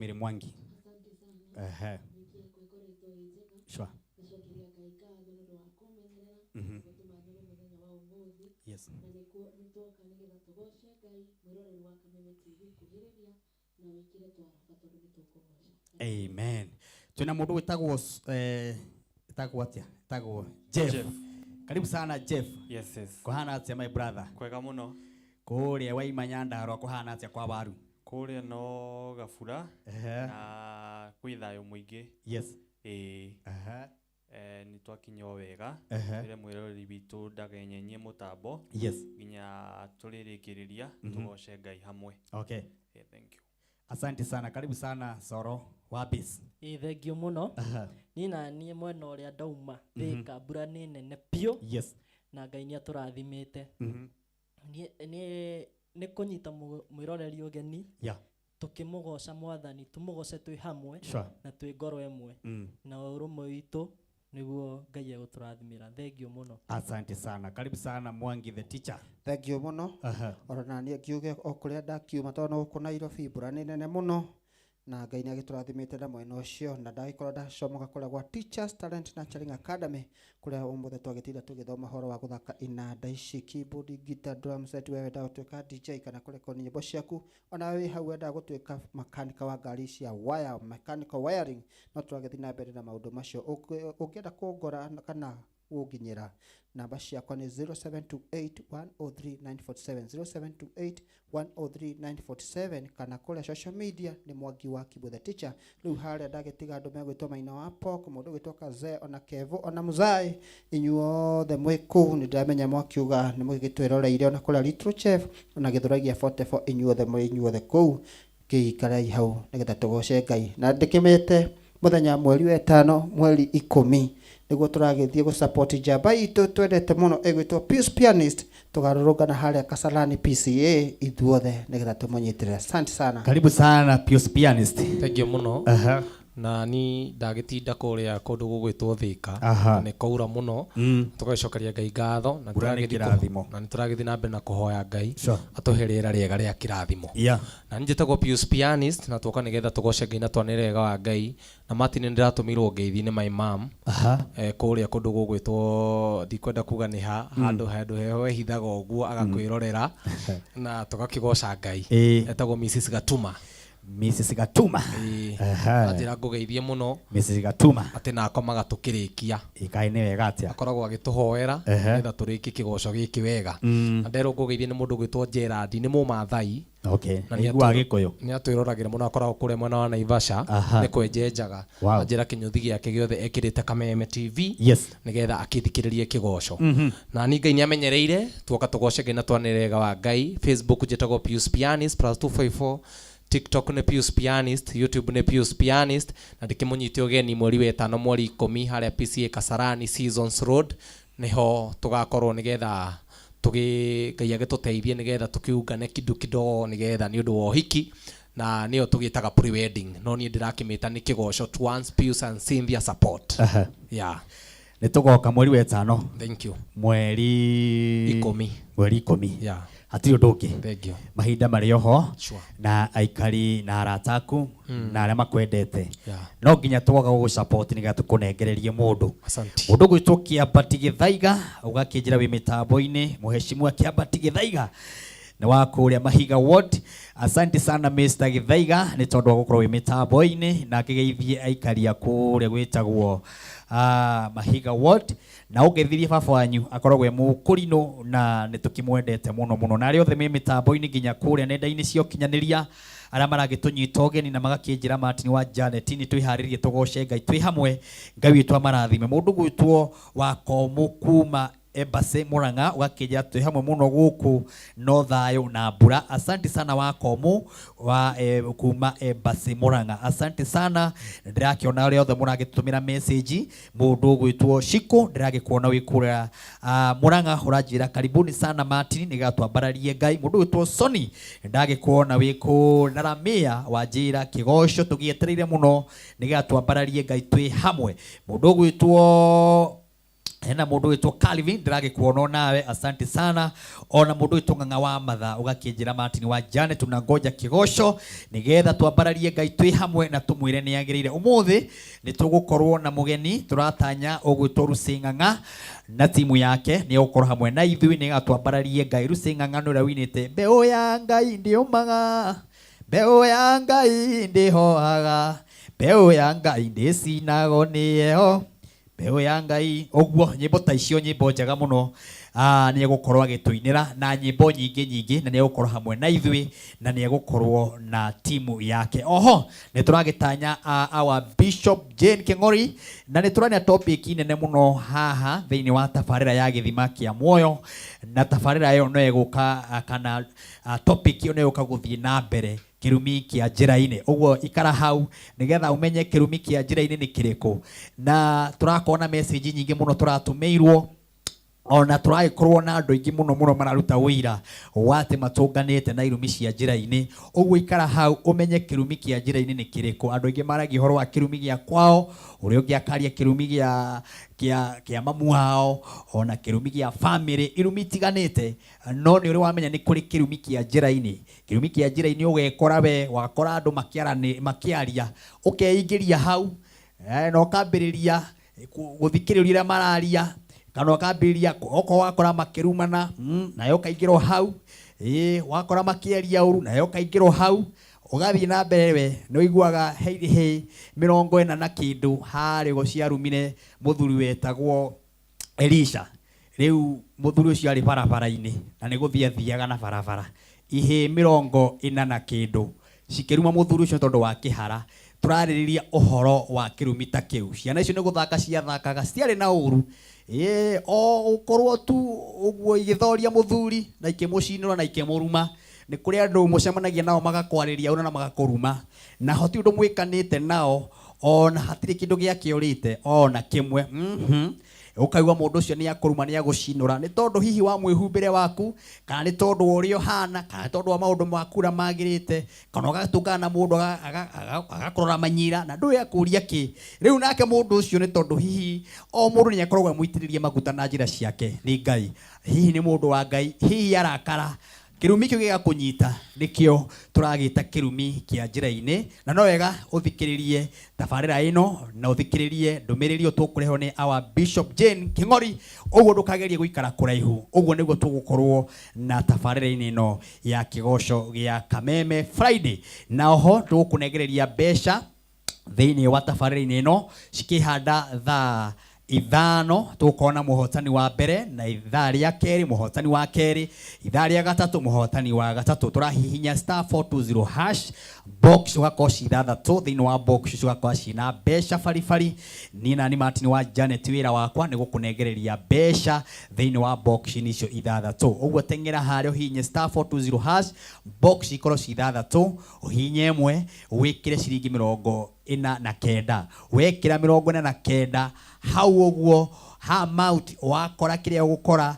Mary Mwangi. Ehe. Sure. Yes. Amen. Twina mundu witagwo witagwo atia? Witagwo Jeff. Jeff. Karibu sana, Jeff. Yes. Kuhana atia, my brother? Kwega muno. Kuria waima Nyandarua kuhana atia kwa waru? Kũrĩa no gabura na kwĩ thayũ mũingĩ. Ĩĩ. Nĩ twakinya o wega. Ĩre mwĩroreri witũ ndagenyenyie mũtambo nginya tũrĩrĩkĩrĩria tũgoce Ngai hamwe. Yeah, thank you. Asante sana. Karibu sana, Soro wa Bis. Ĩ, thengio mũno. Niĩ na niĩ mwena ũrĩa ndauma Thĩka, mbura nĩ nene biũ na Ngai nĩ atũrathimĩte. Niĩ nĩ kũnyita mwĩroreri ũgeni tũkĩmũgoca Mwathani, tũmũgoce twĩ hamwe na twĩ ngoro ĩmwe na ũrũmwe witũ nĩguo Ngai egũtũrathimĩra. Thengio mũno. Asante sana. Karibu sana, Mwangi the teacher. Thengio mũno. Ona naniĩ ngiuge o kũrĩa ndakiuma, tondũ no gũkũ Nairobi mbura nĩ nene mũno na Ngai nĩ agĩtũrathimĩte na mwena ũcio, na ndagĩkorwo ndacomoka kũrĩa gwa Teachers Talent Nurturing Academy, kũrĩa ũmũthĩ twagĩtinda tũgĩthoma ũhoro wa gũthaka inanda ici, keyboard, guitar, drum set. We wendaga gũtuĩka DJ kana kũrekodi nyĩmbo ciaku, ona wĩ hau wendaga gũtuĩka makanika wa ngari cia wire, mechanical wiring, no tũragĩthiĩ na mbere na maũndũ macio. Ũngĩenda kũngora kana gũnginyĩra, namba ciakwa nĩ 0728 103 947, 0728 103 947, kana kũrĩa social media nĩ Mwangi wa Kibu the teacher. Rĩu harĩa ndagĩtiga andũ megwĩtwo Maina wa Pok, mũndũ ũgwĩtwo Kazee, ona Kevo, ona Muzai, inyuothe mwĩ kũu nĩ ndĩramenya mwakiuga nĩ mũgĩtwĩroreire, ona kũrĩa Little Chef, ona Gĩthũrai gĩa 44, inyuothe mwĩ inyuothe kũu kĩikarai hau nĩgetha tũgoce Ngai. Na ndĩkĩmĩte mũthenya mweri wa ĩtano mweri 10 nĩguo tũragĩthiĩ gũ support njamba itũ twendete mũno ĩgwĩtwo Pius Pianist. Tũgarũrũngana harĩa Kasarani PCA ithuothe nĩgetha tũmũnyitĩrĩre. Asante sana. Karibu sana, Pius Pianist. Thengio mũno. Na ni ndagĩtinda kũrĩa kũndũ gũgwĩtwo Thĩka. Nĩ kwaura mũno. Tũgagĩcokeria Ngai ngatho na Mbura nĩ nĩtũragĩthiĩ kĩrathimo. Na nĩtũragĩthiĩ na mbere na kũhoya Ngai atũhe rĩera rĩega rĩa kĩrathimo. Na niĩ njĩtagwo Pius Pianist na twoka nĩgetha tũgoce Ngai na twanĩre wega wa Ngai. Na Martin, nĩ ndĩratũmĩirwo ngeithi nĩ my mom kũrĩa kũndũ gũgwĩtwo, ndikwenda kuga nĩ ha, handũ heho ehithaga ũguo agakwĩrorera na tũgakĩgoca Ngai. Etagwo Mrs Gatuma. Mrs Gatuma. Ĩĩ. Anjĩra ngũgeithie mũno. Mrs Gatuma. Atĩ na akomaga tũkĩrĩkia. Ĩĩ, kaĩ nĩ wega atĩa. Akoragwo agĩtũhoera nĩgetha tũrĩkie kĩgoco gĩkĩ wega. Na nderwo ngũgeithie nĩ mũndũ ũgwĩtwo Gerard, nĩ Mũmathai. Na nĩ Aiguaga Gĩkũyũ. Nĩ atwĩroragĩra mũno, akoragwo kũrĩa mwena wa Naivasha. Nĩ kwenjenjaga. Anjĩra kĩnyũthi gĩake gĩothe ekĩrĩte Kameme TV nĩgetha akĩthikĩrĩrie kĩgoco. Na ni Ngai nĩ amenyereire, tuoka tũgoce Ngai na twanĩre wega wa Ngai. Facebook njĩtagwo Pius Pianist +254, TikTok nĩ Pius Pianist, YouTube nĩ Pius Pianist, na ndĩkĩmũnyite ũgeni mweri wa ĩtano mweri 10 harĩa PCA Kasarani Seasons Road nĩho tũgakorwo nĩgetha tũgĩ Ngai agĩtũteithie nĩgetha tũkĩungane kindu kidogo nĩgetha nĩ ũndũ wa ũhiki, na nĩyo tũgĩtaga pre-wedding, no niĩ ndĩrakĩmĩta nĩ kĩgoco to once Pius and Cynthia support. Yeah. Nĩ tũgoka mweri wa ĩtano. Thank you. Mweri 10. Mweri 10. Hatirĩ ũndũ ũngĩ. Thank you. Mahinda marĩ oho. Na aikari na arata aku na arĩa makwendete. No nginya twoga gũgũ support nĩgetha tũkũnengererie mũndũ. Asante. Mũndũ ũgwĩtwo Kĩambati Gĩthaiga ũgakĩnjĩra wĩ mĩtambo-inĩ, mũheshimiwa Kĩambati Gĩthaiga nĩ wa kũrĩa Mahiga Ward. Asante sana, Mr Gĩthaiga, nĩ tondũ wa gũkorwo wĩ mĩtambo-inĩ na akĩgeithie aikari a kũrĩa gwĩtagwo Mahiga Ward, na ũngeithirie baba wanyu akoragwo e mũkũrinũ na nĩ tũkĩmwendete mũno mũno, na arĩa othe me mĩtambo-inĩ nginya kũrĩa nenda-inĩ cia ũkinyanĩria arĩa maragĩtũnyita ũgeni na magakĩnjĩra Martin wa Janet nĩ twĩharĩrie tũgoce Ngai twĩ hamwe. Ngai witũ amarathime. Mũndũ gwĩtwo wa Komũ kuma Embassy Murang'a ũgakĩnjĩra twĩ hamwe mũno gũkũ no thayũ na mbura. Asante sana, wa Komũ wa kuma Embassy Murang'a, asante sana. Ndĩrakĩona arĩa othe mũragĩtũmĩra message. Mũndũ ũgwĩtwo Shiko, ndĩragĩkuona wĩ kũrĩa Murang'a, ũranjĩra karibuni sana Martin, nĩgetha twambararie Ngai. Mũndũ ũgwĩtwo Sony, ndagĩkuona wĩ kũrĩa Naramĩa, wanjĩra kĩgoco tũgĩetereire mũno nĩgetha twambararie Ngai twĩ hamwe. Mũndũ ũgwĩtwo Hena mundu witwo Calvin ndĩragĩkuona nawe, asante sana. Ona mundu witwo Ng'ang'a wa Matha ũgakĩnjĩra Martin wa Janet tunangoja kĩgoco nĩgetha twambararie Ngai twĩ hamwe na tũmwĩre nĩ agĩrĩire. Ũmũthĩ nĩ tũgũkorwo na mũgeni tũratanya ũgwĩtwo Lucy Ng'ang'a na timu yake nĩ egũkorwo hamwe na ithuĩ nĩgetha twambararie Ngai. Lucy Ng'ang'a nĩ ũrĩa winĩte mbeũ ya Ngai ndĩũmaga, mbeũ ya Ngai ndĩhohaga, mbeũ ya Ngai ndĩcinagwo nĩ heho, mbeũ ya Ngai. Ũguo nyĩmbo ta icio nyĩmbo njega mũno nĩ egũkorwo agĩtũinĩra na nyĩmbo nyingĩ nyingĩ, na nĩ egũkorwo hamwe na ithuĩ na nĩ egũkorwo na timu yake. Oho nĩ tũragĩtanya our Bishop Jane King'ori, na nĩ tũrania topic nene mũno haha thĩinĩ wa tabarĩra ya gĩthima kĩa muoyo, na tabarĩra ĩyo no ĩgũka kana topic ĩyo no ĩgũka gũthiĩ na mbere kĩrumi kĩa njĩra-inĩ. Ũguo ikara hau nĩgetha ũmenye kĩrumi kĩa njĩra-inĩ nĩ kĩrĩkũ. Na tũrakorwo na message nyingĩ mũno tũratũmĩirwo, ona tũragĩkorwo na andũ aingĩ mũno mũno mararuta ũira wa atĩ matũnganĩte na irumi cia njĩra-inĩ. Ũguo ikara hau ũmenye kĩrumi kĩa njĩra-inĩ nĩ kĩrĩkũ. Andũ aingĩ maragia ũhoro wa kĩrumi gĩa kwao, ũrĩa ũngĩ akaria kĩrumi gĩa mamu wao, ona kĩrumi gĩa family, irumi itiganĩte. No nĩ ũrĩ wamenya nĩ kũrĩ kĩrumi kĩa njĩra-inĩ. Kĩrumi kĩa njĩra-inĩ ũgekora we wakora andũ makĩaria, ũkeingĩria hau, na ũkambĩrĩria gũthikĩrĩria ũrĩa mararia, kana ũkambĩrĩria okorwo wakora makĩrumana, nawe ũkaingĩrwo hau, wakora makĩaria ũru, nawe ũkaingĩrwo hau, ũgathiĩ na mbere we nĩ ũiguaga hĩ 40 na kĩndũ harĩa ũguo ciarumire mũthuri wetagwo Elisha. Rĩu mũthuri ũcio arĩ barabara-inĩ na nĩ gũthiĩ athiaga na barabara, ihĩ 40 na kĩndũ cikĩruma mũthuri ũcio tondũ wa kĩhara. Tũrarĩrĩria ũhoro wa kĩrumi ta kĩu. Ciana icio nĩ gũthaka ciathakaga, citiarĩ na ũru, o gũkorwo tu ũguo igĩthoria mũthuri na ikĩmũcinũra na ikĩmũruma. Nĩ kũrĩ andũ mũcemanagia nao magakwarĩria ũru na magakũruma, na hatirĩ ũndũ mwĩkanĩte nao, ona hatirĩ kĩndũ gĩakĩũrĩte ona kĩmwe. Ũkaigua mũndũ ũcio nĩ akũruma, nĩ agũcinũra, nĩ tondũ hihi wa mwĩhumbĩre waku, kana nĩ tondũ wa ũrĩa ũhana, kana nĩ tondũ wa maũndũ maku ũrĩa magĩrĩte, kana ũgatũngana na mũndũ agakũrora manyira na ndũĩ akũria kĩ. Rĩu nake mũndũ ũcio nĩ tondũ hihi o mũndũ nĩ akoragwo amũitĩrĩrie maguta na njĩra ciake nĩ Ngai, hihi nĩ mũndũ wa Ngai, hihi arakara, kĩrumi kĩu gĩgakũnyita, nĩkĩo tũragĩta kĩrumi kĩa njĩra-inĩ. Na no wega ũthikĩrĩrie tabarĩra ĩno na ũthikĩrĩrie ndũmĩrĩri ĩyo tũkũrehwo nĩ our Bishop Jane King'ori. Ũguo ndũkagerie gũikara kũraihu. Ũguo nĩguo tũgũkorwo na tabarĩra-inĩ ĩno ya kĩgoco gĩa Kameme Friday. Na oho tũgũkũnengereria mbeca thĩinĩ wa tabarĩra-inĩ ĩno cikĩhanda thaa 5, tũgũkorwo na mũhotani wa mbere, na ithaa rĩa kerĩ mũhotani wa kerĩ, ithaa rĩa gatatũ mũhotani wa gatatũ. Tũrahihinya star 420 hash box ũgakorwo ci ithathatũ, thĩinĩ wa box icio ũgakorwo ciĩna mbeca baribari. Niĩ nani Martin wa Janet, wĩra wakwa nĩ gũkũnengereria mbeca thĩinĩ wa box icio ithathatũ. Ũguo teng'era harĩa ũhihinye star 420 hash box ikorwo ci ithathatũ, ũhihinye ĩmwe wĩkĩre ciringi 49. Wekĩra 49 hau ũguo ha amount wakora kĩrĩa ũgũkora,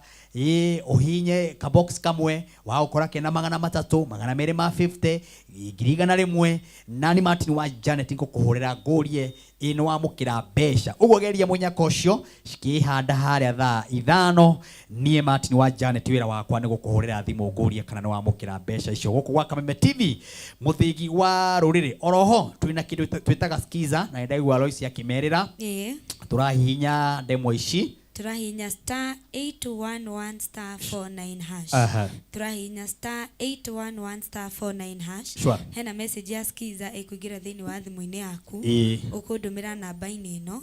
ũhihinye ka box kamwe wagũkora kena 300, 250, 100,000. Nani Martin wa Janet ngũkũhũrĩra ngũrie ĩ nĩ wamũkĩra mbeca. Ũguo geria mũnyaka ũcio cikĩhanda harĩa thaa 5. Niĩ Martin wa Janet wĩra wakwa nĩ gũkũhũrĩra thimũ ngũrie kana nĩ wamũkĩra mbeca icio gũkũ gwa Kameme TV mũthĩgi wa rũrĩrĩ. Oroho twĩna kĩndũ twĩtaga skiza, na nĩndaigua Lois akĩmerĩra. Tũrahihinya ndemwa ici, Tũrahihinya star 811 star 49 hash. Tũrahihinya star 811 star 49 hash. Hena message ya skiza ĩkũingĩra thĩinĩ wa thimũ-inĩ yaku. Ũkũndũmĩra namba-inĩ ĩno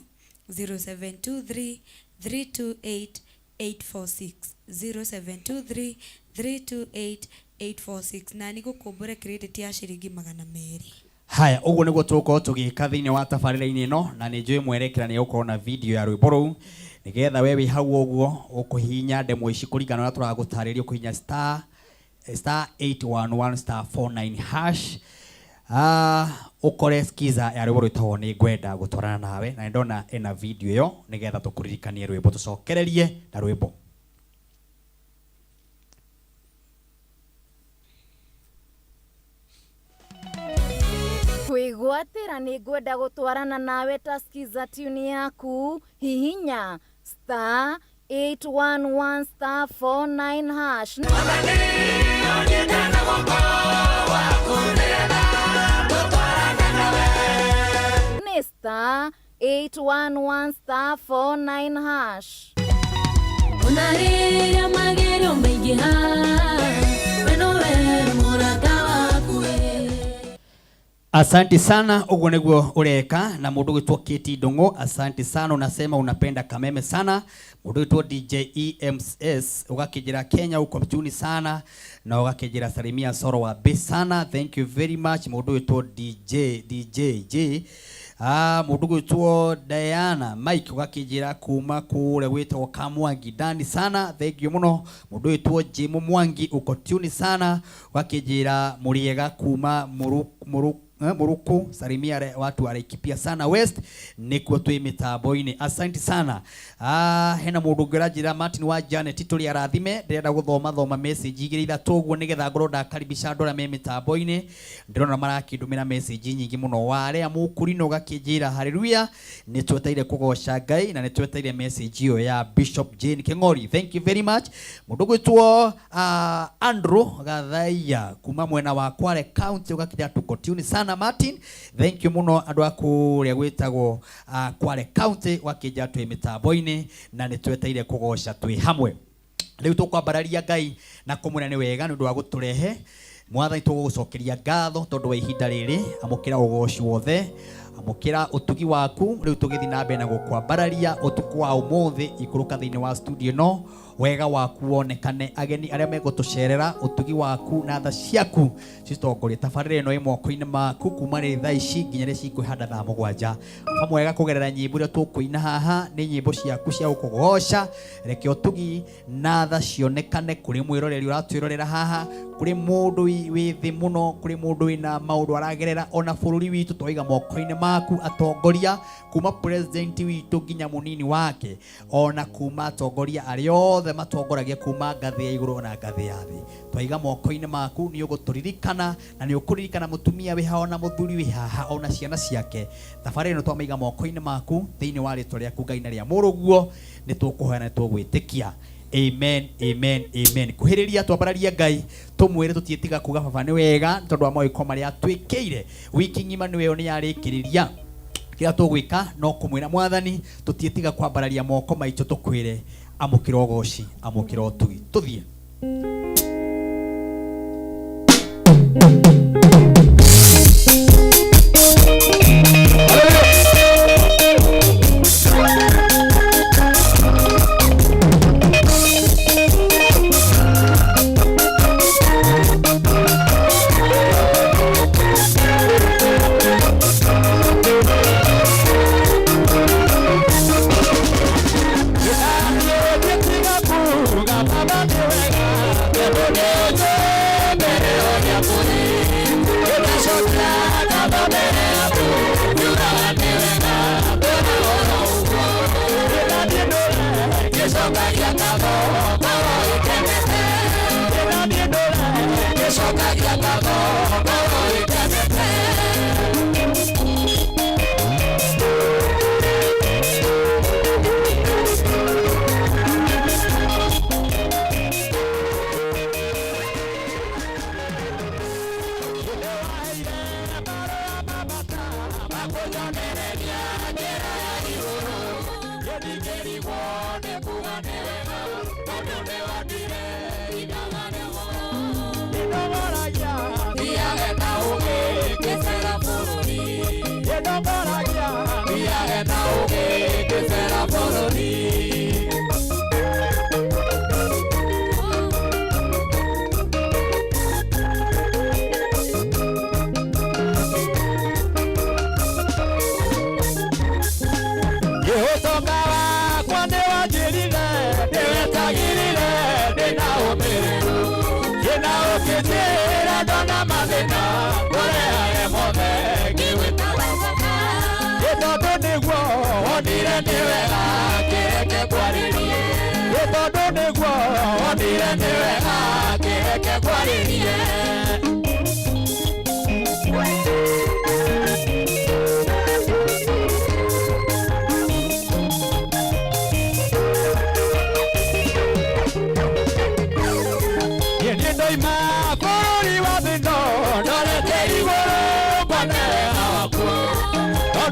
0723 328 846, 0723 328 846, na nĩ gũkũmbũre credit ya ciringi 200. Haya, ũguo nĩguo tũgũkorwo tũgĩka thĩinĩ wa tabarĩra-inĩ ĩno, na nĩ njũĩ mwerekera nĩ ũgũkorwo na video ya rwĩmbo rũu, nĩgetha we wĩ hau ũguo ũkũhihinya ndemwa ici kũringana na ũrĩa tũragũtarĩria, ũkũhihinya star 811 star 49 hash, ũkore skiza ya rwĩmbo rwĩtagwo nĩ ngwenda gũtwarana nawe, na nĩndona ĩna video ĩyo nĩgetha tũkũririkanie rwĩmbo, tũcokererie na rwĩmbo. Kwĩgwatĩra nĩ ngwenda gũtwarana nawe ta skiza tune yaku, hihinya Star 811 star 49 hash. Nĩ star 811 star 49 hash. Ona rĩrĩa magerio maingĩha, we nowe mũrata waku. Asante sana, uguo niguo ureka na mundu gwitwo Kate Ndung'u, asante sana, unasema unapenda Kameme sana. Mundu gwitwo DJ EMS ugakijira Kenya uko mchuni sana na ugakijira salimia Soro wa B sana, thank you very much. Mundu gwitwo DJ DJ J mundu gwitwo Diana Mike ugakijira kuma kure gwitwo Kamwangi ndani sana, thank you muno. Mundu gwitwo Jim Mwangi uko tuni sana, ugakijira muriega kuma muru Muruku, salimia watu wa Laikipia sana West, nikuo twi mitambo-ini, asante sana. Hena mundu ũngĩ Martin wa Janet tuli arathime, ndirenda guthoma thoma message igĩrĩ ithatũ ũguo nigetha ngorwo ndakaribisha andũ arĩa me mitambo-ini. Ndĩrona marakĩndũmĩra message nyingĩ mũno. Warea mũkũrino ũgakĩnjĩra haleluya, nĩ tweteire kũgoca Ngai na nĩ tweteire message ĩyo ya Bishop Jane King'ori, thank you very much. Mũndũ gwĩtwo Andrew Gathaiya kuma mwena wa Kwale County ũgakĩnjĩra tuko tune sana Martin, thank you muno andu a kuria gwitagwo Kwale County wakĩnjĩra twĩ mĩtambo-inĩ na nĩ tweteire kũgoca twĩ hamwe. Rĩu tũkwambararia Ngai na kũmwĩra nĩ wega nĩ ũndũ wa gũtũrehe. Mwathani, tũgũgũcokeria ngatho tondũ wa ihinda rĩrĩ, amũkĩra ũgoci wothe, amũkĩra ũtugi waku. Rĩu tũgĩthiĩ na mbere na gũkwambararia ũtukũ wa ũmũthĩ, ikũrũka thĩinĩ wa studio ĩno, wega waku wonekane, ageni arĩa megũtũcerera, ũtugi waku na tha ciaku citongorie tabarĩra ĩno ĩ moko-inĩ maku kuma rĩ thaa ici nginya rĩrĩa cikwĩhanda thaa mũgwanja. Baba mwega, kũgerera nyĩmbo iria tũkũina haha nĩ nyĩmbo ciaku cia gũkũgoca, reke ũtugi na tha cionekane kũrĩ mwĩroreri ũratwĩrorera haha, kũrĩ mũndũ wĩ thĩ mũno, kũrĩ mũndũ wĩna maũndũ aragerera, ona bũrũri witũ twaiga moko-inĩ maku, atongoria kuma president witũ nginya mũnini wake, ona kuma atongoria arĩa othe matongoragia kuma ngathĩ ya igũrũ na ngathĩ ya thĩ, twaiga moko-inĩ maku. Nĩ ũgũtũririkana na nĩ ũkũririkana mũtumia wĩ haha ona mũthuri wĩ haha ona ciana ciake. Thabarĩ ĩno twamaiga moko-inĩ maku thĩinĩ wa rĩtwa rĩaku Ngai na rĩa mũrũguo, nĩ tũkũhoya na nĩ tũgwĩtĩkia. Amen, amen, amen. Kuhĩrĩria twambararie Ngai tũmwĩre tũtiĩtiga kuga baba nĩ wega tondũ wa mawĩko marĩa atwĩkĩire. Wiki ng'ima nĩwe nĩ yarĩkĩrĩria, kĩrĩa tũgwĩka no kũmwĩra Mwathani tũtiĩtiga kwambararia moko maitũ tũkwĩre amũkĩra ũgoci, amũkĩra ũtugi. Tũthiĩ.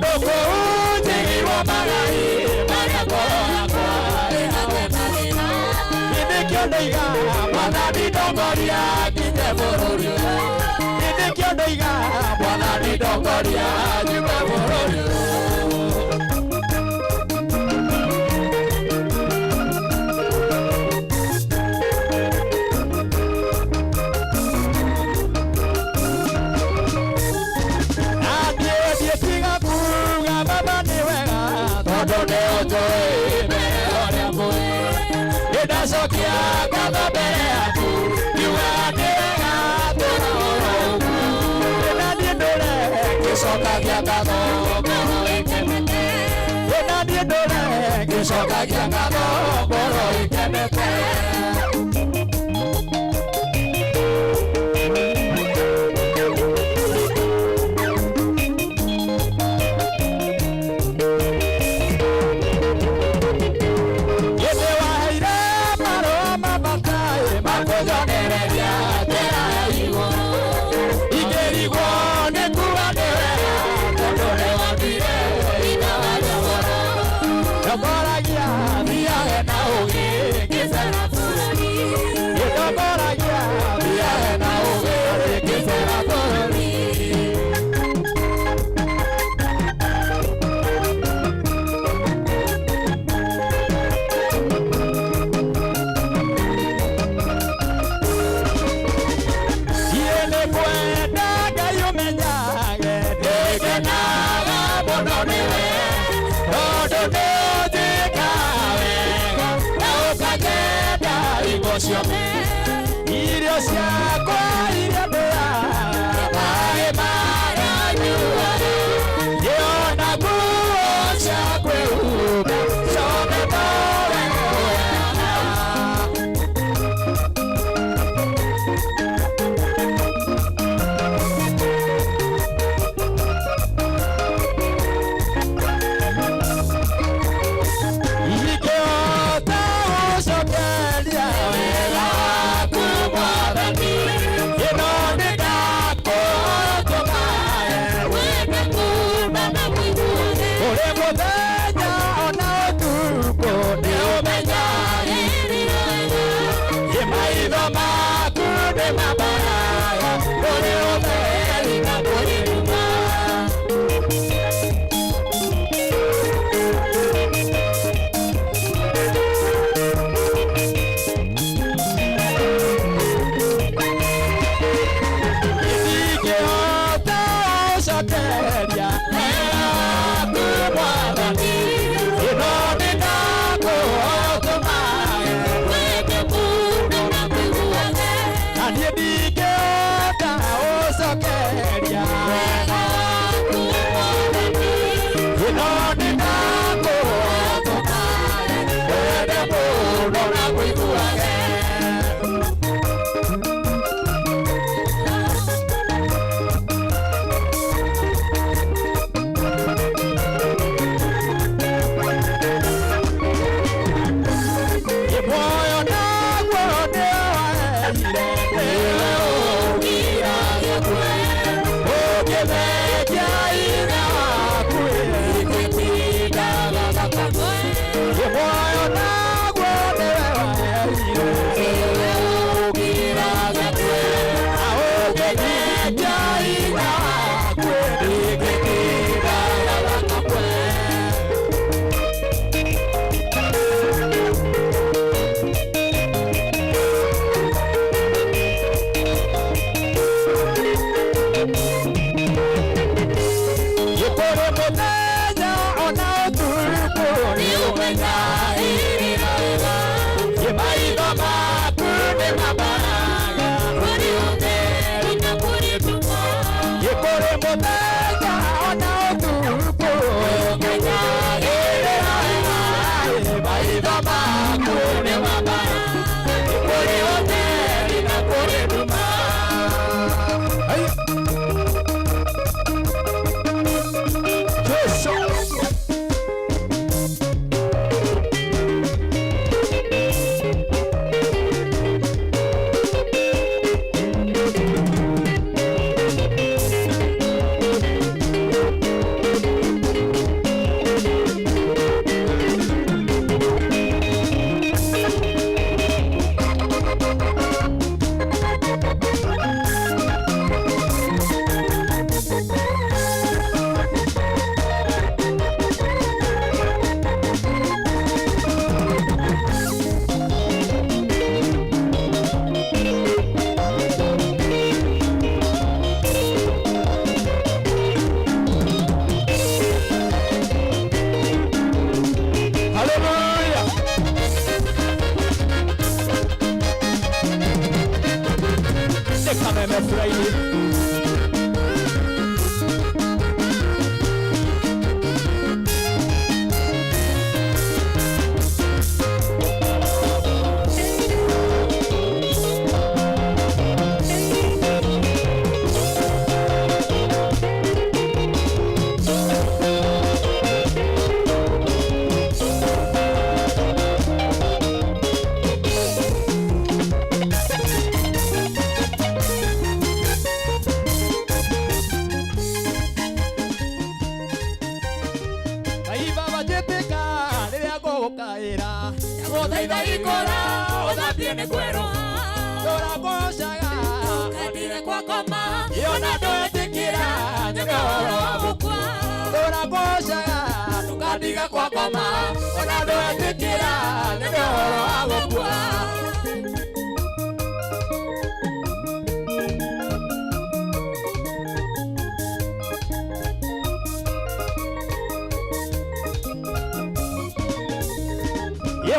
Tondũ kũu njigirwo magai marĩa ngoro yakwa ĩhakenagĩra. Nĩkĩo ndoiga Mwathani ndongoria nginye bũrũri ũyũ. Nĩkĩo ndoiga Mwathani ndongoria nyume bũrũri ũyũ. Nĩndacokia ngatho mbere yaku ngiugaga nĩ wega tũra oro ũguo. Na niĩ ndũre ngĩcokagia ngatho ngoro ĩkenete. Na niĩ ndũre ngĩcokagia ngatho ngoro ĩkenete. Irio ciakwa iria ndĩaga, maĩ marĩa nyuaga, ngĩona nguo cia kwĩhumba, ciothe nowe ũheanaga. Ingĩhota gũcokeria wega waku Mwathani, ĩno nĩ ndakũtũmae kũrĩ mũthenya ona ũtukũ nĩ ũmenyaga ĩ maitho maku nĩ mambaraga kũrĩ ũtheri na kũrĩ nduma. Ingĩhota gũcokeria wega waku Mwathani, Ndagũthaitha ikora ũthambie nĩ kwĩrũha Ndũragocaga Ndũkandire kwa ngoma Ona ndwetĩkĩra nyone ũhoro wa gũkua Ndũragocaga Ndũkandiga kwa ngoma Ona ndwetĩkĩra nyone ũhoro wa gũkua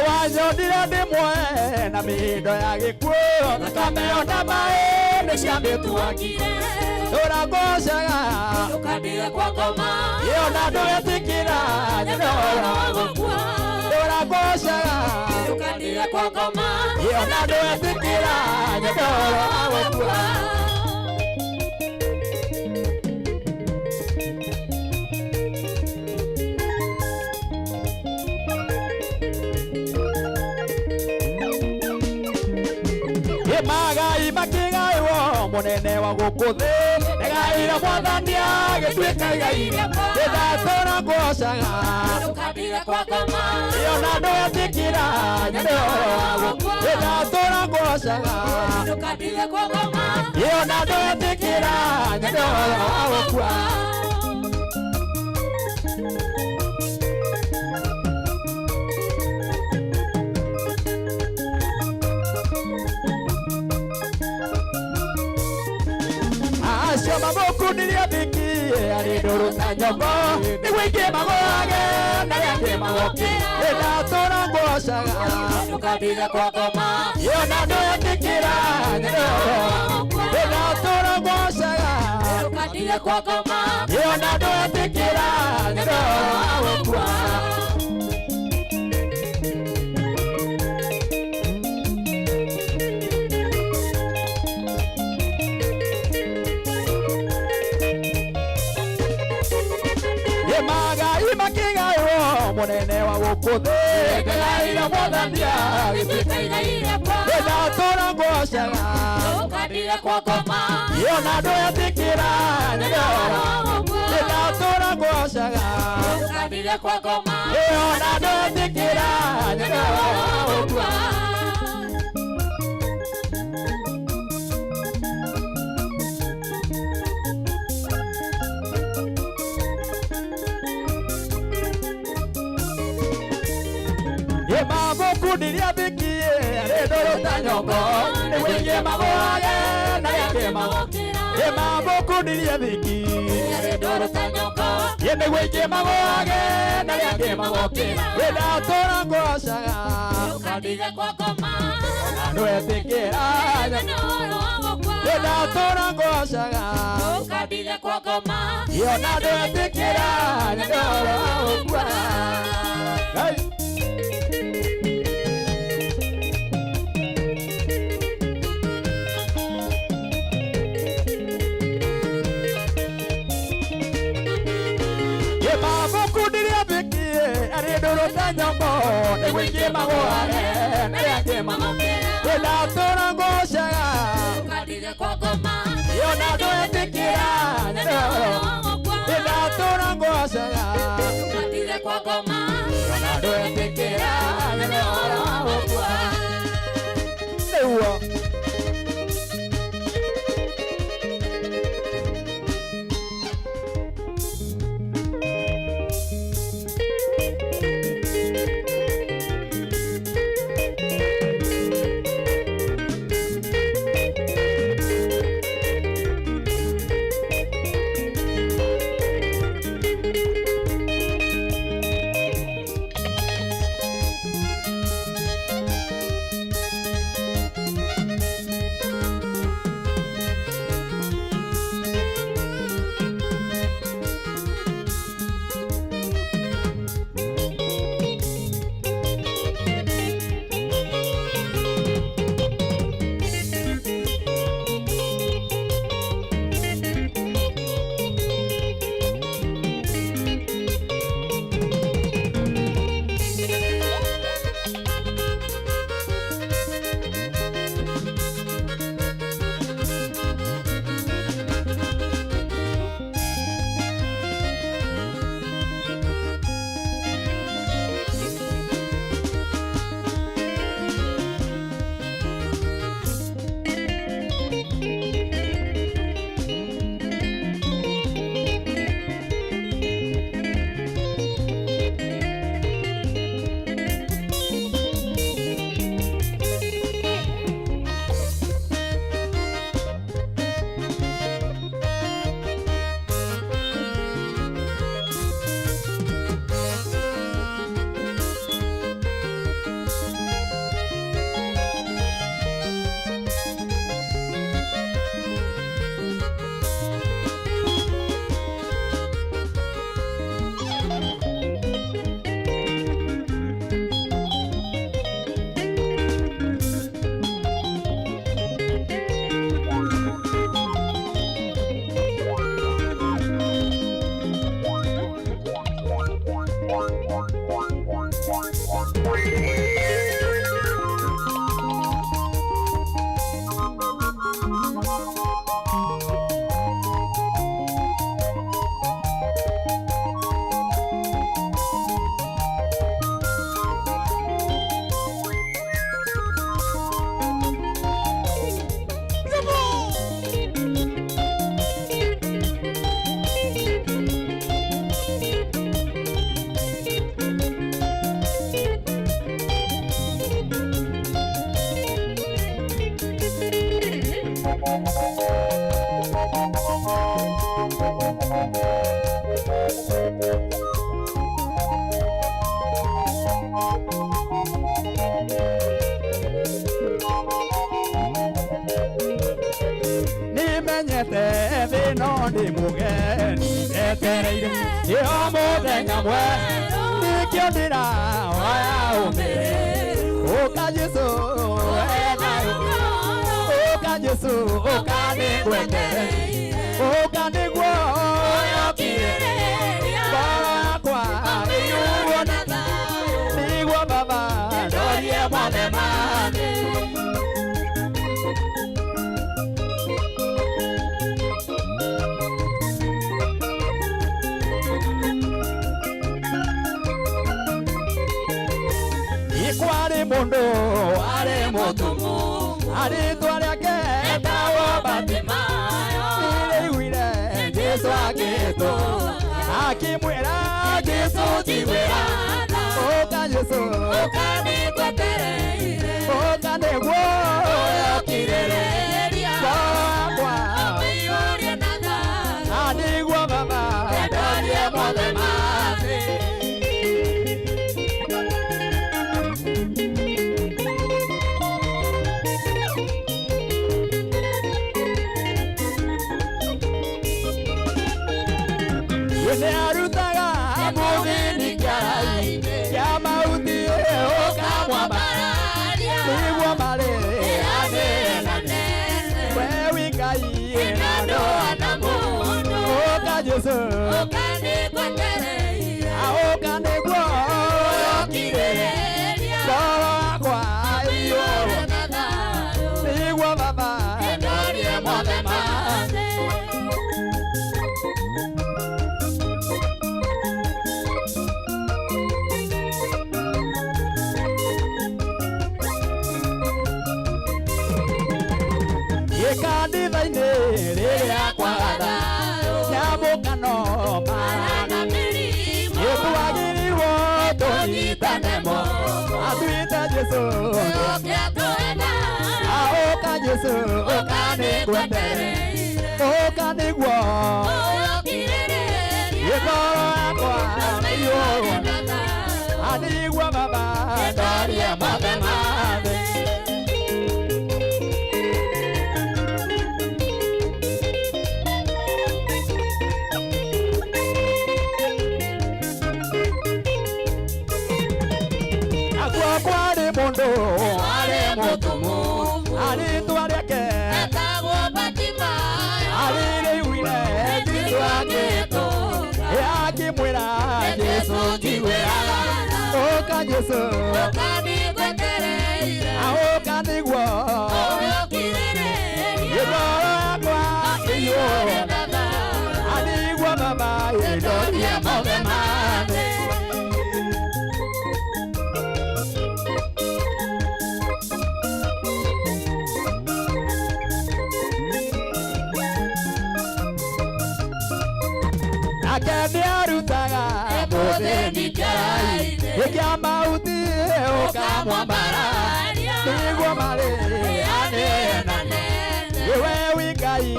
Wanyonire ndĩ muoe na mĩhĩndo ya gĩkuũ thakame ona maĩ nĩ ciamĩtuangire Ndũragocaga Ndũkandige kwa ngoma Ona ndwetĩkĩra nyone ũhoro wa gũkua Ndũragocaga Ndũkandige kwa ngoma Ona ndwetĩkĩra nyone ũhoro wa gũkua Magai makĩgaĩrwo mũnene wa gũkũ thĩ nĩgaĩire mwathani agĩtuĩka igai Ndatũra ngũgocaga Ndũkandige kwa ngoma Ona ndwetĩkĩra nyone ũhoro wa gũkua Ndatũra ngũgocaga Ndũkandige kwa ngoma Ona ndwetĩkĩra nyone ũhoro wa gũkua Acio mamũkundirie thiki arĩ ndũrũ ta nyongo nĩguo ingĩ magũage na arĩa angĩ magokĩra Ndatũra ngũgocaga Ndũkandige kwa ngoma Ona ndwetĩkĩra nyone ũhoro wa gũkua Ndatũra ngũgocaga Ndũkandige kwa ngoma Ona ndwetĩkĩra nyone ũhoro wa gũkua Magai makĩgaĩrwo mũnene wa gũkũ thĩ nĩgaĩire mwathani agĩtuĩka igai rĩakwa Ndatũra ngũgocaga Ndũkandige kwa ngoma Ona ndwetĩkĩra nyone ũhoro wa gũkua Ndatũra ngũgocaga Ndũkandige kwa ngoma Ona ndwetĩkĩra nyone ũhoro wa gũkua Mamũkundirie thiki arĩ ndũrũ ta nyongo nĩguo ingĩ magũage na arĩa angĩ magokĩra Mamũkundirie thiki arĩ ndũrũ ta nyongo nĩguo ingĩ magũage na arĩa angĩ magokĩra Ndatũra ngũgocaga Ndũkandige kwa ngoma Ona ndwetĩkĩra nyone ũhoro wa gũkua Ndatũra ngũgocaga Ndũkandige kwa ngoma Ona ndwetĩkĩra nyone ũhoro wa gũkua Hey! Mamũkundirie thiki arĩ ndũrũ ta nyongo nĩguo ingĩ magũage na arĩa angĩ magokĩra Ndatũra ngũgocaga Ndũkandige kwa ngoma Ona ndwetĩkĩra nyone ũhoro wa gũkua Ndatũra ngũgocaga Ndũkandige kwa ngoma Ona ndwetĩkĩra nyone ũhoro wa gũkua Nĩguo Ĩ o mũthenya mwerũ nĩkĩo ndĩrahoya ũmĩrĩru. Ũka Jesũ ũhe thayũ, ũka Jesũ ũka nĩngwetereire, ũka nĩguo ũkirĩrĩria ngoro yakwa ĩiyũrwo na thayũ, nĩguo Baba ndorie mothe ma thĩ. Kwarĩ mũndũ warĩ mũtumumu, rĩĩtwa rĩake etagwo Bartimayo. Nĩraiguire Jesũ agĩtwo, akĩmwĩra Jesũ njiguĩra tha. Ũka Jesũ, ũka nĩngwetereire, ũka nĩguo ũkirĩrĩria ngoro yakwa ũmĩiyũrie na thayũ, nĩguo Baba ndorie mothe ma thĩ. Nĩarutaga mũthĩni kĩara-inĩ kĩa mahuti ũkamwambararia, nĩguo marĩanĩre we wĩ Ngai na ndũhana mũndũ. Ũka Jesũ, ũka nĩngwetereire, ũka nĩguo ũkirĩrĩria ngoro yakwa ĩiyũrwo na thayũ, nĩguo Baba ndorie mothe ma thĩ. Kanitha-inĩ rĩrĩa kwaga nyamũkano mara nĩtwagĩrĩirwo tũnyitane moko, atwĩte Jesũ ũka Jesũ ũka nĩngwetereire, ũka nĩguo ngoro yakwa ĩiyũrwo na thayũ, nĩguo Baba ndorie mothe ma thĩ. Kwarĩ mũndũ warĩ mũtumumu, rĩĩtwa rĩake etagwo Bartimayo. Arĩrĩiguire Jesũ agĩtwo, akĩmwĩra Jesũ njiguĩra tha. Ũka Jesũ, ũka nĩngwetereire, ũka nĩguo ũkirĩrĩria ngoro yakwa ĩiyũrwo na thayũ, nĩguo Baba ĩndorie mothe ma thĩ. Nake nĩarutaga mũthĩni kĩara-inĩ kĩa mahuti ũkamwambararia, nĩguo marĩanĩre we wĩ Ngai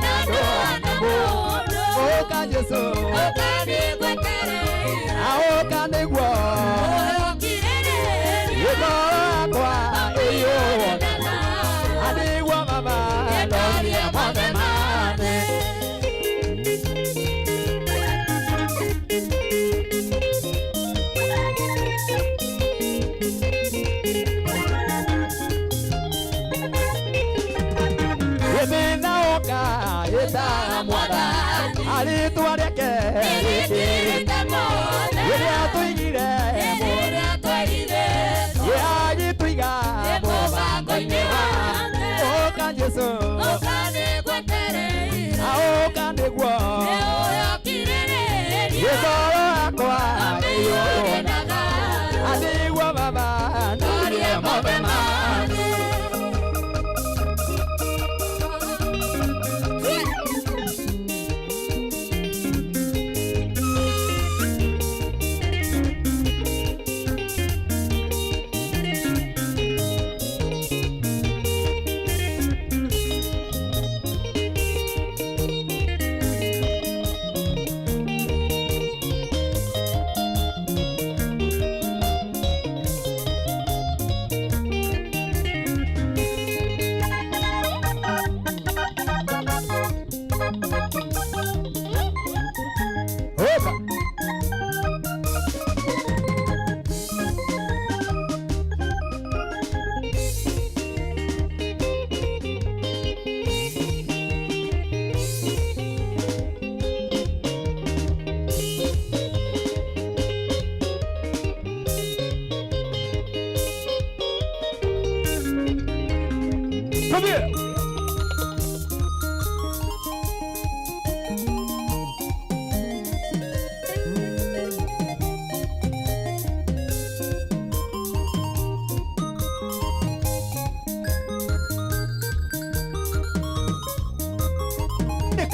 na ndũhana mũndũ. Ũka Jesũ, ũka nĩngwetereire, ũka nĩguo ũkirĩrĩria ngoro yakwa ĩiyũrwo na thayũ, nĩguo Baba ndorie mothe ma thĩ. Thĩna ũka ĩtaga Mwathani, rĩĩtwa rĩake rĩkĩrĩte mothe, rĩrĩa tũigire agĩtũiga mũbango-inĩ wake. Ũka Jesũ, ũka nĩngwetereire, ũka nĩguo ũkirĩrĩria ngoro yakwa ĩiyũrwo na thayũ, nĩguo Baba ndorie mothe ma thĩ.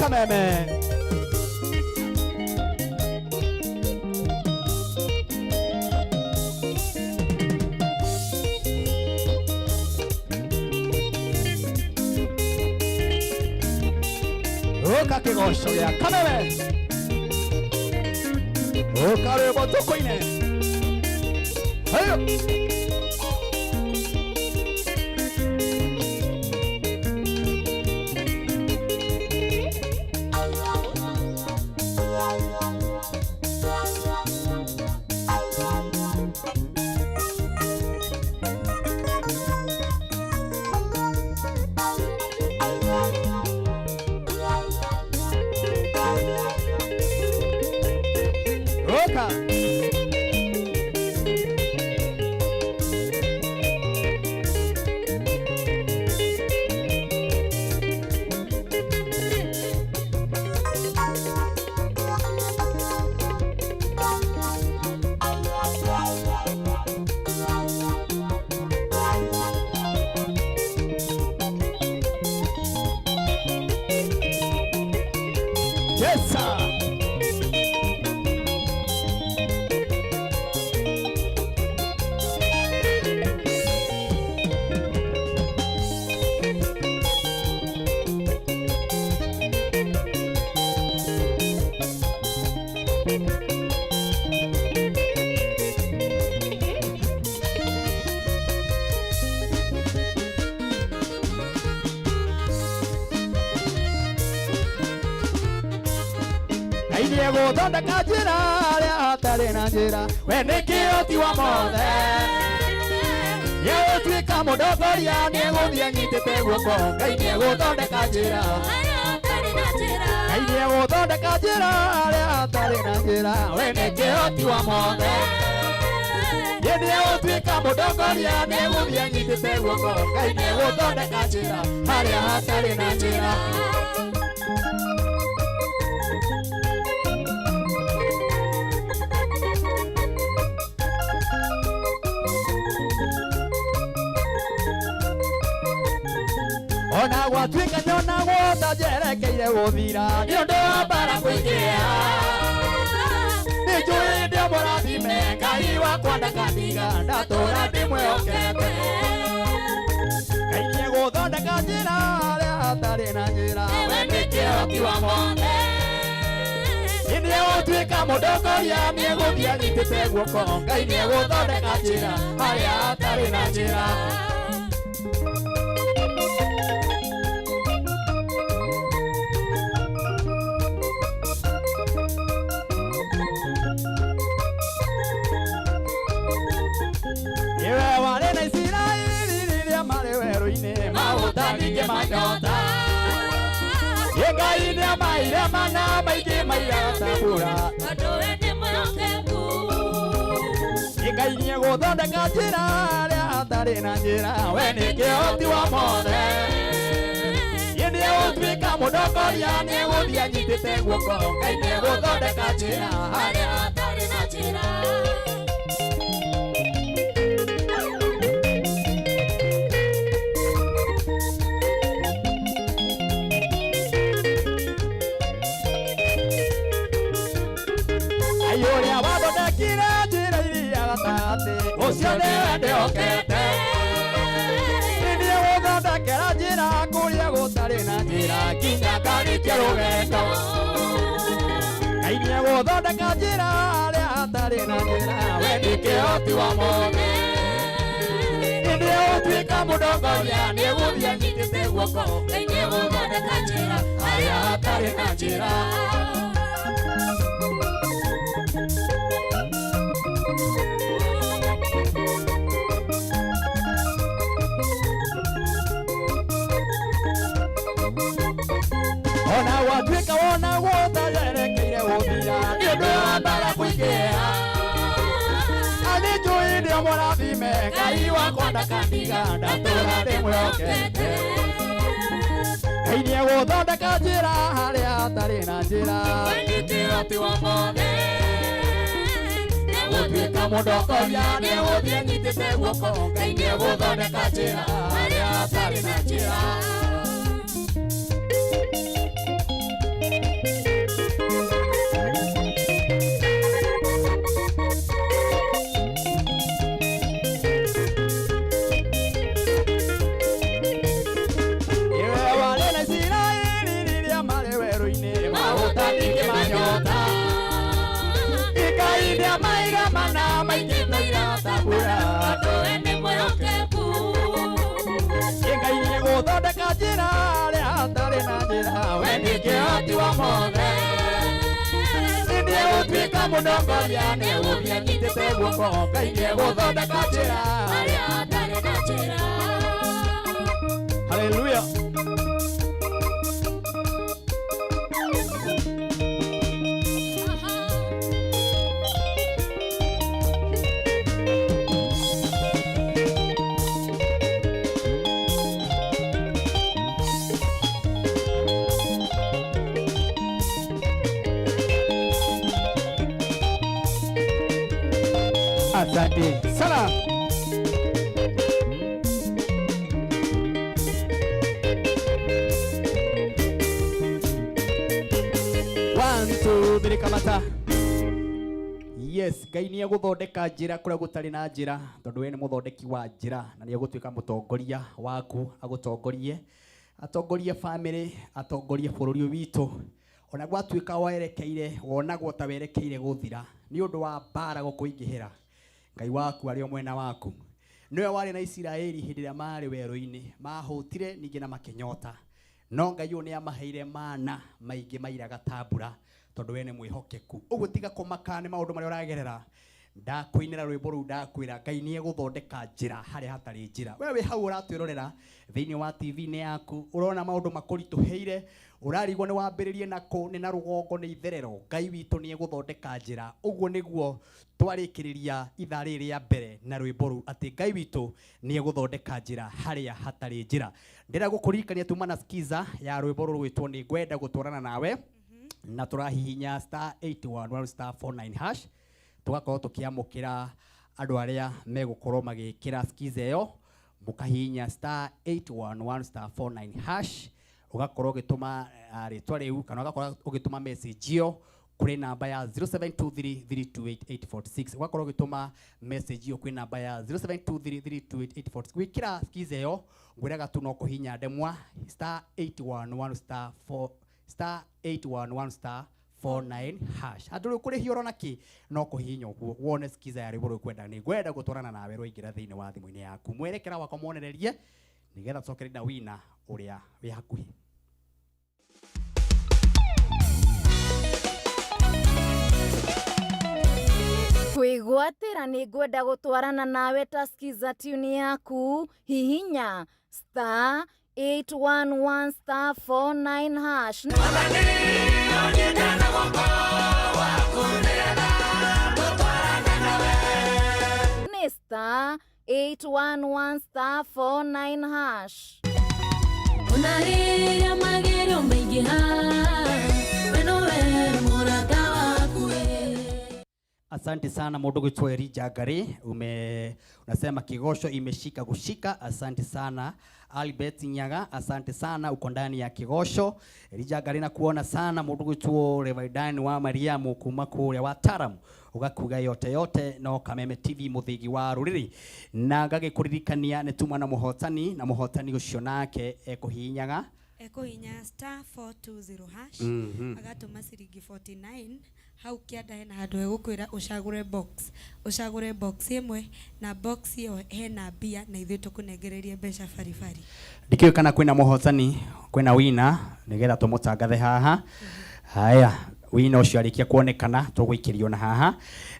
Kameme. Ũka kĩgoco gĩa Kameme. Ũka rwĩmbo tũkũine. Hayo. Oka. Yes, sir. Ngai nĩegũthondeka njĩra harĩa hatarĩ na njĩra. We nĩ kĩhoti wa mothe. Nĩegũtuĩka mũndongoria, nĩegũthiĩ anyitĩte guoko. Ngai nĩegũthondeka njĩra. Ngai nĩegũthondeka njĩra harĩa hatarĩ na njĩra. We nĩ kĩhoti wa mothe. Nĩegũtuĩka mũndongoria, nĩegũthiĩ anyitĩte guoko. Ngai nĩegũthondeka njĩra harĩa hatarĩ na njĩra. Ona gwatuĩka nyonagwo ta njerekeire gũthira nĩ ũndũ wa mbara kũingĩha. Nĩnjũĩ ndĩ mũrathime, Ngai wakwa ndakandiga, ndatũũra ndĩmwĩhokete. Ngai nĩegũthondeka njĩra harĩa hatarĩ na njĩra. We nĩ kĩhoti wa mothe. Nĩegũtuĩka mũndongoria, nĩegũthiĩ anyitĩte guoko. Ngai nĩegũthondeka njĩra harĩa hatarĩ na njĩra. Iwe warĩ na Isiraeli rĩrĩa marĩ werũ-inĩ, maũta ningĩ manyota. Ngai nĩamaheire mana maingĩ mairaga ta mbura. Ngai nĩegũthondeka njĩra harĩa hatarĩ na njĩra. We nĩ kĩhoti wa mothe. Nĩegũtuĩka mũndongoria, nĩegũthiĩ anyitĩte guoko. Ngai nĩegũthondeka njĩra harĩa hatarĩ na njĩra. Ũrĩa wathondekire njĩra iria gatagatĩ, ũcio nĩwe ndĩhokete. Nĩegũthondekera njĩra kũrĩa gũtarĩ na njĩra, nginya ngarĩkia rũgendo. Ngai nĩegũthondeka njĩra harĩa hatarĩ na njĩra. We nĩ kĩhoti wa mothe. Nĩegũtuĩka mũndongoria, nĩegũthiĩ anyitĩte guoko. Ngai nĩegũthondeka njĩra harĩa hatarĩ na njĩra. Ona gwatuĩka wonagwo ta njerekeire gũthira nĩ ũndũ wa mbara kũingĩha. Nĩnjũĩ ndĩ mũrathime, Ngai wakwa ndakandiga, ndatũũra ndĩmwĩhokete. Ngai nĩegũthondeka njĩra harĩa hatarĩ na njĩra. We nĩ kĩhoti wa mothe. Nĩegũtuĩka mũndongoria, nĩegũthiĩ anyitĩte guoko. Ngai nĩegũthondeka njĩra harĩa hatarĩ na njĩra. Ngai nĩamaiga mana maingĩ maira ta mbura. Tondũ we nĩ mwĩhokeku. Ngai nĩegũthondeka njĩra harĩa hatarĩ na njĩra. We nĩ kĩhoti wa mothe. Nĩegũtuĩka mũtongoria, nĩegũthiĩ anyitĩte guoko. Ngai nĩegũthondeka njĩra harĩa hatarĩ na njĩra. Hallelujah. Asante sana. One, two, three, kamata. Yes, Ngai nĩ egũthondeka njĩra kũrĩa gũtarĩ na njĩra, tondũ we nĩ mũthondeki wa njĩra na nĩ egũtuĩka mũtongoria waku, agũtongorie, atongorie family, atongorie bũrũri ũyũ witũ. Ona gwatuĩka werekeire, wonagwo ta werekeire gũthira nĩ ũndũ wa mbara gũkũingĩhĩra, Ngai waku arĩ o mwena waku. Nĩwe warĩ na Isiraeli hĩndĩ ĩrĩa marĩ werũ-inĩ, mahũtire ningĩ na makĩnyota. No Ngai ũyũ nĩ amaheire mana maingĩ mairaga ta mbura, tondũ we nĩ mwĩhokeku. Ũguo tiga kũmaka nĩ maũndũ marĩa ũragerera. Ndakũinĩra rwĩmbo rũu, ndakwĩra Ngai nĩ egũthondeka njĩra harĩa hatarĩ njĩra. We wĩ hau ũratwĩrorera thĩinĩ wa TV-inĩ yaku, ũrona maũndũ makũritũhĩire, ũrarigwo nĩ wambĩrĩrie na kũ, nĩ na rũgongo, nĩ itherero. Ngai witũ nĩ egũthondeka njĩra. Ũguo nĩguo twarĩkĩrĩria ithaa rĩrĩ rĩa mbere na rwĩmbo rũu, atĩ Ngai witũ nĩ egũthondeka njĩra harĩa hatarĩ njĩra. Ndĩrenda gũkũririkania tuma na skiza ya rwĩmbo rũrũ rwĩtwo nĩ ngwenda gũtwarana nawe, na tũrahihinya star 811 star 49 hash, tũgakorwo tũkĩamũkĩra andũ arĩa megũkorwo magĩkĩra skiza ĩyo. Mũkahihinya star 811 star 49 hash, ũgakorwo ũgĩtũma rĩtwa rĩu, kana ũgakorwo ũgĩtũma message ĩyo kũrĩ namba ya 0723328846. Ũgakorwo ũgĩtũma message ĩyo kwĩ namba ya 0723328846. Gwĩkĩra skiza ĩyo ngwĩraga tu no kũhihinya ndemwa star 811 star 4 star 811 star 49 hash. Andũ rĩu kũrĩhia ũrona kĩ, no kũhihinya ũguo wone skiza ya rwĩmbo rũu kwenda nĩ ngwenda gũtwarana nawe rwaingĩra thĩinĩ wa thimũ-inĩ yaku. Mwerekera wakwa mwonererie nĩgetha tũcokere na wina ũrĩa wĩ hakuhĩ. Kwĩgwatĩra nĩ ngwenda gũtwarana nawe ta skiza tune yaku, hihinya star 811 star 49 hash. Nĩ star 811 star 49 hash. Ona rĩrĩa magerio maingĩha, we nowe mũrata waku. Asante sana mũndũ gwitwo Elijah Ngari, unasema Kigosho imeshika kushika. Asante sana Albert Nyaga, asante sana, uko ndani ya Kigosho. Elijah Ngari na kuona sana mũndũ gwitwo Reverend wa Mariamu kuma kũrĩa wa Taram, ugakuga yote yote no Kameme TV mũthĩgi wa rũrĩrĩ. Na ngagĩkũririkania nĩ tuma na mũhotani, na mũhotani ũcio nake ekũhihinyaga Ekũhihinya star 420 hash, agatũma ciringi 49 hau kĩanda hena handũ hegũkwĩra ũcagũre box, ũcagũre box ĩmwe, na box ĩyo hena mbia na ithuĩ tũkũnengererie mbeca baribari. Ndikĩũĩ kana kwĩna mũhotani, kwĩna wina, nĩgetha tũmũtangathe haha. Haya, wina ũcio arĩkia kuonekana tũgũikĩrio na haha.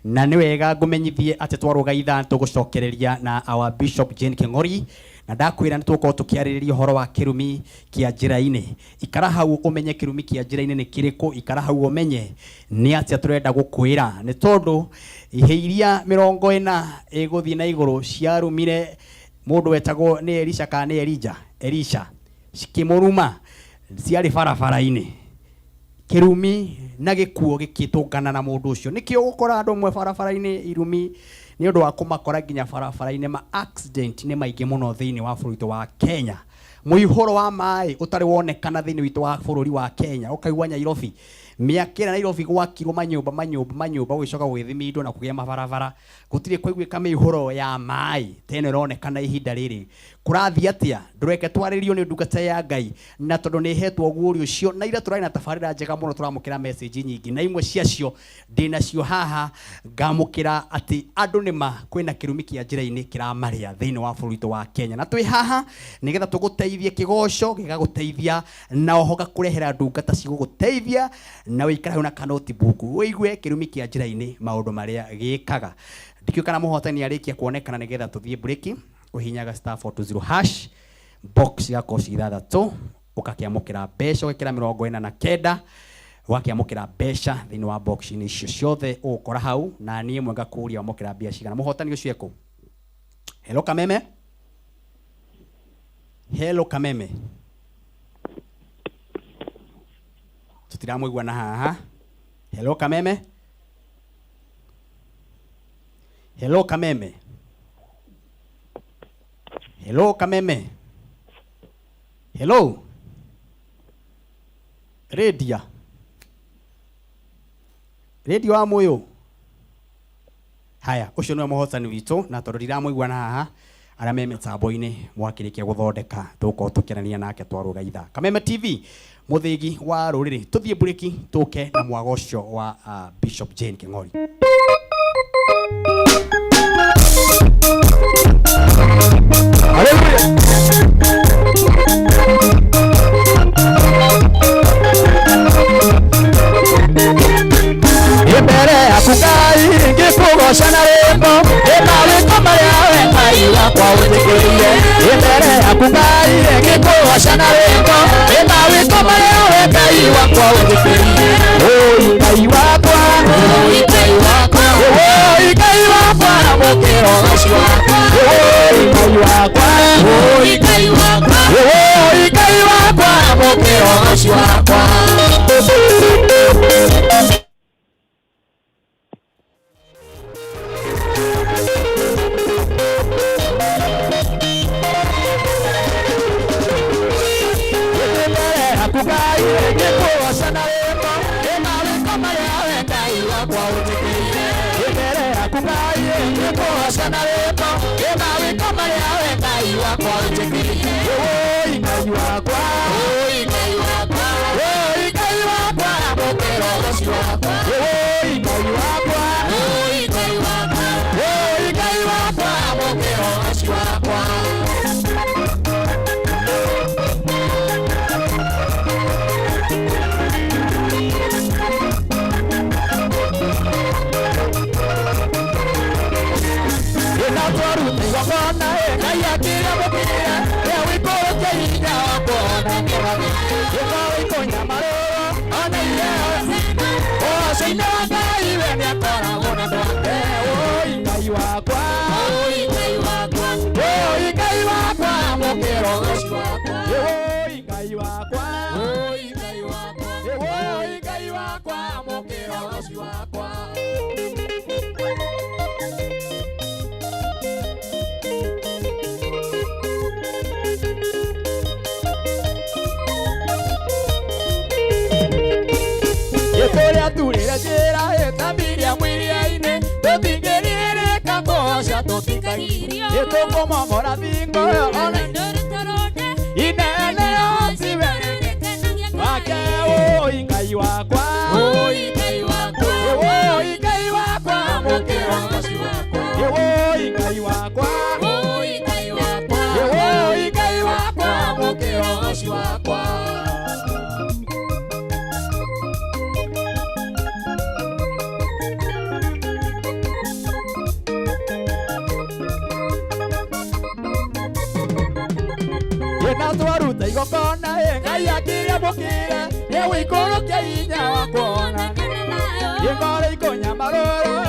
Na nĩ wega ngũmenyithie atĩ twarũga ithaa tũgũcokereria na our Bishop Jane King'ori, na ndakwĩra nĩ tũgũkorwo tũkĩarĩrĩria ũhoro wa kĩrumi kĩa njĩra-inĩ. Ikara hau ũmenye kĩrumi kĩa njĩra-inĩ nĩ kĩrĩkũ, ikara hau ũmenye nĩ atĩa tũrenda gũkwĩra, nĩ tondũ ihĩ iria 40 ĩgũthiĩ na igũrũ ciarumire mũndũ wetagwo nĩ Elisha kana nĩ Elijah, Elisha, cikĩmũruma ciarĩ barabara-inĩ. Kĩrumi na gĩkuũ gĩkĩtũngana na mũndũ ũcio. Nĩkĩo ũgũkora andũ amwe barabara-inĩ irumi nĩ ũndũ wa kũmakora nginya barabara-inĩ. Ma accident nĩ maingĩ mũno thĩinĩ wa bũrũri witũ wa Kenya. Mũihũro wa maĩ ũtarĩ wonekana thĩinĩ witũ wa bũrũri wa Kenya, ũkaigua Nairobi Mĩaka ĩrĩa Nairobi gwakirwo manyũmba manyũmba manyũmba gũgĩcoka gũgĩthimindwo na kũgĩa mabarabara, gũtirĩ kwaiguĩka mĩihũro ya maĩ ta ĩno ĩronekana ihinda rĩrĩ. Kũrathiĩ atĩa? Ndũreke twarĩrio nĩ ndungata ya Ngai, na tondũ nĩ ĩhetwo guũrio ũcio, na ira tũrarĩ na tabarĩra njega mũno, tũramũkĩra message nyingĩ, na imwe ciacio ndĩnacio haha. Ngamũkĩra atĩ andũ nĩma kwĩna kĩrumi kĩa njĩra-inĩ kĩramarĩa thĩinĩ wa bũrũri witũ wa Kenya, na twĩ haha nĩgetha tũgũteithie. Kĩgoco gĩgagũteithia na oho gakũrehera ndungata cigũgũteithia, na wĩikare hau na ka notebook ũigue kĩrumi kĩa njĩra-inĩ maũndũ marĩa gĩkaga. Ndikĩũĩ kana mũhotani arĩkia kuonekana nĩgetha tũthiĩ break. Ũhinyaga star 420 hash, box cigakorwo ci ithathatũ, ũgakĩamũkĩra mbeca, ũgekĩra 49, ũgakĩamũkĩra mbeca thĩinĩ wa box-inĩ icio ciothe ũgũkora hau. Na niĩ mwe ngakũria wamũkĩra mbia cigana. Mũhotani ũcio ekũ? Hello Kameme, hello Kameme, tũtiramũigua na haha. Hello Kameme, hello Kameme, hello Kameme, hello Redia, radio wa muyu. Haya, ucio niwe muhotani witũ, na tondũ ndiramũigua na haha, arĩa me mĩtambo-inĩ mwakĩrĩkia gũthondeka tũgũkorwo tũkĩarania nake twarũga ithaa. Kameme TV, mũthĩgi wa rũrĩrĩ. Tũthiĩ mburĩki, tũke na mwago ũcio wa Bishop Jane King'ori. Mbere yaku Ngai ngĩkũgoca na rwĩmbo, ĩ mawĩko marĩa we Ngai wakwa ũnjĩkĩrĩire. Mbere yaku Ngai ngĩkũgoca na rwĩmbo, ĩ mawĩko marĩa we Ngai wakwa ũnjĩkĩrĩire. Ũi Ngai wakwa, ũi Ngai wakwa, ũi Ngai wakwa, mũkĩro ũcio wakwa. Ũi Ngai wakwa, ũi Ngai wakwa, ũi Ngai wakwa, mũkĩro ũcio wakwa. Kũrĩa turĩre njĩra ĩtambiria mwiria-inĩ, tũtingĩrirĩka kũhoca tũtikagirio, ĩtũkũmomora thingo ona inene wake. Ũi Ngai wakwa, ũi Ngai wakwa, ũi Ngai wakwa, mũkĩro wakwa. Ũi Ngai wakwa, ũi Ngai wakwa, ũi Ngai wakwa, mũkĩro ũcio wakwa. Na twaruta igongona, Ngai akĩrĩamũkĩre, nĩ wĩikũrũkia hinya wa kuona ingoro ikũnyamarũrwo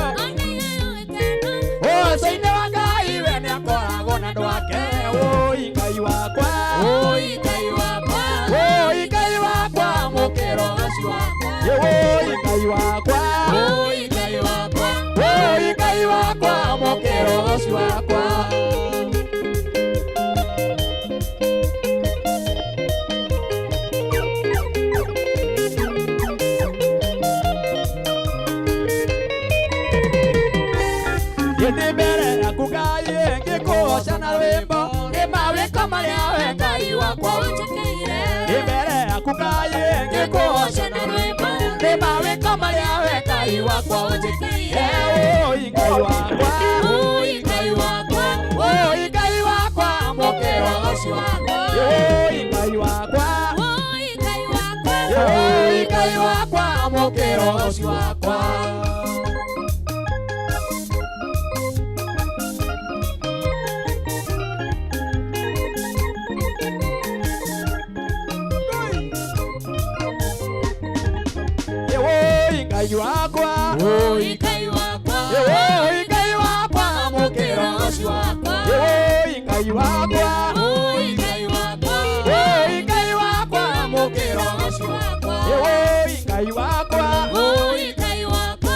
ũcoinĩ wa Ngai, we nĩakoragwo na andũ ake. Ũi Ngai wakwa, ũi Ngai wakwa, ũi Ngai wakwa, mũkĩro ũcio wakwa. Ũi Ngai wakwa, ũi Ngai wakwa, ũi Ngai wakwa, mũkĩro ũcio wakwa. Ndĩ mbere yaku Ngai ngĩkũgoca na rwĩmbo nĩ mawĩko marĩa we Ngai wakwa ũnjĩkĩire. Ndĩ mbere yaku Ngai ngĩkũgoca na rwĩmbo nĩ mawĩko marĩa we Ngai wakwa ũnjĩkĩire. Oi Ngai wakwa, oi Ngai wakwa, oi Ngai wakwa, amũkĩra ũcio wakwa. Oi Ngai wakwa, oi Ngai wakwa, oi Ngai wakwa, amũkĩra ũcio wakwa. Oi Ngai wakwa, oi Ngai wakwa, oi Ngai wakwa, amũkĩra ũcio wakwa. Oi Ngai wakwa, oi Ngai wakwa, oi Ngai wakwa, amũkĩra ũcio wakwa. Oi Ngai wakwa, oi Ngai wakwa,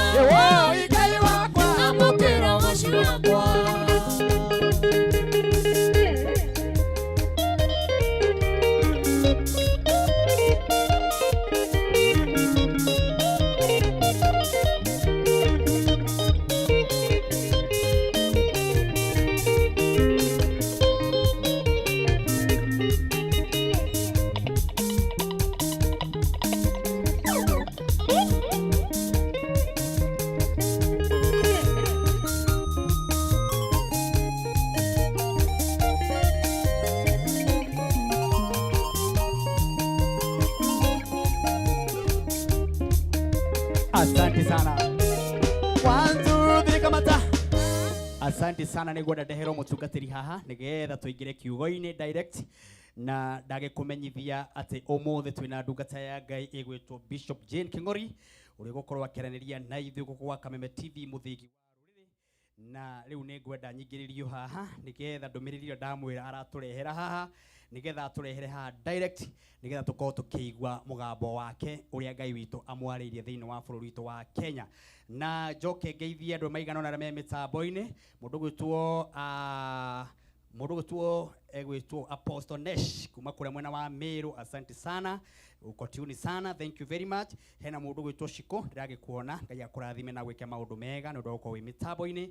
oi Ngai wakwa, amũkĩra ũcio wakwa. Asante sana. 1 2 3 kamata. Asante sana niguo ndehero mutungatiri haha nigetha tuingire kiugo-ini direct na ndagikumenyithia ati umuthi twina ndungata ya Ngai igwitwo Bishop Jane King'ori uria gukorwo akĩaranĩria na ithuĩ gũkũ gwa Kameme TV mũthingi wa rũrĩrĩ na rĩu nĩ ngwenda nyingĩrĩrio haha nigetha ndũmĩrĩri ĩrĩa ndamwĩra aratũrehera haha nigetha atũrehere haha direct nigetha tũkorwo tũkĩigua mũgambo wake ũrĩa Ngai witũ amwarĩirie thĩinĩ wa bũrũri witũ wa Kenya. Na njoke ngeithie andũ maigana ũna arĩa me mĩtambo-inĩ mũndũ gwĩtwo egwĩtwo Apostle Nesh kuma kũrĩa mwena wa Meru, asante sana, uko tuni sana, thank you very much. Hena mũndũ gwĩtwo Shiko ndĩragĩkuona, Ngai akũrathime na gwĩke maũndũ mega nĩ ũndũ wa gũkorwo wĩ mĩtambo-inĩ.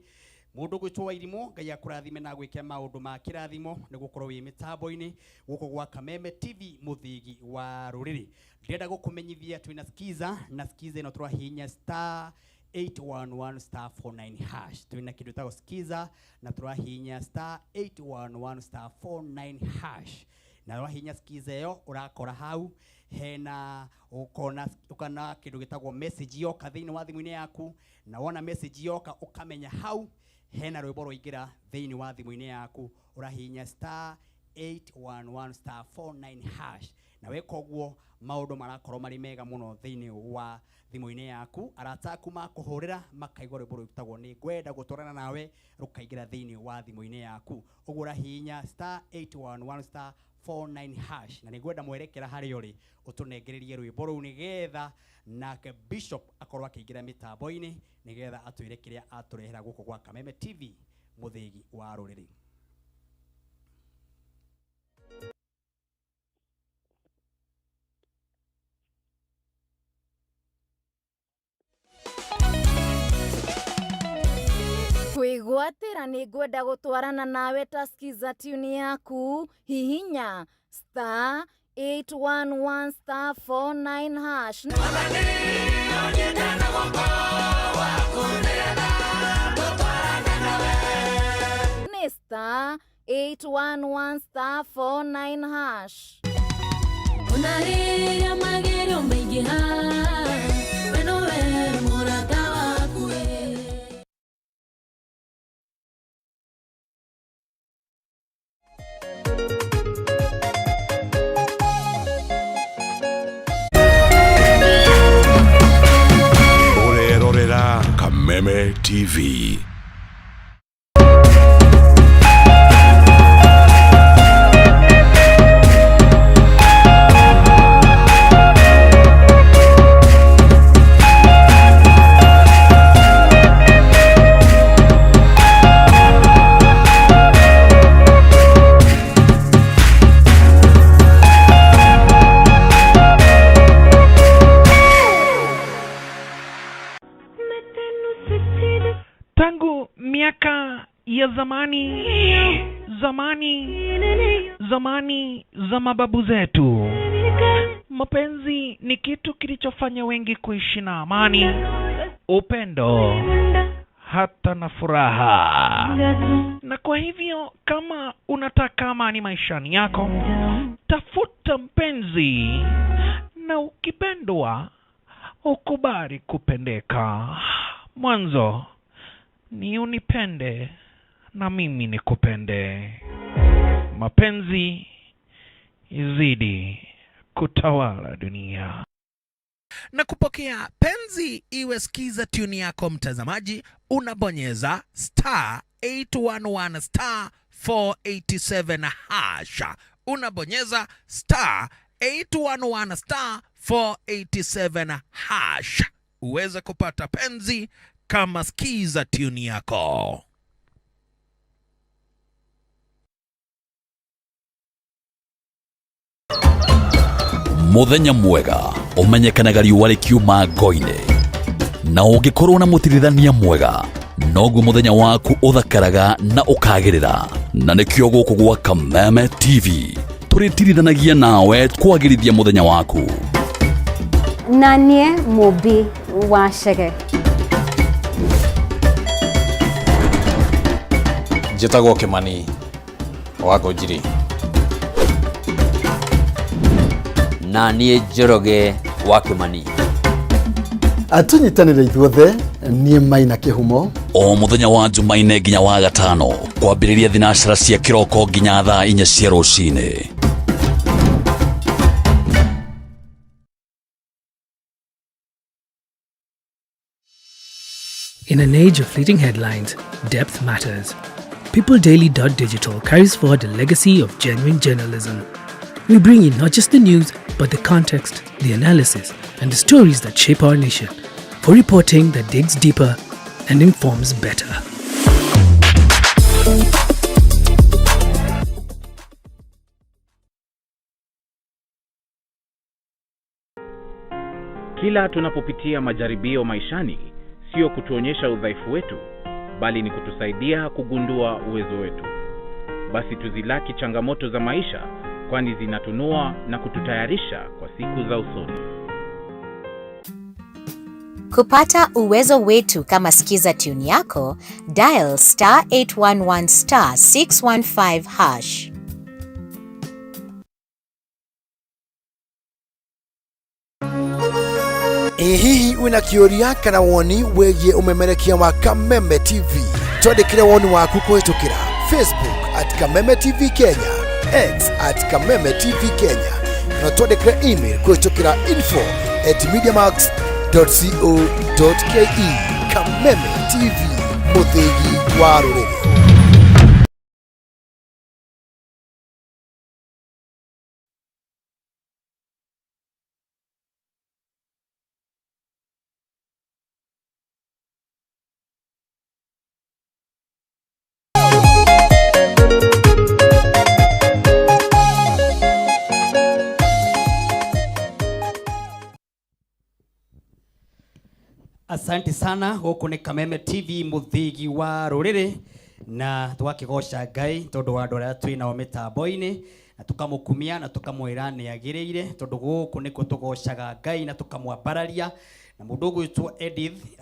Mũndũ gwĩtwo Wairimũ, Ngai akũrathime na gwĩke maũndũ ma kĩrathimo nĩ gũkorwo wĩ mĩtambo-inĩ gũkũ gwa Kameme TV mũthigi wa rũrĩrĩ. Ndĩrenda gũkũmenyithia twĩna Skiza na Skiza ĩno tũrahihinya star 811 star 49 hash. Twĩna kĩndũ gĩtagwo Skiza na tũrahihinya star 811 star 49 hash. Na wahihinya Skiza ĩyo ũrakora hau hena ukona ukana kĩndũ gĩtagwo message yoka thĩinĩ wa thimũ-inĩ yaku, na wona message yoka ũkamenya hau hena rwĩmbo rwaingĩra thĩinĩ wa thimũ-inĩ yaku, ũrahihinya star 811 star 49 hash. Na weka ũguo maũndũ marakorwo marĩ mega mũno thĩinĩ wa thimũ-inĩ yaku. Arata aku makũhũrĩra makaigua rwĩmbo rwĩtagwo nĩ ngwenda gũtwarana nawe rũkaingĩra thĩinĩ wa thimũ-inĩ yaku. Ũguo ũrahihinya star 811 star 49 hash. Na nĩngwenda mwerekera harĩa ũrĩ ũtũnengererie rwĩmbo rũu nĩgetha nake Bishop akorwo akĩingĩra mĩtambo-inĩ nĩgetha atwĩre kĩrĩa atũrehera gũkũ gwa Kameme TV mũthĩgi wa rũrĩrĩ. Kwĩgwatĩra nĩ ngwenda gũtwarana nawe ta Skiza tune yaku, hihinya star 811 star 49 hash. Nĩ star 811 star 49 hash. Ona rĩrĩa magerio maingĩha, we nowe mũrata waku. Ũrerorera Kameme TV. Tangu miaka ya zamani, zamani, zamani za mababu zetu, mapenzi ni kitu kilichofanya wengi kuishi na amani, upendo, hata na furaha. Na kwa hivyo kama unataka amani maishani yako, tafuta mpenzi, na ukipendwa ukubali kupendeka. Mwanzo ni unipende na mimi nikupende. Mapenzi izidi kutawala dunia. Na kupokea penzi iwe skiza tune yako mtazamaji, unabonyeza star 811 star 487 hash. Unabonyeza star 811 star 487 hash uweze kupata penzi kama skiza tune yako. Muthenya mwega umenyekanaga riũa rĩkiuma ngo-inĩ, na ũngĩkorwo na mũtirithania mwega noguo mũthenya waku ũthakaraga na ũkagĩrĩra. Na nĩkĩo gũkũ gwa Kameme TV tũrĩtirithanagia nawe kwagĩrithia mũthenya waku. Na niĩ Mũmbi wa Chege. Njĩtagwo Kĩmani wa Ngũnjiri. Na niĩ Njoroge wa Kĩmani. Tũnyitanĩre ithuothe, niĩ Maina Kĩhumo. O mũthenya wa Jumaine nginya wa gatano kwambĩrĩria thinacara cia kĩroko nginya thaa 4 cia rũcinĩ. In an age of fleeting headlines, depth matters. PeopleDaily.digital carries forward a legacy of genuine journalism. We bring you not just the news, but the context, the analysis, and the stories that shape our nation, for reporting that digs deeper and informs better. Kila tunapopitia majaribio maishani, sio kutuonyesha udhaifu wetu, bali ni kutusaidia kugundua uwezo wetu. Basi tuzilaki changamoto za maisha, kwani zinatunua na kututayarisha kwa siku za usoni. Kupata uwezo wetu kama skiza tune yako, dial star 811 star 615 hash. Ĩ hihi wĩna kĩũria kana woni wĩgiĩ ũmemerekia wa Kameme TV? Twandĩkĩre woni waku kũhĩtũkĩra Facebook at Kameme TV Kenya, X at Kameme TV Kenya, kana twandĩkĩre email kũhĩtũkĩra info at mediamax.co.ke. Kameme TV, mũthĩgi wa rũrĩrĩ. Asante sana. Gũkũ nĩ Kameme TV, mũthĩgi wa rũrĩrĩ, na tũgakĩgoca Ngai tondũ wa andũ arĩa twĩ nao mĩtambo-inĩ, na tũkamũkumia na tũkamwĩra nĩ agĩrĩire, tondũ gũkũ nĩkuo tũgocaga Ngai na tũkamwambararia. Na mũndũ ũgwĩtwo Edith,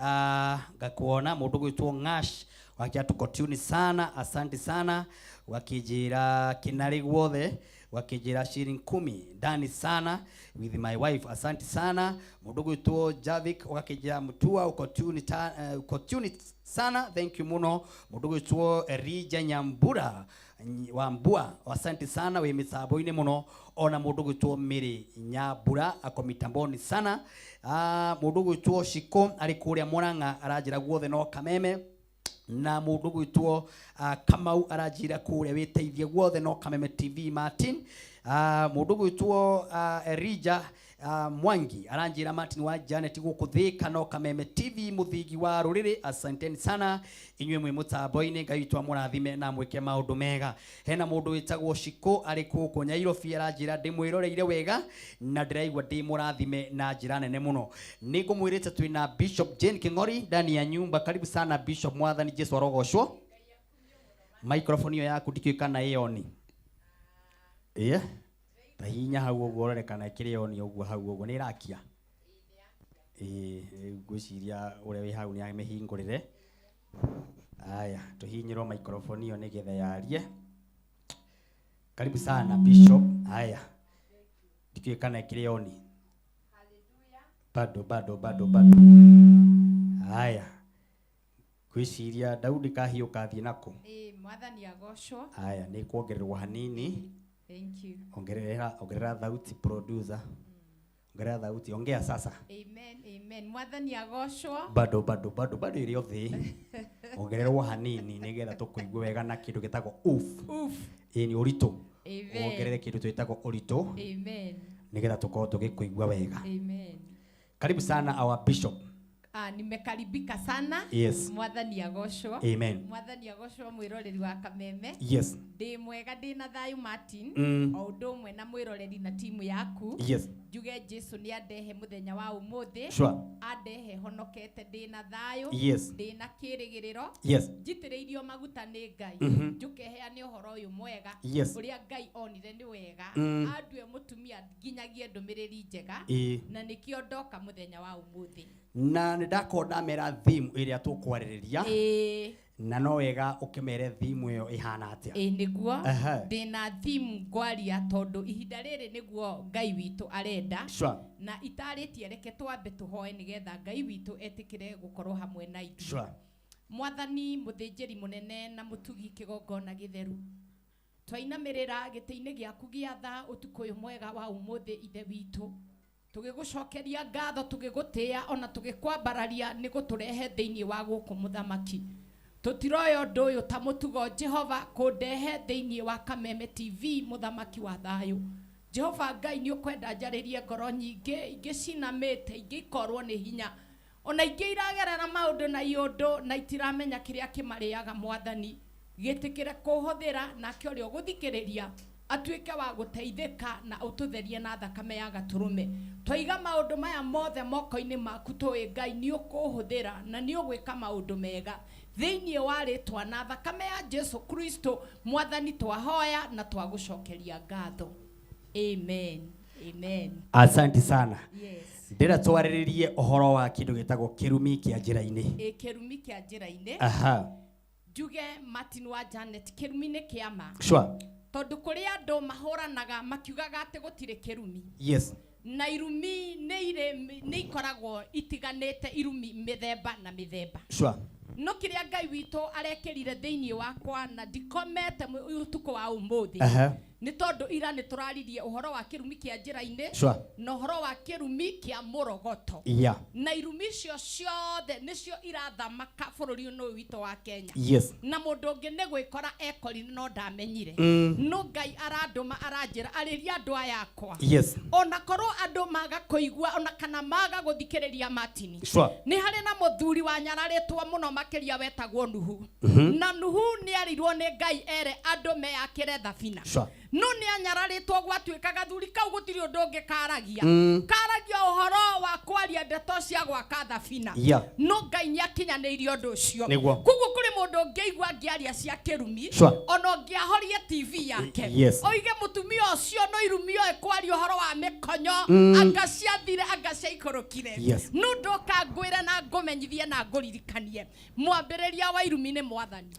ngakuona mũndũ ũgwĩtwo Ng'ash wakia tuko tune sana, asante sana. Wakijira kinari guothe, wakijira shilingi 10 ndani sana with my wife, asante sana. Mũndũ ũgwĩtwo Javik wakijira Mutua uko tune uko tune sana, thank you muno. Mũndũ ũgwĩtwo Rija Nyambura wa Mbua, asante sana wi mitambo-inĩ muno. Ona mũndũ ũgwĩtwo Mary Nyambura ako mitamboni sana. Mũndũ ũgwĩtwo Shiko arĩ kũrĩa Murang'a aranjĩra guothe no Kameme. Na mũndũ ũgwĩtwo Kamau aranjĩra kũrĩa wĩteithie guothe no Kameme TV. Martin Mũndũ gwĩtwo Elijah Mwangi aranjĩra Martin wa Janet gũkũ Thĩka no Kameme TV mũthingi wa rũrĩrĩ. Asanteni sana inyuĩ mwĩ mũtambo-inĩ, Ngai witũ amũrathime na amwĩke maũndũ mega. Hena mũndũ wĩtagwo Shiko arĩ gũkũ Nyairobi aranjĩra ndĩmwĩroreire wega na ndĩraigua ndĩ mũrathime na njĩra nene mũno. Nĩ ngũmwĩrĩte twĩna Bishop Jane King'ori ndani ya nyumba. Karibu sana Bishop, mwathani Jesu arogocwo. Microphone ĩyo yaku ndikĩũĩ kana ĩ on. Ĩĩ, ta hihinya hau ũguo ũrore kana ĩkĩrĩ on ũguo hau ũguo nĩ ĩrakia. Ĩĩ, rĩu ngwĩciria ũrĩa wĩ hau nĩ amĩhingũrĩre. Aya, tũhihinyĩrwo microphone ĩyo nĩgetha yarie. Karibu sana Bishop. Aya, ndikĩũĩ kana ĩkĩrĩ on. Bado bado bado bado. Aya, ngwĩciria Daudi kahiũ kathiĩ nako. Ĩĩ, mwathani agocwo. Aya, nĩ kuongererwo hanini. Thank you. Ongerera ongerera thauti producer. Ongerera thauti, ongea sasa. Amen, amen. Mwathani agocwo. Bado bado bado bado ĩrĩ o thĩ. Ongererwo hanini nĩgetha tũkũigue wega na kĩndũ gĩtagwo oof. Oof. Ĩĩ nĩ ũritũ. Amen. Wongerere kĩndũ twĩtagwo ũritũ Amen. nĩgetha tũkorwo tũgĩkũigua wega. Amen. Karibu sana our bishop. Nimekaribika sana. Yes. Mwathani agocwo. Amen. Mwathani agocwo mwĩroreri wa Kameme. Yes. Ndĩ mwega ndĩ na thayũ Martin. O ũndũ ũmwe na mwĩroreri na timu yaku. Yes. Njuge Jesu nĩ andehe mũthenya wa ũmũthĩ. Sure. Andehe honokete ndĩ na thayũ. Yes. Ndĩ na kĩrĩgĩrĩro. Yes. Njitĩrĩirio maguta nĩ Ngai. Njũke heane ũhoro ũyũ mwega. Yes. Ũrĩa Ngai onire nĩ wega. Andue mũtumia nginyagie ndũmĩrĩri njega. Ĩĩ. Na nĩkĩo ndoka mũthenya wa ũmũthĩ. Na nĩ ndakorwo ndamera theme ĩrĩa tũkwarĩrĩria. Ĩĩ. Na no wega ũkĩmere theme ĩyo ĩhana atĩa. Ĩĩ nĩguo. Ndĩna theme ngwaria tondũ ihinda rĩrĩ nĩguo Ngai witũ arenda. Sure. Na itarĩtie reke twambe tũhoe nĩgetha Ngai witũ etĩkĩre gũkorwo hamwe na ithuĩ. Sure. Mwathani mũthĩnjĩri mũnene na mũtugi kĩgongona gĩtheru, twainamĩrĩra gĩtĩ-inĩ gĩaku gĩa tha ũtukũ ũyũ mwega wa ũmũthĩ Ithe witũ, tũgĩgũcokeria ngatho, tũgĩgũtĩĩa ona tũgĩkwambararia nĩ gũtũrehe thĩinĩ wa gũkũ mũthamaki. Tũtiroya ũndũ ũyũ ta mũtugo Jehova kũndehe thĩinĩ wa Kameme TV mũthamaki wa thayũ. Jehova Ngai nĩ ũkwenda njarĩrie ngoro nyingĩ, ingĩ cinamĩte, ingĩ ikorwo nĩ hinya, ona ingĩ iragerera maũndũ na iũndũ na itiramenya kĩrĩa kĩmarĩaga. Mwathani, gĩtĩkĩre kũhũthĩra nake ũrĩa ũgũthikĩrĩria atuĩke wa gũteithĩka na ũtũtherie na thakame ya gatũrũme. Twaiga maũndũ maya mothe moko-inĩ maku, tũĩ Ngai nĩ ũkũhũthĩra na nĩ ũgwĩka maũndũ mega thĩinĩ wa rĩtwa na thakame ya Jesu Kristo. Mwathani, twahoya na twagũcokeria ngatho. Amen, amen. Asante sana. Yes. Ndĩra twarĩrĩrie ũhoro wa kĩndũ gĩtagwo kĩrumi kĩa njĩra-inĩ. Ĩ, kĩrumi kĩa njĩra-inĩ. Njuge Martin wa Janet, kĩrumi nĩ kĩama. Sure. Tondũ kũrĩ andũ mahũranaga makiugaga atĩ gũtirĩ kĩrumi. Yes. Na irumi nĩ irĩ nĩ ikoragwo itiganĩte, irumi mĩthemba na mĩthemba. Sure. No kĩrĩa Ngai witũ arekĩrire thĩinĩ wakwa na ndikomete ũtukũ wa ũmũthĩ, nĩ tondũ ira nĩ tũraririe ũhoro wa kĩrumi kĩa njĩra-inĩ Sure. na ũhoro wa kĩrumi kĩa mũrogoto. Na irumi icio ciothe nĩcio irathamaka bũrũri ũyũ witũ wa Kenya. Yes. Na mũndũ ũngĩ nĩ gwĩkora ekorire no ndamenyire. No Ngai arandũma aranjĩra arĩria andũ aya akwa. Yes. Ona korwo andũ maga kũigua ona kana maga gũthikĩrĩria Martin. Sure. Nĩ harĩ na mũthuri wanyararĩtwo mũno makĩria wetagwo Nuhu. Na Nuhu nĩ arirwo nĩ Ngai ere andũ meyakĩre thabina. Sure. No nĩ anyararĩtwo gwatuĩka gathuri kau gũtirĩ ũndũ ũngĩ karagia. Karagia ũhoro wa kwaria ndeto cia gwaka thabina. Yeah. No Ngai nĩ akinyanĩirie ũndũ ũcio. Nĩguo. Koguo kũrĩ mũndũ ũngĩigua angĩaria cia kĩrumi, Sure. ona ũngĩahorie TV yake, Yes. oige mũtumia ũcio no irumi oĩ kwaria ũhoro wa mĩkonyo, anga ciathire anga ciaikũrũkire. Yes. No ndoka ngwĩre na ngũmenyithie na ngũririkanie, mwambĩrĩria wa irumi nĩ Mwathani.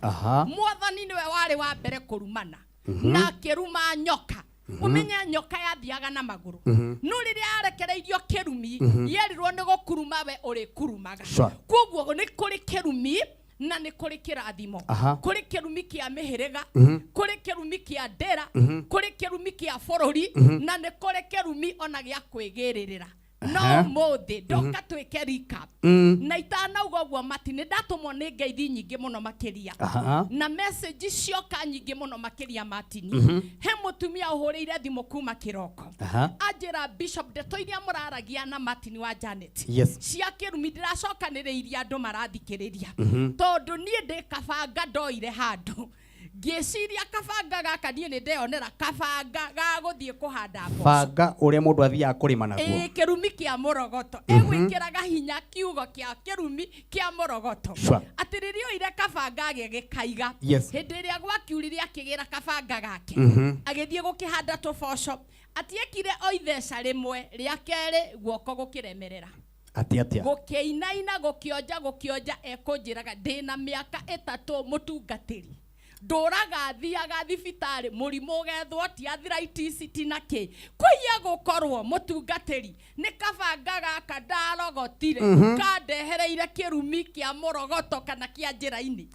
Mwathani nĩwe warĩ wa mbere kũrumana. Na akĩruma nyoka. Ũmenye nyoka yathiaga na magũrũ. No rĩrĩa yarekereirio kĩrumi, yerirwo nĩ gũkuruma we ũrĩkurumaga. Sure. Koguo nĩ kũrĩ kĩrumi na nĩ kũrĩ kĩrathimo. Kũrĩ kĩrumi kĩa mĩhĩrĩga, kũrĩ kĩrumi kĩa ndĩra, kũrĩ kĩrumi kĩa bũrũri, na nĩ kũrĩ kĩrumi ona gĩa kwĩgĩrĩrĩra. No ũmũthĩ ndoka twĩke recap. Na itanauga ũguo Mati, nĩ ndatũmwo nĩ ngeithi nyingĩ mũno makĩria. Na message cioka nyingĩ mũno makĩria Martin. He mũtumia ũhũrĩire thimũ kuma kĩroko. Anjĩra Bishop, ndeto iria mũraragia na Martin wa Janet. Cia kĩrumi ndĩracokanĩrĩirie andũ marathikĩrĩria. Tondũ niĩ ndĩ kabanga ndoire handũ. Ngĩciria kabanga gaka niĩ nĩ ndeyonera kabanga ga gũthiĩ kũhanda mboco. Banga ũrĩa mũndũ athiaga kũrĩma naguo. Ĩĩ, kĩrumi kĩa mũrogoto. Ĩgwĩkĩraga hinya kiugo kĩa kĩrumi kĩa mũrogoto. Atĩ rĩrĩa oire kabanga agĩgĩkaiga. Hĩndĩ ĩrĩa gwakiurire akĩgĩra kabanga gake. Agĩthiĩ gũkĩhanda tũboco. Atiekire o itheca rĩmwe, rĩa kerĩ guoko gũkĩremerera. Atĩ atĩa? Gũkĩinaina, gũkĩonja, gũkĩonja, ekũnjĩraga ndĩna mĩaka 3 mũtungatĩri. Ndũraga thiaga thibitarĩ mũrimũ ũgethwo ti arthritis ti na kĩ. Kũiya gũkorwo mũtungatĩri nĩ kabanga gaka ndarogotire, kandehereire kĩrumi kĩa mũrogoto kana kĩa njĩra-inĩ.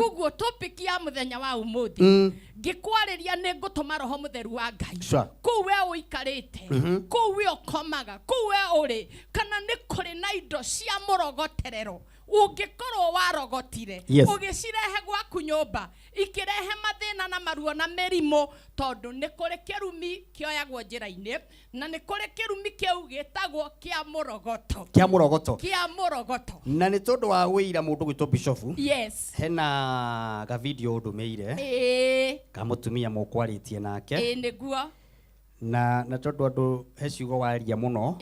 Koguo topic ya mũthenya wa ũmũthĩ, ngĩkwarĩria nĩ ngũtũma roho mũtheru wa Ngai. Kũu we ũikarĩte, kũu we ũkomaga, kũu we ũrĩ, kana nĩ kũrĩ na indo cia mũrogoterero ũngĩkorwo warogotire, ũgĩcirehe gwaku nyũmba, ikĩrehe mathĩna na maruo na mĩrimũ, tondũ nĩ kũrĩ kĩrumi kĩoyagwo njĩra-inĩ, na nĩ kũrĩ kĩrumi kĩu gĩtagwo kĩa mũrogoto. Kĩa mũrogoto. Kĩa mũrogoto. Na nĩ tondũ wa wĩira mũndũ gwĩtwo Bishop. Hena ga video ũndũmĩire. Ka mũtumia mũkwarĩtie nake. Ĩĩ, nĩguo. Na tondũ andũ he ciugo waria mũno.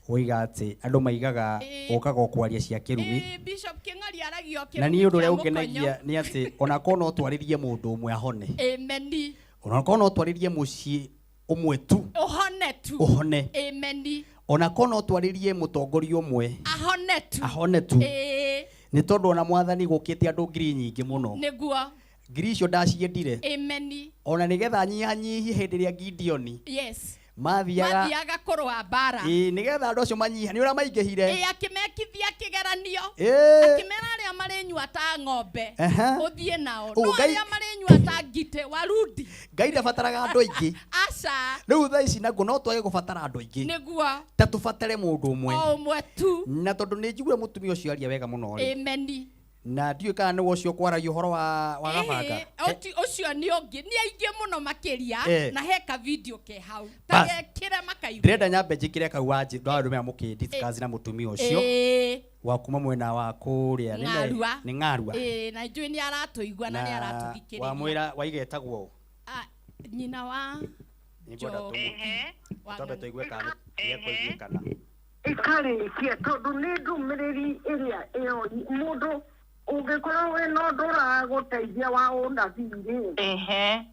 Ũiga atĩ andũ maigaga ũkaga kwaria cia kĩrumi. Bishop Kĩng'ori aragio kĩrumi. Na niĩ ũndũ ũrĩa ũngenagia nĩ atĩ onakorwo no twarĩrie mũndũ ũmwe ahone. Ameni. Onakorwo no twarĩrie mũciĩ ũmwe tu. Ũhone tu. Ũhone. Ameni. Onakorwo no twarĩrie mũtongoria ũmwe. Ahone tu. Ahone tu. Nĩ tondũ ona mwathani gũkĩte andũ ngiri nyingĩ mũno. Nĩguo. Ngiri icio ndaciendire. Ameni. Ona nĩgetha nyihanyihie hĩndĩ ĩrĩa Gideoni. Mathiaga kũrũa mbara. Ĩĩ, nĩgetha andũ acio manyiha, nĩ ũrĩa maingĩhire. Ĩĩ, akĩmekithia kĩgeranio. Akĩmera arĩa marĩnyua ta ng'ombe, ũthiĩ nao. No arĩa marĩnyua ta ngitĩ, warudi. Ngai ndabataraga andũ aingĩ. Aca. Rĩu thaa ici naguo no twage gũbatara andũ aingĩ. Nĩguo. Ta tũbatare mũndũ ũmwe. O ũmwe tu. Na tondũ nĩ njiguire mũtumia ũcio aria wega mũno rĩ. Ameni. Na ndiũĩ kana nĩwe ũcio kwaragia ũhoro wa gabanga. Ũcio nĩ ũngĩ, nĩ aingĩ mũno makĩria, na he ka video ke hau. Ta gekĩre makaigua. Ndĩrenda nyambe njĩkĩre kau wanjĩ, ndwarũmĩra mũkĩ discuss na mũtumia ũcio. Wa kuma mwena wa kũrĩa, nĩ Ng'arua. Na njũĩ nĩ aratũigua na nĩ aratũthikĩrĩria. Wamwĩra waiga ĩtagwo ũ? Nyina wa Twambe tũigue kana nĩ ekũiguĩkana. Ĩkarĩkia tondũ nĩ ndũmĩrĩri ĩrĩa ĩyo mũndũ ũngĩkorwo wĩna ũndũ ũragũteithia wa ũnabii rĩ,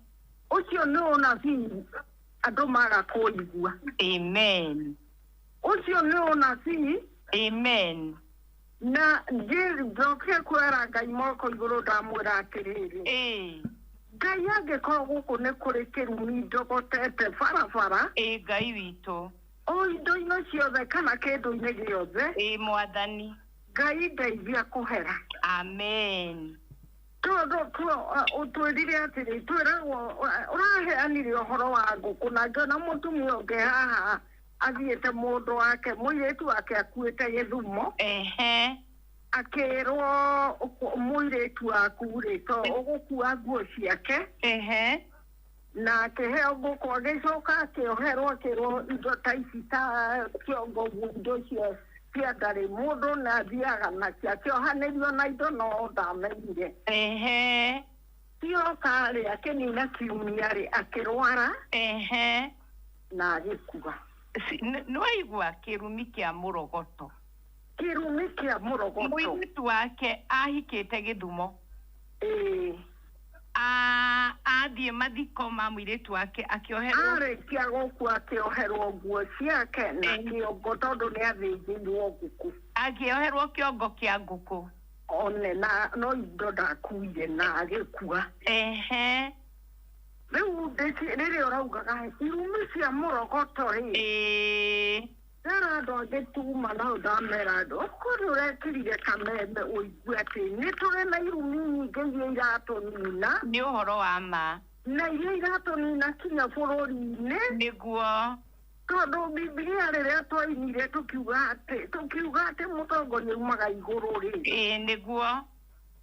ũcio nĩ ũnabii andũ maga kũigua. Amen. Ũcio nĩ ũnabii. Amen. Na njoke kwĩra Ngai moko igũrũ ndamwĩra atĩrĩrĩ, Ngai angĩkorwo gũkũ nĩ kũrĩ kĩrumi njogotete barabara, Ngai witũ, o indo-inĩ ciothe kana kĩndũ-inĩ gĩothe, Mwathani Ngai ndeithia kũhera. Amen. Tondũ ũtwĩrire atĩrĩ, twĩragwo ũraheanire ũhoro wa ngũkũ, na ngĩona mũtumia ũngĩ haha athiĩte mũndũ wake, mũirĩtu wake akuĩte gĩthumo. Akĩrwo mũirĩtu waku rĩ, to ũgũkua nguo ciake. Na akĩheo ngũkũ, agĩcoka akĩoherwo, akĩrwo indo ta ici ta kĩongo ũguo, indo icio cia ndarĩ mũndũ na athiaga nacio, akĩohanĩrio na indo no ndamenyire. Cioka rĩ, akĩnina kiumia rĩ, akĩrwara. Na agĩkua. Nĩwaigua kĩrumi kĩa mũrogoto. Kĩrumi kĩa mũrogoto. Mũirĩtu wake ahikĩte gĩthumo. Athiĩ mathiko ma mũirĩtu wake akĩoherwo. Arĩkia gũkua akĩoherwo nguo ciake na kĩongo tondũ nĩ athĩnjĩirwo ngũkũ. Akĩoherwo kĩongo kĩa ngũkũ. One na no indo ndakuire na agĩkua. Rĩu rĩrĩa ũraugaga irumi cia mũrogoto rĩ, Ndera andũ angĩ tuma nao ndamera andũ, okorwo nĩ ũrekĩrire kameme ũigue atĩ nĩ tũrĩ na irumi nyingĩ iria iratũnina. Nĩ ũhoro wa ma. Na iria iratũnina kinya bũrũri-inĩ. Nĩguo. Tondũ Bibilia rĩrĩa twainire tũkiuga atĩ tũkiuga atĩ mũtongoria umaga igũrũ rĩ. Ĩĩ nĩguo.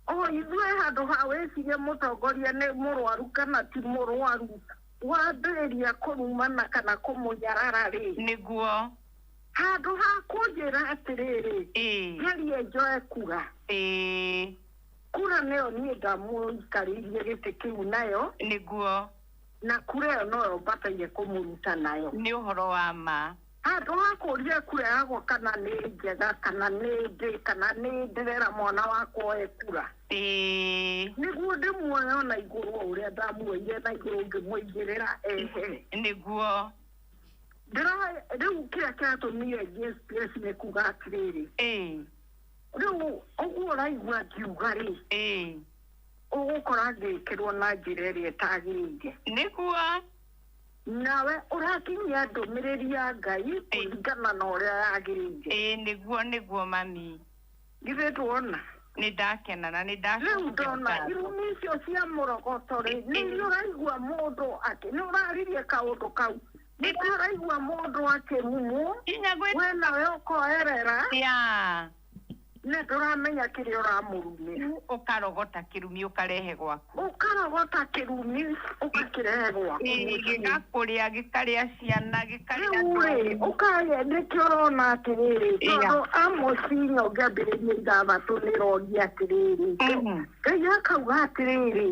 O ithuĩ handũ ha wĩcirie mũtongoria nĩ mũrwaru kana ti mũrwaru, wambĩrĩria kũrumana kana kũmũnyarara rĩ. Nĩguo. Handũ ha kũnjĩra atĩrĩrĩ, ngerie njoe kura. Ĩĩ. Kura nĩyo niĩ ndamũikarĩirie gĩtĩ kĩu nayo. Nĩguo. Na kura ĩyo noyo mbataire kũmũruta nayo. Nĩ ũhoro wa ma. Handũ ha kũria kura yakwa kana nĩ njega kana nĩ ndĩ kana nĩ ndĩrera mwana wakwa oe kura. Ĩĩ. Nĩguo ndĩmuoe ona igũrũ o ũrĩa ndamuoire na igũrũ ngĩmũigĩrĩra ehe. Nĩguo. Ndĩra rĩu kĩrĩa kĩratũmire ngĩe stress nĩ kuga atĩrĩrĩ. Ĩĩ. Rĩu ũguo ũraigua ngiuga rĩ. Ĩĩ. Ũgũkora ngĩkĩrwo na njĩra ĩrĩa ĩtagĩrĩire. Nĩguo. Nawe ũrakinyia ndũmĩrĩri ya Ngai kũringana na ũrĩa yagĩrĩire. Ĩĩ nĩguo nĩguo mami. Githĩ ndwona? Nĩ ndakena na nĩ ndacokia Rĩu ndona ngatho. irumi icio cia mũrogoto rĩ, nĩ iria ũraigua mũndũ akĩ, nĩ ũraririe kaũndũ kau, nĩkĩo ũraigua mũndũ akĩrumwo, we nawe ũkoerera. Yeah. Na ndũramenya kĩrĩa ũramũrumĩra. Ũkarogota kĩrumi ũkarehe gwaku. Ũkarogota kĩrumi ũgakĩrehe gwaku. Ĩĩ, gĩgakũrĩa, gĩkarĩa ciana, gĩkarĩa Rĩu rĩ, ũkarĩa nĩkĩo ũrona atĩrĩrĩ, tondũ Amosi inya ũngĩambĩrĩria ithathatũ nĩ ĩroria atĩrĩrĩ, Ngai akauga atĩrĩrĩ,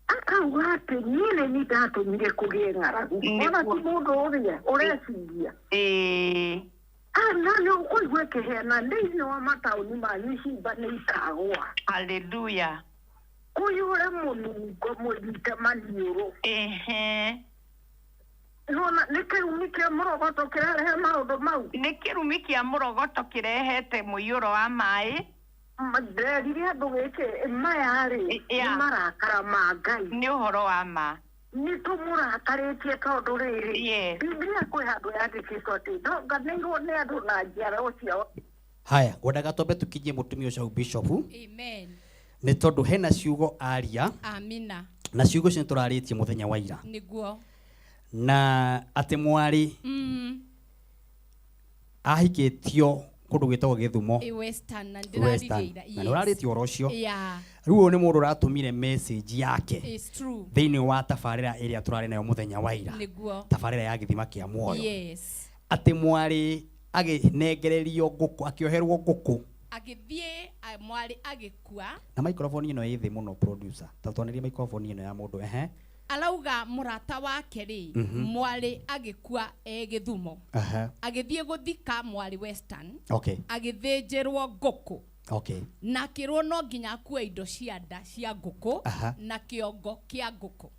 akauga atĩ niĩ nĩ niĩ ndatũmire kũgĩe ng'aragu. Ona ti mũndũ ũrĩa ũreciria. Ĩĩ. Na nĩ ũkũigua ĩkĩheana thĩinĩ wa mataũni manyu icimba nĩ ikagũa. Hallelujah. Kũiyũre mũnungo mũnyite maniũrũ. Ehe. Nĩwona nĩ kĩrumi kĩa mũrogoto kĩrarehe maũndũ mau. Nĩ kĩrumi kĩa mũrogoto kĩrehete mũiyũro wa maĩ. Nderire andũ gĩkĩ maya rĩ nĩ marakara ma Ngai. Nĩ ũhoro wa ma. Nĩ tũmũrakarĩtie tondũ rĩrĩ, Yes. Bibilia kwĩ handũ yandĩkĩtwo atĩ ndonganĩirwo nĩ andũ na njiarwa ciao. Haya, ngwendaga twambe tũkinyie mũtumia ũcio hau bishop. Amen. Nĩ tondũ hena ciugo aria. Amina. Na ciugo icio nĩ tũrarĩtie mũthenya wa ira. Nĩguo. Na atĩ mwarĩ ahikĩtio kũndũ gwĩtagwo Gĩthumo. Ĩ Western, na ndĩraririe Western. ira. Na nĩ ũrarĩtie ũhoro ũcio. Yeah. Rĩu ũyũ nĩ mũndũ ũratũmire message yake It's true. thĩinĩ wa tabarĩra ĩrĩa tũrarĩ nayo mũthenya wa ira. Nĩguo. Tabarĩra ya gĩthima kĩa muoyo. Yes. Atĩ mwarĩ agĩnengererio ngũkũ, akĩoherwo ngũkũ. Agĩthiĩ, mwarĩ agĩkua. Na microphone ĩno ĩ thĩ mũno producer. Ta twanĩrie microphone ĩno ya mũndũ, ehe. Arauga mũrata wake rĩ, mwarĩ agĩkua e Gĩthumo. Agĩthiĩ gũthika mwarĩ Western. Agĩthĩnjĩrwo ngũkũ. Na akĩrwo no nginya akue indo cia nda cia ngũkũ na kĩongo kĩa ngũkũ.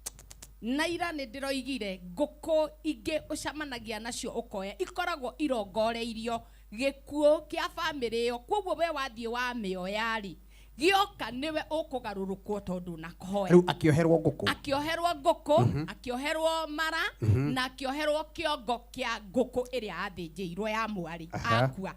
Na ira nĩ ndĩroigire ngũkũ ingĩ ũcemanagia nacio ũkoya ikoragwo irongoreirio gĩkuũ kĩa bamĩrĩ ĩyo. Kwoguo we wathiĩ wamĩoya rĩ, gĩoka nĩwe ũkũgarũrũkwo tondũ ũnakohoya. Rĩu akĩoherwo ngũkũ. Akĩoherwo ngũkũ, akĩoherwo mara, na akĩoherwo kĩongo kĩa ngũkũ ĩrĩa athĩnjĩirwo ya mwarĩ, akua.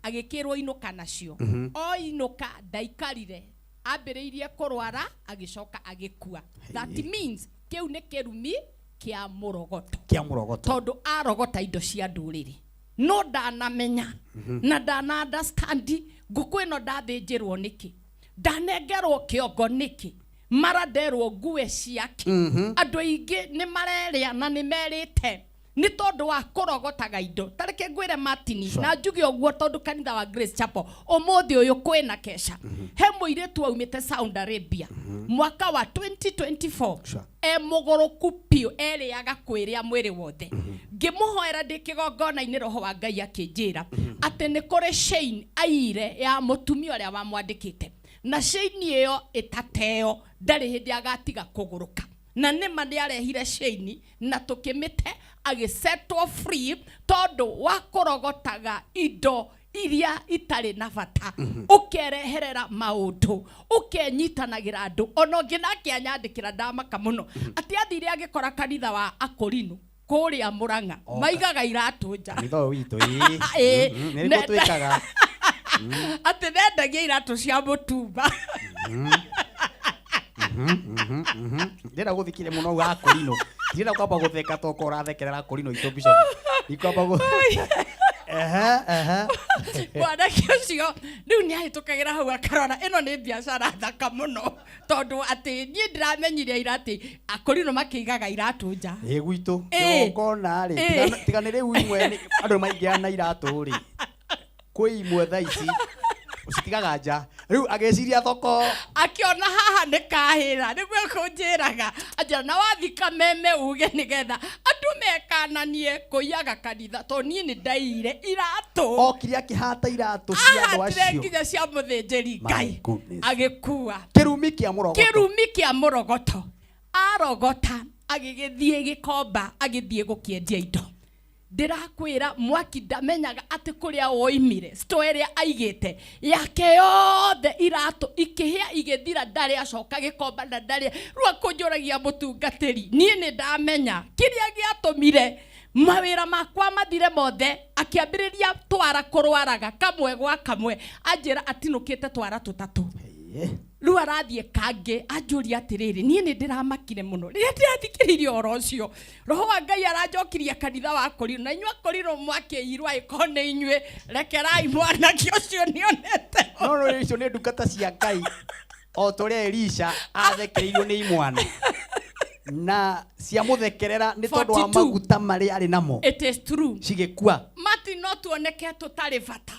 Agĩkĩrwo inũka nacio. O inũka ndaikarire, ambĩrĩirie kũrwara, agĩcoka agĩkua. That means kĩu nĩ kĩrumi kĩa mũrogoto. Kĩa mũrogoto. Tondũ arogota indo cia ndũrĩrĩ. No ndanamenya, na ndana understand ngũkũ ĩno ndathĩnjĩrwo nĩkĩ, ndanengerwo kĩongo nĩkĩ, mara nderwo ngue ciake. Andũ aingĩ nĩ marerĩa na nĩ merĩte nĩ tondũ wa kũrogotaga indo. Ta reke ngwĩre Martin, na njuge ũguo tondũ kanitha wa Grace Chapel ũmũthĩ ũyũ kwĩna kesha. He mũirĩtu waumĩte Saudi Arabia mwaka wa 2024, e mũgũrũku biũ, erĩaga kwĩrĩa mwĩrĩ wothe. Ngĩmũhoera ndĩ kĩgongona-inĩ, roho wa Ngai akĩnjĩra atĩ nĩ kũrĩ chain aiyire ya mũtumia ũrĩa wamwandĩkĩte, na chain ĩyo ĩtateo ndarĩ hĩndĩ agatiga kũgũrũka. Na nĩma nĩarehire chain na tũkĩmĩte agĩsetwo free tondũ wa kũrogotaga indo iria itarĩ na bata. Ũkereherera maũndũ, ũkenyitanagĩra andũ. Ona ũngĩ nake anyandĩkĩra ndamaka mũno. Atĩ athire agĩkora kanitha wa Akorino kũrĩa Mũrang'a, maigaga iratũ nja. Kanitha ũyũ witũ, ĩĩ. Ĩĩ. Nĩ nĩguo twĩkaga. Atĩ nendagia iratũ cia mũtumba. Ndĩrenda gũthikĩrĩria mũno wa Akorino. Ndirenda kwamba gũtheka toko ũrathekerera kũrino itũ bishop. Ikwamba gũ Ehe, ehe. Mwanake ũcio rĩu nĩ ahĩtũkagĩra hau akarora ĩno nĩ biacara thaka mũno tondũ atĩ niĩ ndĩramenyire ira atĩ akũrinũ makĩigaga iratũ nja. Ĩ gwitũ kĩgongona rĩ tiga nĩ rĩu imwe andũ maingĩra na iratũ rĩ kwĩ imwe thaa ici ũcitigaga nja rĩu agĩciria thoko akiona haha nĩ kahĩra nĩguo kũnjĩraga anjĩra na wathika meme uge nĩgetha andũ mekananie kũiyaga kanitha tondũ niĩ nĩ ndaiyire iratũ. Okire akĩhata iratũ cia andũ ahatire acio. nginya cia mũthĩnjĩri Ngai agĩkua kĩrumi kĩa mũrogoto. Kĩrumi kĩa mũrogoto. Arogota agĩgĩthiĩ gĩkomba agĩthiĩ gũkĩendia indo. Ndĩrakwĩra mwaki ndamenyaga atĩ kũrĩa woimire store ĩrĩa aigĩte yake yothe iratũ ikĩhĩa igĩthira ndarĩ acoka gĩkomba na ndarĩ rĩu akũnjũragia mũtungatĩri niĩ nĩ ndamenya kĩrĩa gĩatũmire mawĩra makwa mathire mothe akĩambĩrĩria twara kũrwaraga kamwe gwa kamwe anjĩra atinũkĩte twara tũtatũ rĩu arathiĩ kangĩ anjũria atĩrĩrĩ niĩ nĩ ndĩramakire mũno rĩrĩa ndĩrathikĩrĩirie ũhoro ũcio roho wa Ngai aranjokiria kanitha wa Korinũ na inyuĩ Akorinũ mwakĩirwo angĩkorwo nĩ inyuĩ rekerai mwanake ũcio nĩonete no icio nĩ ndungata cia Ngai o ta ũrĩa Elisha athekereirwo nĩ imwana na ciamũthekerera nĩ tondũ wa 42. maguta marĩa arĩ namo. It is true. Cigĩkua. Mati no tuoneke tũtarĩ bata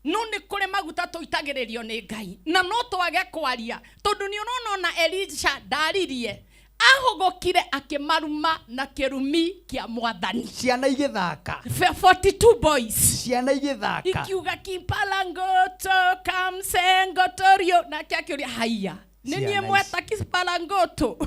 no nĩ kũrĩ maguta tũitagĩrĩrio nĩ Ngai na no twage kwaria tondũ nĩ ũrona ona Elisha ndaririe ahũgũkire akĩmaruma na kĩrumi kĩa mwathani. Ciana igĩthaka. 42 boys. Ciana igĩthaka. Ikiuga kimpalangoto kamsengotorio nake akĩũria haiya nĩ niĩ Ciana mweta kimpalangoto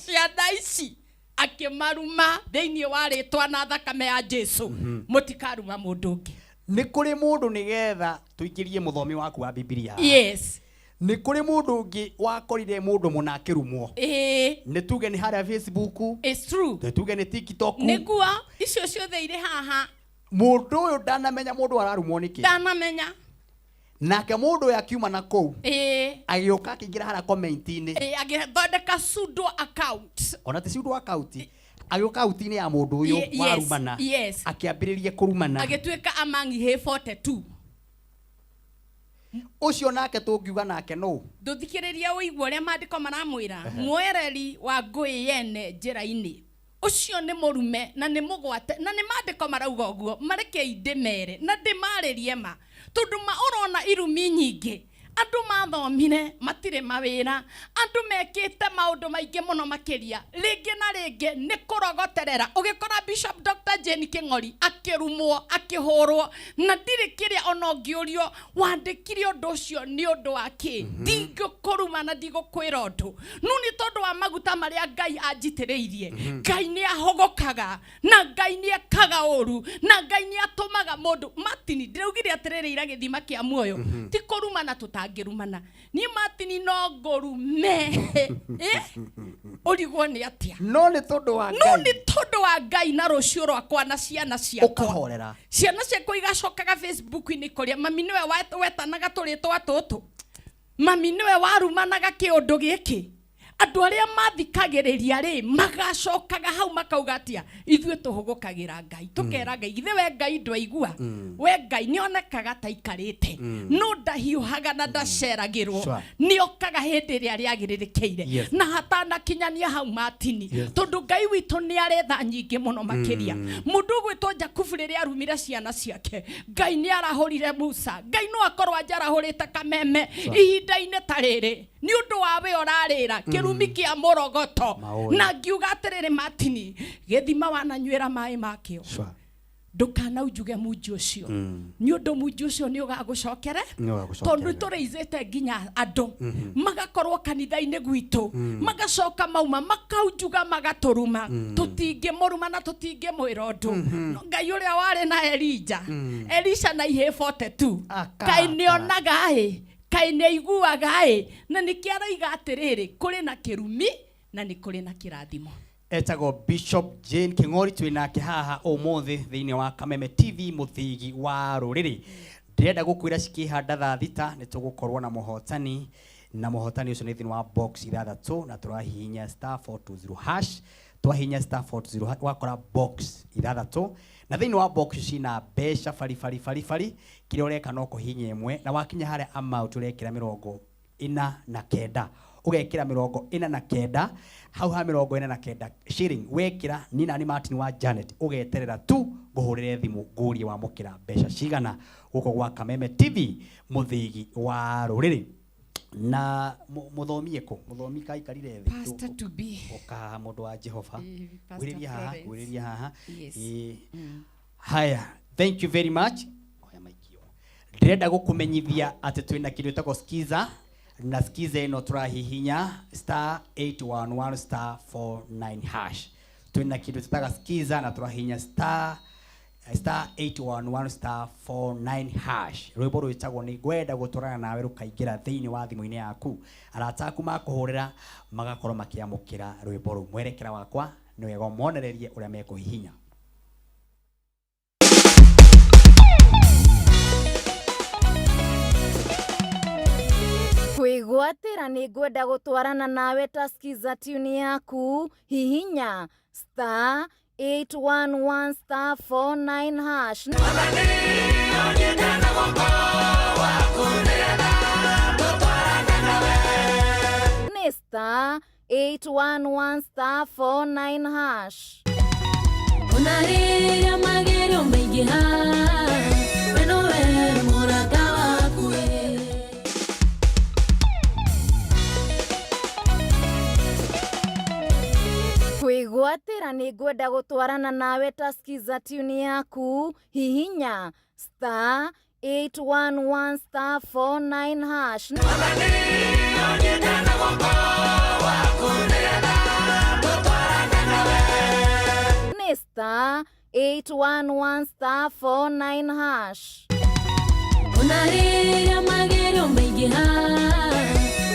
ciana ici akĩmaruma thĩinĩ wa rĩtwa na thakame ya Jesu. Mũtikaruma mũndũ ũngĩ. Nĩ kũrĩ mũndũ nĩgetha tũingĩrie mũthomi waku wa Bibilia. Yes. Nĩ kũrĩ mũndũ ũngĩ wakorire mũndũ mũna akĩrumwo. Nĩ tuge nĩ harĩa Facebook. It's true. Nĩ tuge nĩ TikTok. Nĩguo icio ciothe irĩ haha. Mũndũ ũyũ ndanamenya mũndũ ararumwo nĩkĩ. Ndanamenya. Nake mũndũ ũyũ akiuma na kũu. Agĩũka akĩingĩra harĩa comment-inĩ. Agĩthondeka pseudo account. Ona ti pseudo account. Agĩũka account-inĩ ya mũndũ ũyũ warumana. Yes. Akĩambĩrĩria kũrumana. Agĩtuĩka among he 42. Ũcio nake tũngiuga nake nũ? Ndũthikĩrĩrie ũigue ũrĩa maandĩko maramwĩra. Mwereri wa ngũĩ yene njĩra-inĩ. Ũcio nĩ mũrume na nĩ mũgwate na nĩ maandĩko marauga ũguo marekei ndĩmere na ndĩmarĩrie ma tondũ ma ũrona irumi nyingĩ andũ mathomire matirĩ mawĩra andũ mekĩte maũndũ maingĩ mũno makĩria rĩngĩ na rĩngĩ nĩ kũrogoterera ũgĩkora Bishop Dr. Jane Kĩng'ori akĩrumwo akĩhũrwo na ndirĩ kĩrĩa ona ũngĩũrio wandĩkire ũndũ ũcio nĩ ũndũ wa kĩ ndingĩkũruma na ndigũkwĩra ũndũ no nĩ tondũ wa maguta marĩa Ngai anjitĩrĩirie Ngai nĩ ahogokaga na Ngai nĩ ekaga ũru na Ngai nĩ atũmaga mũndũ Martin ndĩraugire atĩrĩrĩ ira gĩthima kĩa muoyo ti kũrumana tũtangĩrumana niĩ Martin no ngũrume ũrigwo nĩ atĩa no nĩ tondũ wa no Ngai nĩ tondũ wa Ngai na rũciũ rwakwa na ciana ciakwa ũkahorera ciana ciakwa igacokaga Facebook-inĩ kũrĩa mami nĩwe wetanaga tũrĩtwa tũtũ mami nĩwe warumanaga kĩũndũ gĩkĩ andũ arĩa mathikagĩrĩria rĩ magacokaga hau makauga atĩa ithuĩ tũhũgũkagĩra Ngai tũkera Ngai githĩ we Ngai ndwaigua we Ngai nĩonekaga ta aikarĩte no ndahiũhaga na ndaceragĩrwo nĩokaga hĩndĩ ĩrĩa rĩagĩrĩrĩkĩire na hatanakinyania hau Martini tondũ Ngai witũ nĩ aretha nyingĩ mũno makĩria mũndũ ũgwĩtwo Jakubu rĩrĩa arumire ciana ciake Ngai nĩ arahũrire Musa Ngai no akorwo anjarahũrĩte kameme ihinda-inĩ ta rĩrĩ nĩ ũndũ wa we ũrarĩra kĩrumi kĩa mũrogoto na ngiuga atĩrĩrĩ Martini gĩthima wananyuĩra maĩ makĩo ndũkanaunjuge munji ũcio nĩ ũndũ munji ũcio nĩ ũgagũcokere tondũ tũrĩizĩte nginya andũ magakorwo kanitha-inĩ gwitũ magacoka mauma makaunjuga magatũruma tũtingĩmũruma na tũtingĩmwĩra ũndũ no Ngai ũrĩa warĩ na Elija Elisha na ihĩ 42 kaĩ nĩonaga ĩ kaĩ nĩaiguaga ĩ na nĩkĩo aroiga atĩrĩrĩ kũrĩ na kĩrumi na nĩ kũrĩ na kĩrathimo. Etagwo Bishop Jane Kĩng'ori twĩ nake haha ũmũthĩ thĩinĩ wa Kameme TV mũthigi wa rũrĩrĩ. Ndĩrenda gũkwĩra cikĩhanda thaa thita nĩ tũgũkorwo na mũhotani na mũhotani ũcio nĩ thĩinĩ wa box ithathatũ na tũrahihinya star 420 hash Twahinya star 40 wakora box ithathatũ, na thĩinĩ wa box cina mbeca bari bari bari bari. Kĩrĩa ũreka no kũhihinya ĩmwe, na wakinya harĩa amount ũrekĩra 49, ũgekĩra 49 hau ha 49 shilling wekĩra. Ni nani Martin wa Janet, ũgeterera tu ngũhũrĩre thimũ ngũrie wamũkĩra mbeca cigana gũkũ gwa Kameme TV, mũthĩgi wa rũrĩrĩ. Na mũthomi ĩkũ mũthomi kaikarire thĩ? Pastor to be. Ũka mũndũ wa Jehova. Pastor Ngwĩrĩria haha. Florence. Ngwĩrĩria haha. Yes. Ĩĩ. Haya, thank you very much. Oya maikio. Ndĩrenda gũkũmenyithia atĩ twĩna kĩndũ gĩtagwo skiza, na skiza ĩno tũrahihinya star 811 star 49 hash. Twĩna kĩndũ tũtaga skiza na tũrahihinya star 811 star 49 hash. Rwĩmbo rwĩtagwo nĩ ngwenda gũtwarana nawe rũkaingĩra thĩinĩ wa thimũ-inĩ yaku. Arata aku makũhũrĩra magakorwo makĩamũkĩra rwĩmbo rũu. Mwerekera wakwa nĩ wega ũmonererie ũrĩa mekũhihinya. Kwĩgwatĩra nĩ ngwenda gũtwarana nawe ta skiza tune yaku, hihinya star 811 star 49 hash. Nĩ star 811 star 49 hash. Ona rĩrĩa magerio maingĩha, we nowe mũrata waku ĩ. Kwĩgwatĩra nĩ ngwenda gũtwarana nawe ta skiza tune yaku, hihinya star 811 star 49 hash. Nĩ star 811 star 49 hash. Ona rĩrĩa magerio maingĩha,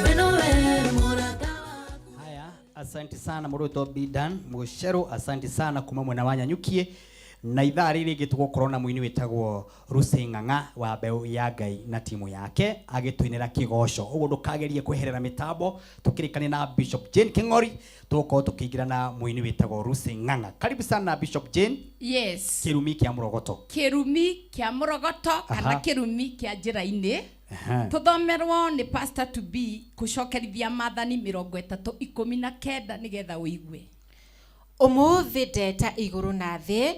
we nowe mũrata. Haya, asante sana mũrũtwo Bidan Mũceru, asante sana kuma mwena wa Nyanyukie. Na ithaa rĩrĩ rĩngĩ tũgũkorwo na mũini wĩtagwo Lucy Ng'ang'a wa mbeũ ya Ngai na timu yake agĩtũinĩra kĩgoco. Ũguo ndũkagerie kweherera mĩtambo, tũkĩrĩkania na Bishop Jane King'ori tũgũkorwo tũkĩingĩra na mũini wĩtagwo Lucy Ng'ang'a. Karibu sana Bishop Jane. Yes. Kĩrumi kĩa mũrogoto. Kĩrumi kĩa mũrogoto kana kĩrumi kĩa njĩra-inĩ. Tũthomerwo nĩ Pastor to be kũcokerithia Maathani 30:19 nĩgetha ũigue. Ũmũthĩ ndeta igũrũ na thĩ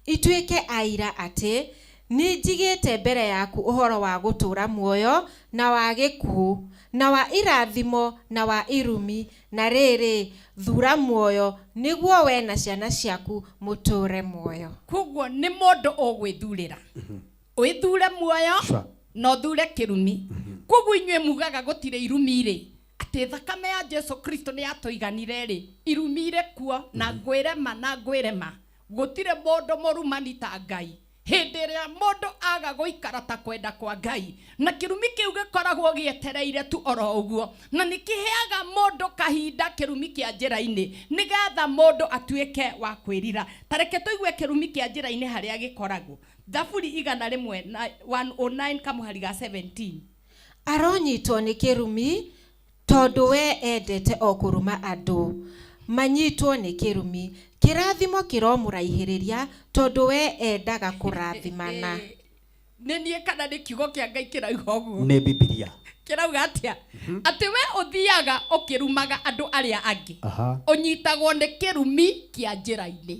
ituĩke aira atĩ nĩ njigĩte mbere yaku ũhoro wa gũtũũra muoyo na wa gĩkuũ, na wa irathimo na wa irumi, na rĩrĩ, thura muoyo nĩguo we na ciana ciaku mũtũũre muoyo. Koguo nĩ mũndũ ũgwĩthurĩra, wĩthure muoyo na ũthure kĩrumi. Koguo inyuĩ mugaga gũtirĩ irumi rĩ, atĩ thakame ya Jesu Kristo nĩ yatũiganire rĩ, irumi irĩ kuo. Na ngwĩre ma, na ngwĩre ma, gũtirĩ mũndũ mũrumani ta Ngai. Hĩndĩ ĩrĩa mũndũ aga gũikara ta kwenda kwa Ngai, na kĩrumi kĩu gĩkoragwo gĩetereire tu oro ũguo, na nĩ kĩheaga mũndũ kahinda, kĩrumi kĩa njĩra-inĩ, nĩgetha mũndũ atuĩke wa kwĩrira. Ta reke tũigue kĩrumi kĩa njĩra-inĩ harĩa gĩkoragwo. Thaburi 100 na 109 kamũhari ga 17. Aronyitwo nĩ kĩrumi tondũ we endete o kũruma andũ, manyitwo nĩ kĩrumi. Kĩrathimo kĩromũraihĩrĩria tondũ we endaga kũrathimana. Nĩ niĩ kana nĩ kiugo kĩa Ngai kĩrauga ũguo? Nĩ Bibilia. Kĩrauga atĩa? Atĩ we ũthiaga ũkĩrumaga andũ arĩa angĩ, ũnyitagwo nĩ kĩrumi kĩa njĩra-inĩ,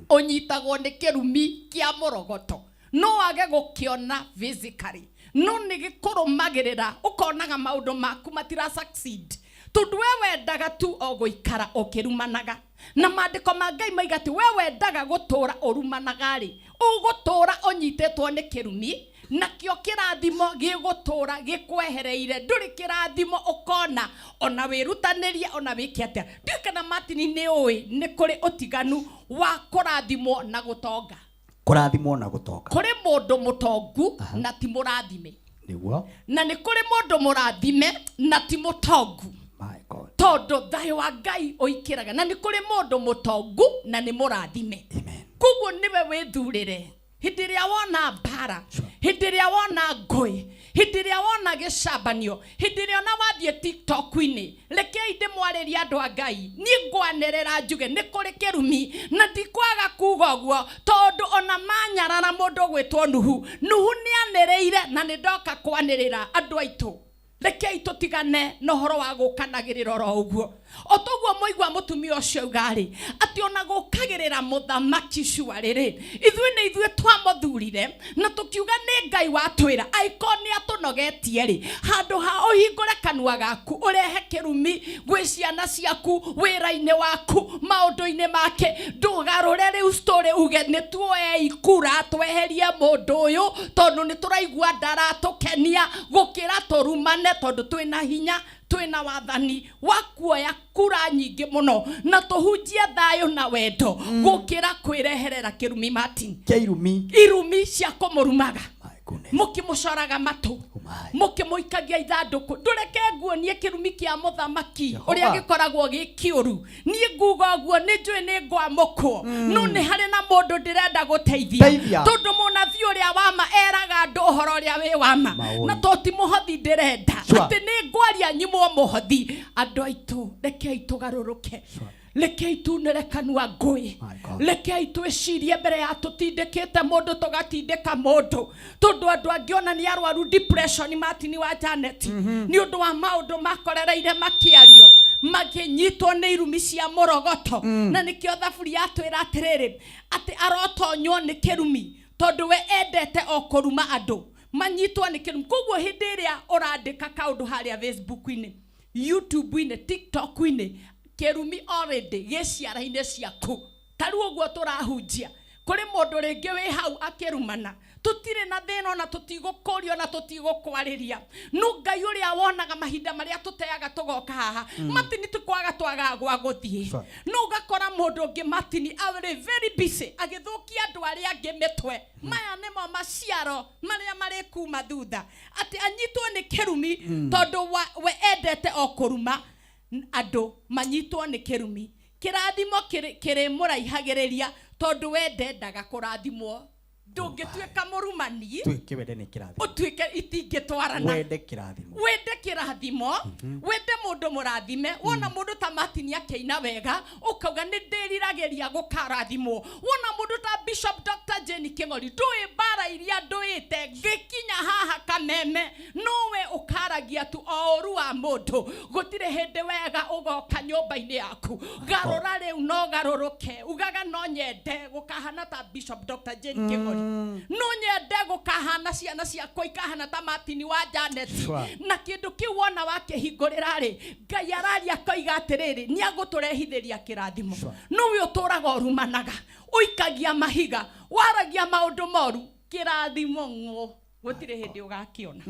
ũnyitagwo nĩ kĩrumi kĩa mũrogoto. No wage gũkĩona physically, no nĩ gĩkũrũmagĩrĩra, ũkonaga maũndũ maku matira succeed tondũ we wendaga tu o gũikara ũkĩrumanaga. Na maandĩko ma Ngai maiga atĩ we wendaga gũtũũra ũrumanaga rĩ, ũgũtũũra ũnyitĩtwo nĩ kĩrumi, nakĩo kĩrathimo gĩgũtũũra gĩkwehereire. Ndũrĩ kĩrathimo ũkona ona wĩrutanĩrie ona wĩke atĩa. Ndiũĩ kana Martin nĩ ũĩ nĩ kũrĩ ũtiganu wa kũrathimwo na gũtonga. Kũrathimwo na gũtonga. Kũrĩ mũndũ mũtongu na ti mũrathime. Na nĩ kũrĩ mũndũ mũrathime na ti mũtongu. My God. Tondũ thayũ wa Ngai ũikĩraga. Na nĩ kũrĩ mũndũ mũtongu na nĩ mũrathime. Koguo nĩwe wĩthurĩre. Hĩndĩ ĩrĩa wona mbara, hĩndĩ ĩrĩa wona ngũĩ, hĩndĩ ĩrĩa wona gĩcambanio, hĩndĩ ĩrĩa ona wathiĩ TikTok-inĩ, reke Rekei ndĩmwarĩrie andũ a Ngai, niĩ ngwanĩrĩra njuge nĩ kũrĩ kĩrumi, na ndikwaga kuga ũguo tondũ ona manyarara mũndũ ũgwĩtwo Nuhu, Nuhu nĩanĩrĩire na nĩndoka kwanĩrĩra andũ aitũ. Rekei tũtigane na ũhoro wa gũkanagĩrĩra oro ũguo. O toguo mũigua mũtumia ũcio auga-rĩ, atĩ ona gũkagĩrĩra mũthamaki cua rĩrĩ, ithuĩ nĩ ithuĩ twamũthurire na tũkiuga nĩ Ngai watwĩra, angĩkorwo nĩ atũnogetie-rĩ, handũ ha ũhingũre kanua gaku ũrehe kĩrumi gwĩ ciana ciaku, wĩra-inĩ waku, maũndũ-inĩ make, ndũgarũre rĩu story uge nĩ tuoei kura tweherie mũndũ ũyũ tondũ nĩ tũraigua ndaratũkenia, gũkĩra tũrumane tondũ twĩna hinya, twĩna wathani wa kuoya kura nyingĩ mũno na tũhunjie thayũ na wendo gũkĩra kwĩreherera kĩrumi Martin. Kĩa irumi. Irumi cia kũmũrumaga, mũkĩmũcoraga matũ, mũkĩmũikagia ithandũkũ. Ndũreke nguonie kĩrumi kĩa mũthamaki ũrĩa gĩkoragwo gĩ kĩũru. Niĩ nguga ũguo nĩ njũĩ nĩ ngwamũkwo, no nĩ harĩ na mũndũ ndĩrenda gũteithia, Teithia. tondũ mũnabii ũrĩa wa ma eraga andũ ũhoro ũrĩa wĩ wa ma, Maũĩ. na to ti mũhothi ndĩrenda, atĩ nĩ ngwaria nyimwo mũhothi. Andũ aitũ, rekei tũgarũrũke, rekei tunĩre kanua ngũĩ, rekei twĩcirie mbere ya tũtindĩkĩte mũndũ tũgatindĩka mũndũ, tondũ andũ angĩ ona nĩ arwaru depression Martin wa Janet, nĩ ũndũ wa maũndũ makorereire makĩario, makĩnyitwo nĩ irumi cia mũrogoto. Na nĩkĩo thaburi yatwĩra atĩrĩrĩ, atĩ arotonywo nĩ kĩrumi tondũ we endete o kũruma andũ, manyitwo nĩ kĩrumi. Koguo hĩndĩ ĩrĩa ũrandĩka kaũndũ harĩa Facebook-inĩ, YouTube-inĩ, TikTok-inĩ, kĩrumi already gĩ ciara-inĩ ciaku. Ta rĩu ũguo tũrahunjia, kũrĩ mũndũ rĩngĩ wĩ hau akĩrumana, tũtirĩ na thĩna ona tũtigũkũria ona tũtigũkwarĩria, no Ngai ũrĩa wonaga mahinda marĩa tũteaga tũgoka haha, Martin ti kwaga twagaga gwa gũthiĩ, no ũgakora mũndũ ũngĩ Martin arĩ very busy agĩthũkia andũ arĩa angĩ mĩtwe. Maya nĩmo maciaro marĩa marĩ kuma thutha, atĩ anyitwo nĩ kĩrumi tondũ we endete o kũruma andũ, manyitwo nĩ kĩrumi. Kĩrathimo kĩrĩ mũraihagĩrĩria tondũ we ndendaga kũrathimwo. Ndũngĩtuĩka mũrumani, Tuĩke wende nĩ kĩrathimo. ũtuĩke itingĩtwarana. Wende kĩrathimo. Wende kĩrathimo, wende mũndũ mũrathime. Wona mũndũ ta Martin akĩina wega, ũkauga nĩ ndĩriragĩria gũkarathimwo. Wona mũndũ ta Bishop Dr. Jane Kĩng'ori, ndũĩ mbara iria ndũĩte ngĩkinya haha Kameme, nowe ũkaragia tu o ũru wa mũndũ. Gũtirĩ hĩndĩ wega ũgoka nyũmba-inĩ yaku. Garũra rĩu no garũrũke, ugaga no nyende gũkahana ta Bishop Dr. Jane Kĩng'ori, no nyende gũkahana ciana ciakwa ikahana ta Martin wa Janet. Na kĩndũ kĩu wona wakĩhingũrĩra rĩ, Ngai araria akoiga atĩrĩrĩ, nĩ agũtũrehithĩria kĩrathimo. Nowe ũtũraga ũrumanaga, ũikagia mahiga, waragia maũndũ moru, kĩrathimo ng'ũ gũtirĩ hĩndĩ ũgakĩona.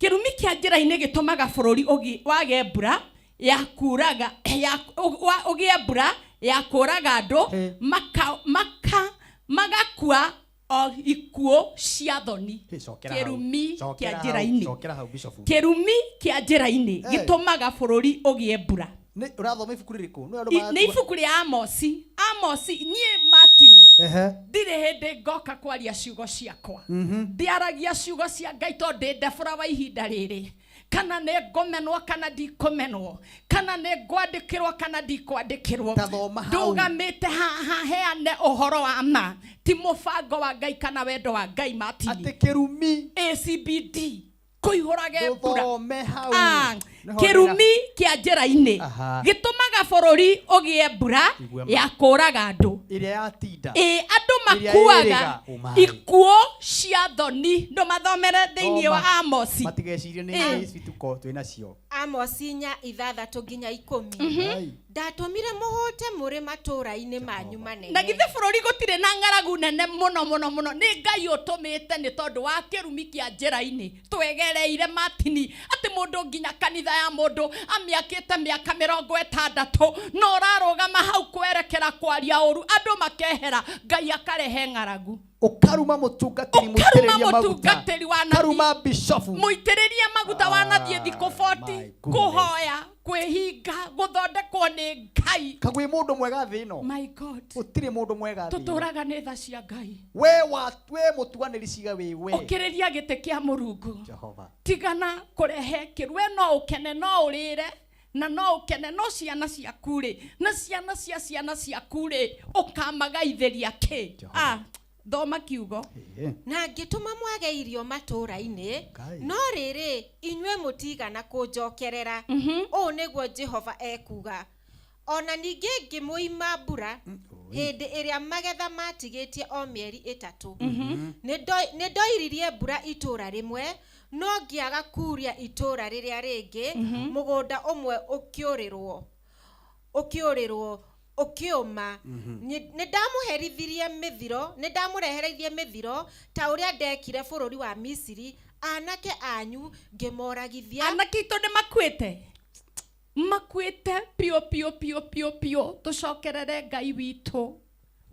Kĩrumi kĩa njĩra-inĩ gĩtũmaga bũrũri wage mbura ya kuraga, ya, ũgĩe mbura ya kũraga andũ, magakua o ikuũ cia thoni. Hey, cokera hau. Kĩrumi Cokera kĩa hau, njĩra-inĩ. cokera hau, Bishop. Kĩrumi kĩa njĩra-inĩ Hey. gĩtũmaga bũrũri ũgĩe mbura. Nĩ ũrathoma ibuku rĩrĩkũ? Nĩ andũ Nĩ ibuku rĩa Amosi. Amosi, niĩ Martin, ndirĩ hĩndĩ ngoka kwaria ciugo ciakwa. Ndiaragia ciugo cia Ngai tondũ ndĩ ndebũra wa ihinda rĩrĩ. Kana nĩ ngũmenwo kana ndikũmenwo, kana nĩ ngwandĩkĩrwo kana ndikwandĩkĩrwo. Ta thoma hau. Ndũgamĩte haha heane ũhoro wa ma, ti mũbango wa Ngai kana wendo wa Ngai Martin. Atĩ kĩrumi. ACBD kũihũrage mbura. Ndũthome hau. Nĩho Kĩrumi ndĩra- kĩa njĩra-inĩ gĩtũmaga bũrũri ũgĩe mbura Igwe ma. ya kũraga andũ. Ĩrĩa yatinda. Ĩ, andũ Ĩrĩa makuaga ĩrĩga, ũmaĩ. ikuũ cia thoni. Ndũmathomere thĩinĩ wa Thoma. Amosi. Matigecirie nĩ Ĩ. ici tuko twĩ nacio. Amosi 4:6 nginya 10. Ndatũmire mũhũte mũrĩ matũũra-inĩ manyu manene. Na githĩ bũrũri gũtirĩ na ng'aragu nene mũno mũno mũno, nĩ Ngai ũtũmĩte nĩ tondũ wa kĩrumi kĩa njĩra-inĩ twegereire Martin, atĩ mũndũ nginya kanitha ya mũndũ amĩakĩte mĩaka 60 no ũrarũgama hau kwerekera kwaria ũru, andũ makehera, Ngai akarehe ng'aragu. Ũkaruma mũtungatĩri Ũkaruma mũitĩrĩrie maguta. mũtungatĩri wa nabii. Karuma bishofu. Mũitĩrĩrie maguta wa nabii thikũ 40, My goodness. kũhoya, kwĩhinga, gũthondekwo nĩ Ngai. Kagwĩ mũndũ mwega thĩ ĩno. My God. Gũtirĩ mũndũ mwega thĩ ĩno. Tũtũraga nĩ tha cia Ngai. We wa, we mũtuanĩri ciira wĩ we. Ũkĩrĩria gĩtĩ kĩa Mũrungu. Jehova. Tigana kũrehe kĩru. We no ũkene, no ũrĩre, Na no ũkene, no ciana ciaku rĩ, na ciana cia ciana ciaku rĩ, ũkamagaithĩria kĩ? Ah, thoma kiugo. Na ngĩtũma mwage irio matũũra-inĩ, no rĩrĩ, inyuĩ mũtiigana kũnjokerera, ũũ nĩguo Jehova ekuuga. O na ningĩ ngĩmũima mbura hĩndĩ ĩrĩa magetha maatigĩtie o mĩeri ĩtatũ. Nĩ ndoiririe mbura itũũra rĩmwe, no ngĩaga kuuria itũũra rĩrĩa rĩngĩ, mũgũnda ũmwe ũkĩũrĩrwo, ũkĩũrĩrwo, ũkĩũma. Nĩ ndamũherithirie mĩthiro, nĩ ndamũrehereirie mĩthiro ta ũrĩa ndekire bũrũri wa Misiri, anake anyu ngĩmoragithia. Anake aitũ nĩ makuĩte, makuĩte piũ piũ piũ piũ piũ. Tũcokerere Ngai witũ,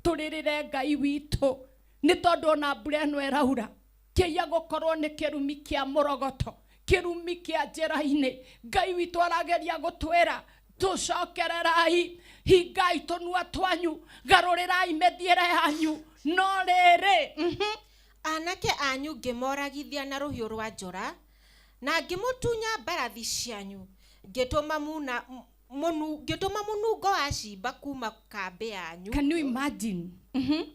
tũrĩrĩre Ngai witũ, nĩ tondũ ona mbura ĩno ĩraura kĩia gũkorwo nĩ kĩrumi kĩa mũrogoto, kĩrumi kĩa njĩra-inĩ. Ngai witũ arageria gũtwĩra tũcokererai, hingai tũnua twanyu, garũrĩrai mĩthiĩre yanyu. No rĩrĩ, Anake anyu ngĩmoragithia na rũhiũ rwa njora, na ngĩmũtunya mbarathi cianyu, ngĩtũma muna, mũnu, ngĩtũma mũnungo wa cimba kuuma kambĩ yanyu. Can you imagine?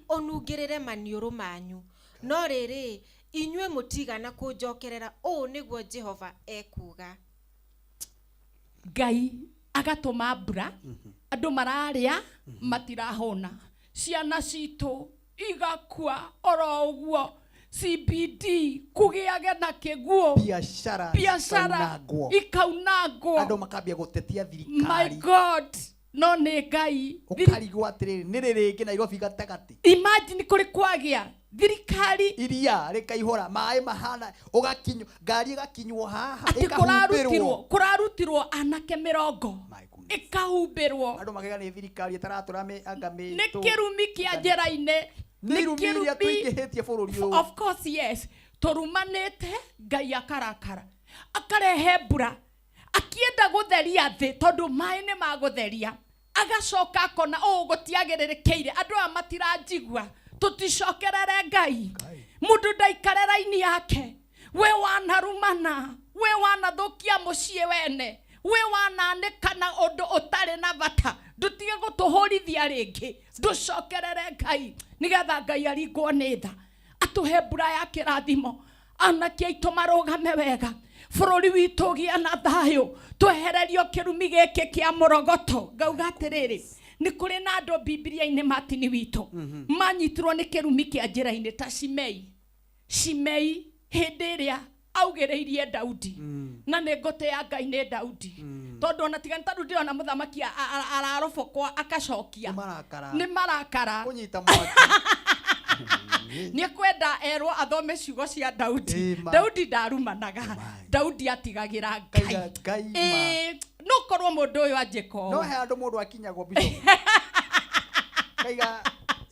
Ũnungĩrĩre maniũrũ manyu. No rĩrĩ, inyuĩ mũtiigana kũnjokerera, ũũ nĩguo Jehova ekuuga. Ngai agatũma mbura, andũ mararĩa matirahũna, ciana citũ igakua oro ũguo, CBD kũgĩage na kĩguũ, biacara biacara ikaunangwo, ikaunangwo, andũ makambia gũtetia My thirikari. God, no nĩ Ngai. Ũkarigwo atĩrĩrĩ, nĩ rĩ rĩngĩ Nairobi gatagatĩ? Imagine kũrĩ kwagĩa thirikari, iria rĩkaihũra maĩ mahana ũgakinywo, ngari ĩgakinywo haha, atĩ ĩkahumbĩrwo. Kũrarutirwo, kũrarutirwo anake 20, ĩkahumbĩrwo. Andũ makaiga nĩ thirikari ĩtaratũra anga Nĩ mĩtũ. Kĩrumi kĩa njĩra-inĩ. Nĩ irumi iria tũingĩhĩtie bũrũri ũyũ. Of course, yes, tũrumanĩte Ngai akarakara, akarehe mbura akienda gũtheria thĩ, tondũ maĩ nĩ magũtheria. Agacoka akona ũũ gũtiagĩrĩrĩkĩire, andũ aya matiranjigua, tũticokerere Ngai. Mũndũ ndaikare raini yake. We wanarumana, we wanathũkia mũciĩ wene, we wananĩkana ũndũ ũtarĩ na bata, ndũtige gũtũhũrithia rĩngĩ, ndũcokerere Ngai, nĩgetha Ngai aringwo nĩ tha, atũhe mbura ya kĩrathimo, anake aitũ marũgame wega, bũrũri witũ ũgĩe na thayũ, twehererio kĩrumi gĩkĩ kĩa mũrogoto. Ngauga atĩrĩrĩ, nĩ kũrĩ na andũ Bibilia-inĩ Martin witũ manyitirwo nĩ kĩrumi kĩa njĩra-inĩ, ta Shimei. Shimei hĩndĩ ĩrĩa augĩrĩirie Daudi, na nĩ ngũtĩa Ngai nĩ Daudi, tondũ ona tiga nĩ tondũ ndĩrona mũthamaki ararobokwo akacokia nĩ marakara, kũnyita mwaki, nĩ kwenda erwo athome ciugo cia Daudi. Daudi ndarumanaga, Daudi atigagĩra Ngai. Ngai ma. Ĩĩ, no korwo mũndũ ũyũ anjĩka No ũũ. he handũ mũndũ akinyagwo, bishop, kaiga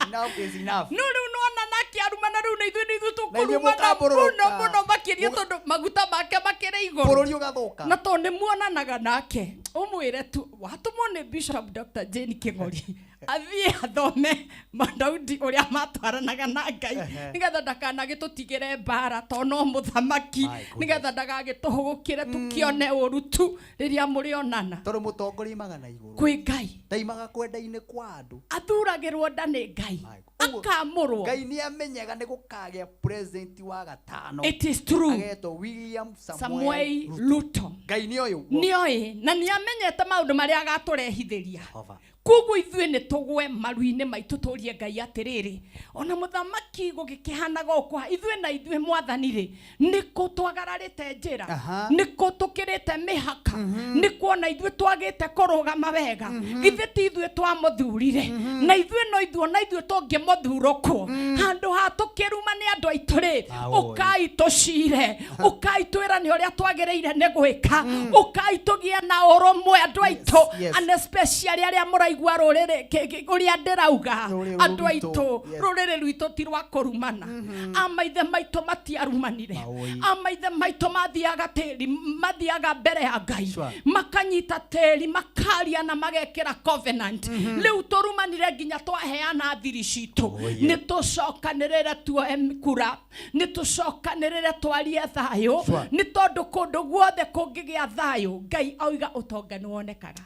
enough is enough. No rĩu nona nake arumana, rĩu na ithuĩ nĩ ithuĩ Na inyuĩ tũkũrumana mũkambũrũrũka. mũno mũno makĩria, tondũ maguta make makĩrĩ igũrũ, Bũrũri ũgathũka. Na tondũ nĩ muonanaga nake, ũmwĩre tu watũmwo nĩ Bishop Dr. Jane Kĩng'ori athiĩ athome Madaudi ũrĩa matwaranaga na Ngai, nĩgetha ndakanagĩtũtigĩre mbara, tondũ no mũthamaki, nĩgetha ndagagĩtũhũgũkĩre tũkĩone ũru tu rĩrĩa mũrĩonana. Tondũ mũtongoria imaga na igũrũ kwĩ Ngai, ndaimaga kwenda-inĩ kwa andũ. Athuragĩrwo nda nĩ Ngai, akamũrwo. Ngai nĩ amenyaga nĩ gũkagĩa president wa gatano. It is true. Agetwo William Samuel Samuel Ruto. Ngai nĩ oĩ ũguo. Nĩoĩ na nĩ amenyete maũndũ marĩa agatũrehithĩria. Jehova. Koguo ithuĩ nĩ tũgwe maru-inĩ maitũ, tũrie Ngai atĩrĩrĩ, ona mũthamaki gũgĩkĩhanaga ũkwa, ithuĩ na ithuĩ mwathani rĩ, nĩkũ twagararĩte njĩra, nĩkũ tũkĩrĩte mĩhaka, nĩ kuona ithuĩ twagĩte kũrũgama wega? Githĩ ti ithuĩ twamũthurire? Na ithuĩ no ithuĩ, ona ithuĩ tũngĩmũthurũkwo handũ ha tũkĩruma nĩ andũ aitũ rĩ, ũkai tũcire, ũkai twĩrane ũrĩa twagĩrĩire nĩ gwĩka, ũkai tũgĩe na ũrũmwe andũ aitũ, and especially arĩa mũraigua. Ũraigua rũrĩrĩ ũrĩa ndĩrauga. Rũrĩrĩ Andũ rũrũ aitũ, rwitũ, yes. Rũrĩrĩ rwitũ ti rwa kũrumana. Amaithe maitũ matiarumanire. Amaithe maitũ mathiaga tĩri, mathiaga mbere ya Ngai. Makanyita tĩri, makaria na magekĩra covenant. Rĩu tũrumanire nginya twaheana thiri citũ. Nĩ tũcokanĩrĩre tuoe kura, nĩ tũcokanĩrĩre twarie thayũ, nĩ tondũ kũndũ guothe kũngĩgĩa thayũ, Ngai auga ũtonga nĩ wonekaga.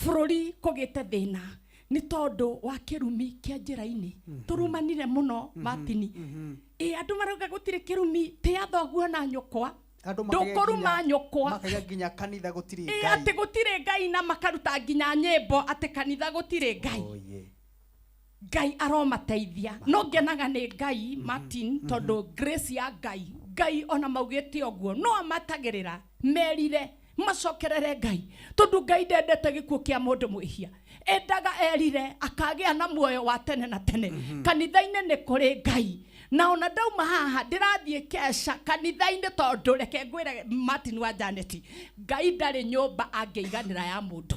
Bũrũri kũgĩte thĩna nĩ tondũ wa kĩrumi kĩa njĩra-inĩ. Tũrumanire mũno, Martin. Ĩ andũ marauga gũtirĩ kĩrumi, tĩa thoguo na nyũkwa. Andũ makaiga Ndũkũruma nyũkwa. Makaiga nginya kanitha gũtirĩ Ĩ, Ngai. atĩ gũtirĩ Ngai, na makaruta nginya nyĩmbo atĩ kanitha gũtirĩ Ngai. Ngai aromateithia. No ngenaga nĩ Ngai, Martin, tondũ grace ya Ngai, Ngai ona maugĩte ũguo no amatagĩrĩra merire macokerere Ngai, tondũ Ngai ndendete gĩkuũ kĩa mũndũ mwĩhia, endaga erire akagĩa na muoyo wa tene na tene. Kanitha-inĩ nĩ kũrĩ Ngai, na ona ndauma haha ndĩrathiĩ keca kanitha-inĩ, tondũ reke ngwĩre Martin wa Janet, Ngai ndarĩ nyũmba angĩiganĩra ya mũndũ.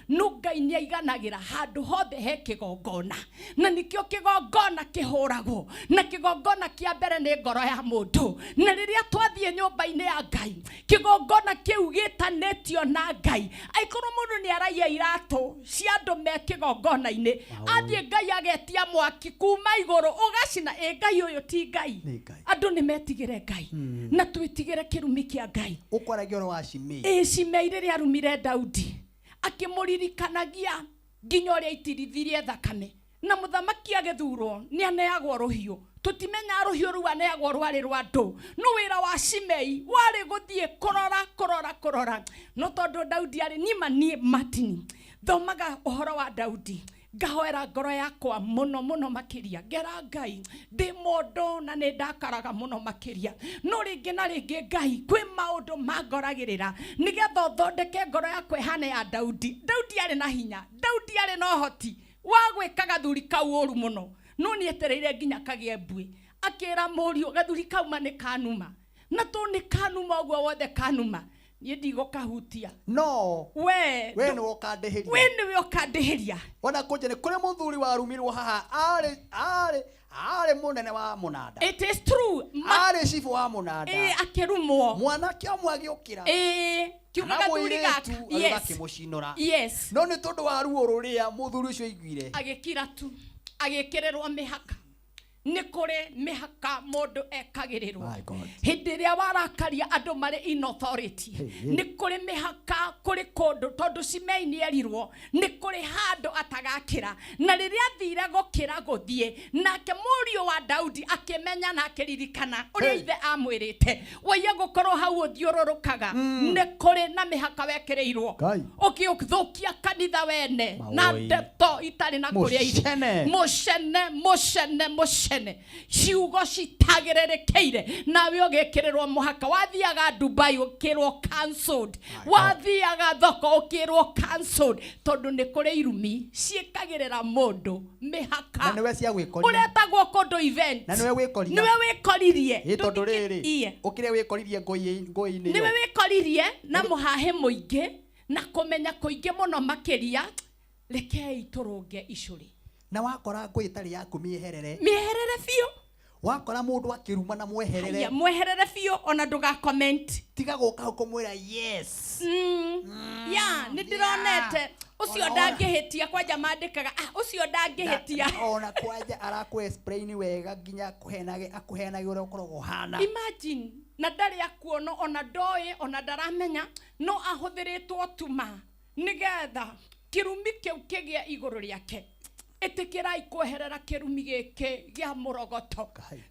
No Ngai nĩ aiganagĩra handũ hothe he kĩgongona, na nĩkĩo kĩgongona kĩhũragwo, na kĩgongona kĩa mbere nĩ ngoro ya mũndũ. Na rĩrĩa twathiĩ nyũmba-inĩ ya Ngai, kĩgongona kĩu gĩtanĩtio na Ngai. Angĩkorwo mũndũ nĩ araiya iratũ cia andũ me kĩgongona-inĩ, athiĩ Ngai agetia mwaki kuma igũrũ ũgacina. Ĩ Ngai ũyũ ti Ngai. Andũ nĩ metigĩre Ngai na twĩtigĩre kĩrumi kĩa Ngai. Ũkwaragia ũhoro wa Shimei. Ĩ Shimei rĩrĩa arumire Daudi, akĩmũririkanagia nginya ũrĩa aitirithirie thakame. Na mũthamaki agĩthurwo nĩ aneagwo rũhiũ, tũtimenya rũhiũ rũu aneagwo rwarĩ rwa ndũ. No wĩra wa Shimei warĩ gũthiĩ kũrora kũrora kũrora. No tondũ Daudi arĩ nima, niĩ Martin thomaga ũhoro wa Daudi, ngahoera ngoro yakwa mũno mũno makĩria, ngera Ngai ndĩ mũndũ na nĩ ndakaraga mũno makĩria, no rĩngĩ na rĩngĩ Ngai kwĩ maũndũ mangoragĩrĩra nĩgetha ũthondeke ngoro yakwa ĩhane ya Daudi. Daudi arĩ na hinya, Daudi arĩ na ũhoti wa gwĩka gathuri kau ũru mũno, no nĩ etereire nginya kagĩe mbuĩ, akĩra mũriũ gathuri kau ma nĩ kanuma, na to nĩ kanuma ũguo wothe kanuma, niĩ ndigũkahutia. No we we nĩwe ũkandĩhĩria. We nĩwe ũkandĩhĩria. Ona kũnje nĩ kũrĩ mũthuri warumirwo haha, arĩ mũnene wa mũnanda. It is true. Arĩ cibũ wa mũnanda. Ĩ, akĩrumwo. Mwanake ũmwe agĩũkĩra. Ĩ, kiuga Kana gathuri gaka. mũirĩtu agĩũka Yes. akĩmũcinũra. Yes. No nĩ tondũ wa ruo rũrĩa mũthuri ũcio aiguire, agĩkira tu, agĩkĩrĩrwo mĩhaka. Nĩ kũrĩ mĩhaka mũndũ ekagĩrĩrwo hĩndĩ ĩrĩa warakaria andũ marĩ in authority. Nĩ kũrĩ mĩhaka, kũrĩ kũndũ, tondũ Shimei nĩ erirwo nĩ kũrĩ handũ atagakĩra, na rĩrĩa athire gũkĩra gũthiĩ nake mũriũ wa Daudi akĩmenya na akĩririkana ũrĩa ithe amwĩrĩte, waiya gũkorwo hau ũthiũrũrũkaga, nĩ kũrĩ na mĩhaka wekĩrĩirwo. Ngai. Ũgĩthũkia kanitha wene na Maũĩ. ndeto itarĩ na kũrĩa irĩ. Mũcene. Mũcene, mũcene, mũcene, ciugo citagĩrĩrĩkĩire, nawe ũgĩkĩrĩrwo mũhaka. Wathiaga Dubai ũkĩrwo cancelled, wathiaga thoko ũkĩrwo cancelled, tondũ nĩ kũrĩ irumi ciĩkagĩrĩra mũndũ mĩhaka. Na nĩwe cia gwĩkoria. Ũretagwo kũndũ event, Na nĩwe wĩkoria. Nĩwe wĩkoririe. Ĩ, tondũ rĩrĩ Iye. ũkĩrĩa wĩkoririe ngũi-inĩ Nĩwe ĩyo. wĩkoririe na mũhahĩ mũingĩ na kũmenya kũingĩ mũno makĩria. Rekei tũrũnge icũrĩ. Na wakora ngũi ĩtarĩ yaku, mĩeherere. Mĩeherere biũ. Wakora mũndũ akĩruma na mweherere. Haiya, mweherere biũ, ona ndũga comment. Tiga gũka hau kũmwĩra yes. Ya nĩ ndĩronete ũcio ndangĩhĩtia, kwanja mandĩkaga, ah, ũcio ndangĩhĩtia. Ona kwanja arakũ explain wega nginya akũhenage, akũheanage ũrĩa ũkoragwo ũhana. Imagine, na ndarĩ akuona, ona ndoĩ, ona ndaramenya, no ahũthĩrĩtwo tuma nĩgetha kĩrumi kĩu kĩgĩe igũrũ rĩake. Ĩtĩkĩrai kweherera kĩrumi gĩkĩ gĩa mũrogoto,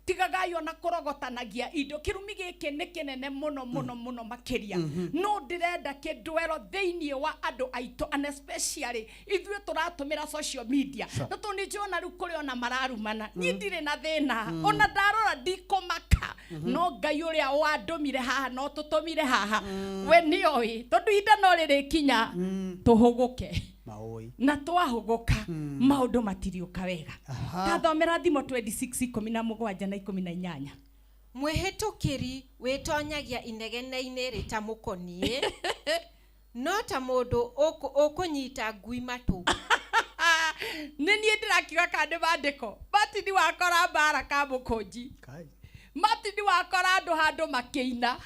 tigagai ona kũrogotanagia indo. Kĩrumi gĩkĩ nĩ kĩnene mũno mũno mũno makĩria. No ndĩrenda kĩndwero thĩinĩ wa andũ aitũ, and especially ithuĩ tũratũmĩra social media. Na tondũ nĩ njona rĩu kũrĩ ona mararumana, niĩ ndirĩ na thĩna, ona ndarora ndikũmaka. No Ngai ũrĩa wandũmire haha no tũtũmire haha, we nĩoĩ, tondũ ihinda no rĩrĩkinya tũhũgũke. Maũĩ. Na twahũgũka maũndũ matiriũka wega. Tathomera Thimo 26 17 na 18. Mwĩhĩtũkĩri wĩtonyagia inegene-inĩ rĩtamũkoniĩ no ta mũndũ ũkũnyita ngui matũ. Nĩ niĩ ndĩrakiuga kana nĩ maandĩko. Martin wakora mbara ka mũkũnji. Martin wakora andũ handũ makĩina.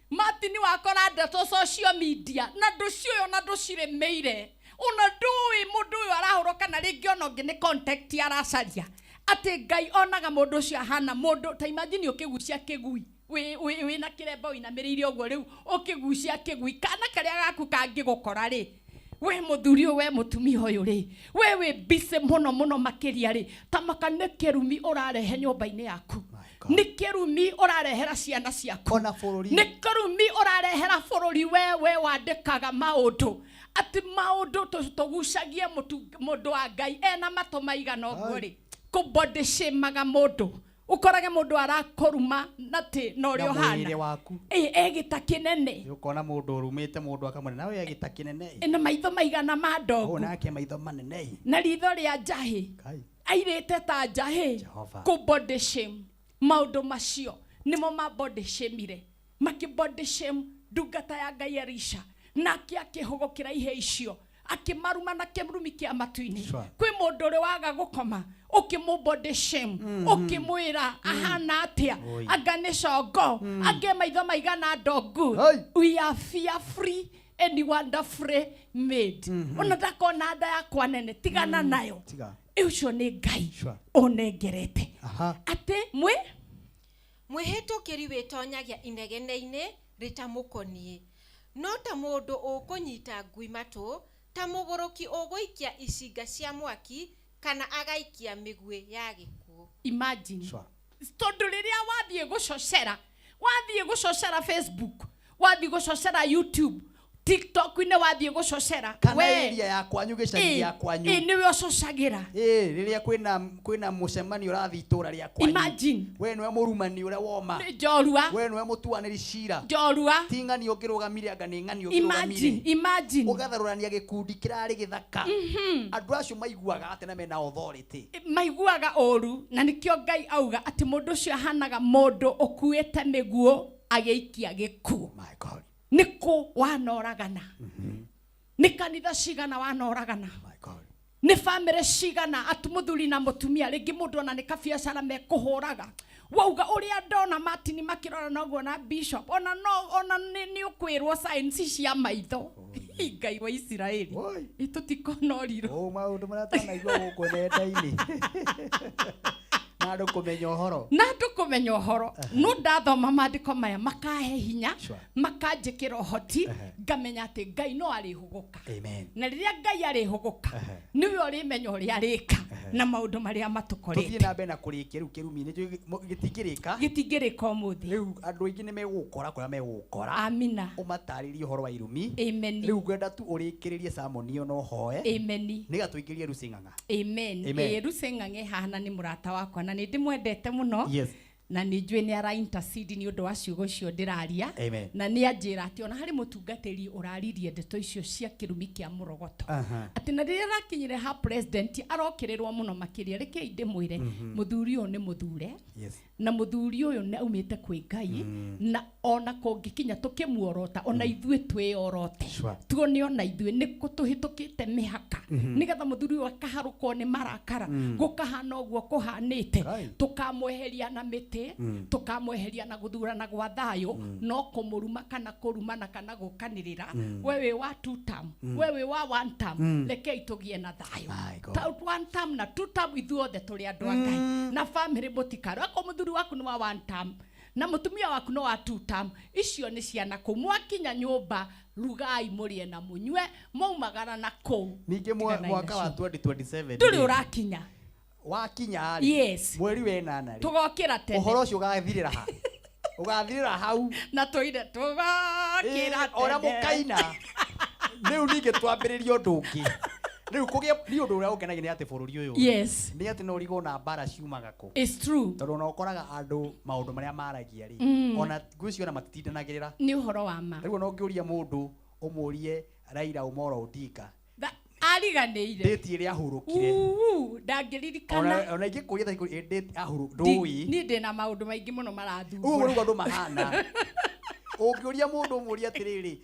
Martin wakora ndeto social media na ndũciũĩ ona ndũcirĩmĩire. Ona ndũĩ mũndũ ũyũ arahũrwo kana rĩngĩ ona ũngĩ nĩ contact aracaria. Atĩ Ngai onaga mũndũ ũcio ahana mũndũ ta imagine ũkĩgucia kĩgui wĩna kĩremba ũinamĩrĩire ũguo rĩu ũkĩgucia kĩgui kana karĩa gaku kangĩgũkora rĩ we mũthuri ũyũ we mũtumia ũyũ rĩ we wĩ busy mũno mũno makĩria rĩ tamaka nĩ kĩrumi ũrarehe nyũmba-inĩ yaku nĩ kĩrumi ũrarehera ciana ciaku ona bũrũri nĩ kĩrumi ũrarehera bũrũri we we wandĩkaga maũndũ atĩ maũndũ tũgucagie mũndũ wa Ngai ena matũ maigana ũguo rĩ kũbody-shamaga mũndũ ũkorage mũndũ arakũruma na tĩ na ũrĩa Na mwĩrĩ ũhana waku. Ĩ egĩta kĩnene Ũkona mũndũ ũrumĩte mũndũ akamwĩra nawe egĩta kĩnene ĩ na maitho maigana ma ndogu Ũũ nake maitho manene na ritho rĩa njahĩ airĩte ta njahĩ Jehova. kũ body shame maũndũ macio nĩmo ma body shameire makĩ body shame ndungata ya Ngai Elisha nake akĩhũgũkĩra ihe icio akĩmaruma na kĩrumi kĩa matu-inĩ Sure. kwĩ mũndũ ũrĩ waga gũkoma ũkĩmũ body shame ũkĩmwĩra ahana atĩa Oi. anga nĩ congo angĩ maitho maigana ndongu we are fearfully and wonderfully made ona ndakona nda yakwa nene tigana nayo Tiga. ũcio nĩ Ngai Sure. ũnengerete Aha. atĩ mwĩ Mwĩhĩtũkĩri wĩtonyagia inegene-inĩ rĩtamũkoniĩ, no ta mũndũ ũkũnyita ngui matũ, ta mũgũrũki ũgũikia icinga cia mwaki kana agaikia mĩguĩ ya gĩkuũ. Imagine. Tondũ rĩrĩa wathiĩ gũcocera wathiĩ gũcocera Facebook wathiĩ gũcocera YouTube TikTok-inĩ wathiĩ gũcocera Kana we area ya kwanyu gĩcagi gĩa kwanyu ĩ nĩwe ũcocagĩra Ĩ rĩrĩa kwĩna kwĩna mũcemanio ũrathiĩ itũra rĩa kwanyu Imagine. we nĩwe mũrumani ũrĩa woma Njorua. we nĩwe mũtuanĩri cira Njorua. ti ng'ani ũngĩrũgamire anga nĩ ng'ani Imagine, imagine. ũgatharũrania gĩkundi kĩrarĩ gĩthaka andũ acio maiguaga atĩ na mena authority maiguaga ũru na nĩkĩo Ngai auga atĩ mũndũ ũcio ahanaga mũndũ ũkuĩte mĩguũ agĩikia gĩkuũ nĩ kũ wanoragana nĩ kanitha cigana wanoragana nĩ bamĩrĩ cigana atĩ mũthuri na mũtumia rĩngĩ mũndũ ona nĩ kabiacara mekũhũraga wauga ũrĩa ndona Martin makĩrora noguo na bishop ona no ona nĩ ũkwĩrwo science cia maitho Ngai wa Isiraeli tũtikona ũrirũ maũndũ marĩa twanaigua gũkũ nenda-inĩ na andũ kũmenya ũhoro na andũ kũmenya ũhoro no ndathoma maandĩko maya makahe hinya makanjĩkĩra ũhoti ngamenya atĩ Ngai no arĩhũgũka Amen. na rĩrĩa Ngai arĩhũgũka nĩwe ũrĩmenya ũrĩa arĩka na maũndũ marĩa tũthiĩ matũkorete na mbere na kũrĩkia rĩu kĩrumi nĩ gĩtingĩrĩka gĩtingĩrĩka ũmũthĩ rĩu andũ aingĩ nĩ megũgũkora kũrĩa megũgũkora amina ũmatarĩrie ũhoro wa irumi Amen. rĩu ngwenda tu ũrĩkĩrĩrie sermon ĩyo no hoe Amen. nĩgetha tũingĩrie Lucy Ng'ang'a amen Amen. Ĩĩ, Lucy Ng'ang'a hahana nĩ mũrata wakwa na nĩ ndĩmwendete mũno Yes. na nĩ njũĩ nĩ ara intercede nĩ ũndũ wa ciugo icio ndĩraria Amen. na nĩ anjĩra atĩ ona harĩ mũtungatĩri ũraririe ndeto icio cia kĩrumi kĩa mũrogoto atĩ na rĩrĩa arakinyire ha president arokĩrĩrwo mũno makĩria rekei ndĩmwĩre mũthuri ũyũ nĩ mũthure Yes. na mũthuri ũyũ nĩ aumĩte kwĩ Ngai na ona kũngĩkinya tũkĩmuorota ona ithuĩ twĩorote Sure. tuone ona ithuĩ nĩ kũ tũhĩtũkĩte mĩhaka nĩgetha mũthuri ũyũ akaharũkwo nĩ marakara gũkahana ũguo kũhanĩte tũkamweheria na mĩtĩ tũkamweheria na gũthurana gwa thayũ no kũmũruma kana kũrumana kana gũkanĩrĩra we wĩ wa two term we wĩ wa one term rekei tũgĩe na thayũ Ta one term na two term ithuothe tũrĩ andũ a Ngai na famĩlĩ mũtikarũe akorwo mũthuri waku nĩ wa one term na mũtumia waku no wa two term icio nĩ ciana kũu mwakinya nyũmba rugai mũrĩe na mũnyue mwaumagara na kũu ningĩ Tiganai mwaka wa nacio. 2027 ndũrĩ rĩ, ũrakinya wakinya rĩ Yes. mweri wenana rĩ tũgokĩra tene ũhoro ũcio ũgathirĩra ha ũgathirĩra hau na tũire tũgokĩra Ĩ, ona tene. mũkaina rĩu ningĩ twambĩrĩrie ũndũ ũngĩ rĩu kũgĩa nĩ ũndũ ũrĩa ũngenagia nĩ atĩ bũrũri ũyũ Yes. nĩ atĩ no ũrigwo na mbara ciumaga kũ It's true. tondũ ona ũkoraga andũ maũndũ marĩa maragia rĩ ona ngwĩciria ona matitindanagĩrĩra nĩ ũhoro wa ma rĩu ona ũngĩũria mũndũ ũmũrie Raila Amolo Odinga ariganĩire date ĩrĩa ahurũkire Uu, ndangĩririkana ona ona ingĩkũria thaa ikũmi, date ahuru ndũĩ niĩ ndĩna maũndũ maingĩ mũno ũguo marathumbũra nĩguo andũ mahana Ũngĩũria mũndũ ũmũrie atĩrĩrĩ,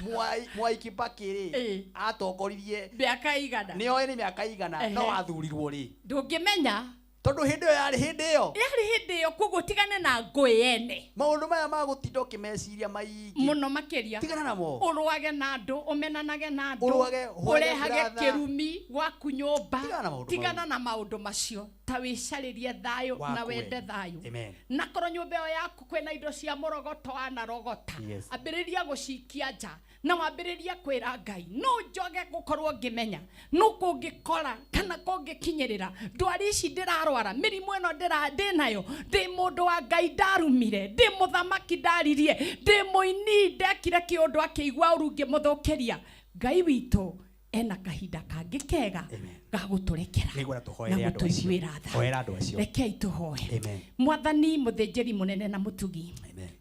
Mwai Mwai Kibaki rĩ, atongoririe mĩaka igana, nĩ oĩ nĩ mĩaka igana, no athurirwo rĩ? Ndũngĩmenya. Tondũ hĩndĩ ĩyo yarĩ hĩndĩ ĩyo. Yarĩ hĩndĩ ĩyo, koguo tigane na ngũĩ yene. Maũndũ maya ma gũtinda ũkĩmeciria maingĩ mũno makĩria. Tigana namo. Ũrũage na andũ, ũmenanage na andũ, Ũrũage, ũhũrage ũrehage brother. kĩrumi gwaku nyũmba. Tigana na maũndũ Tigana na maũndũ macio, ta wĩcarĩrie thayũ na Waku wende we. Thayũ. Amen. Na korwo nyũmba ĩyo yaku kwĩna indo cia mũrogoto wanarogota, ambĩrĩria gũcikia nja na wambĩrĩria kwĩra Ngai, no njoge gũkorwo ngĩmenya no kũngĩkora kana kũngĩkinyĩrĩra ndwari ici ndĩrarwara, mĩrimũ ĩno ndĩnayo, ndĩ mũndũ wa Ngai ndarumire, ndĩ mũthamaki ndaririe, ndĩ mũini ndekire kĩũndũ akĩigua ũru ngĩmũthũkĩria. Ngai witũ ena kahinda kangĩ kega ga gũtũrekera Nĩngwenda na tũhoere andũ acio. gũtũiguĩra tha. Hoera andũ acio. Rekei tũhoe. Amen. Mwathani mũthĩnjĩri mũnene na mũtugi,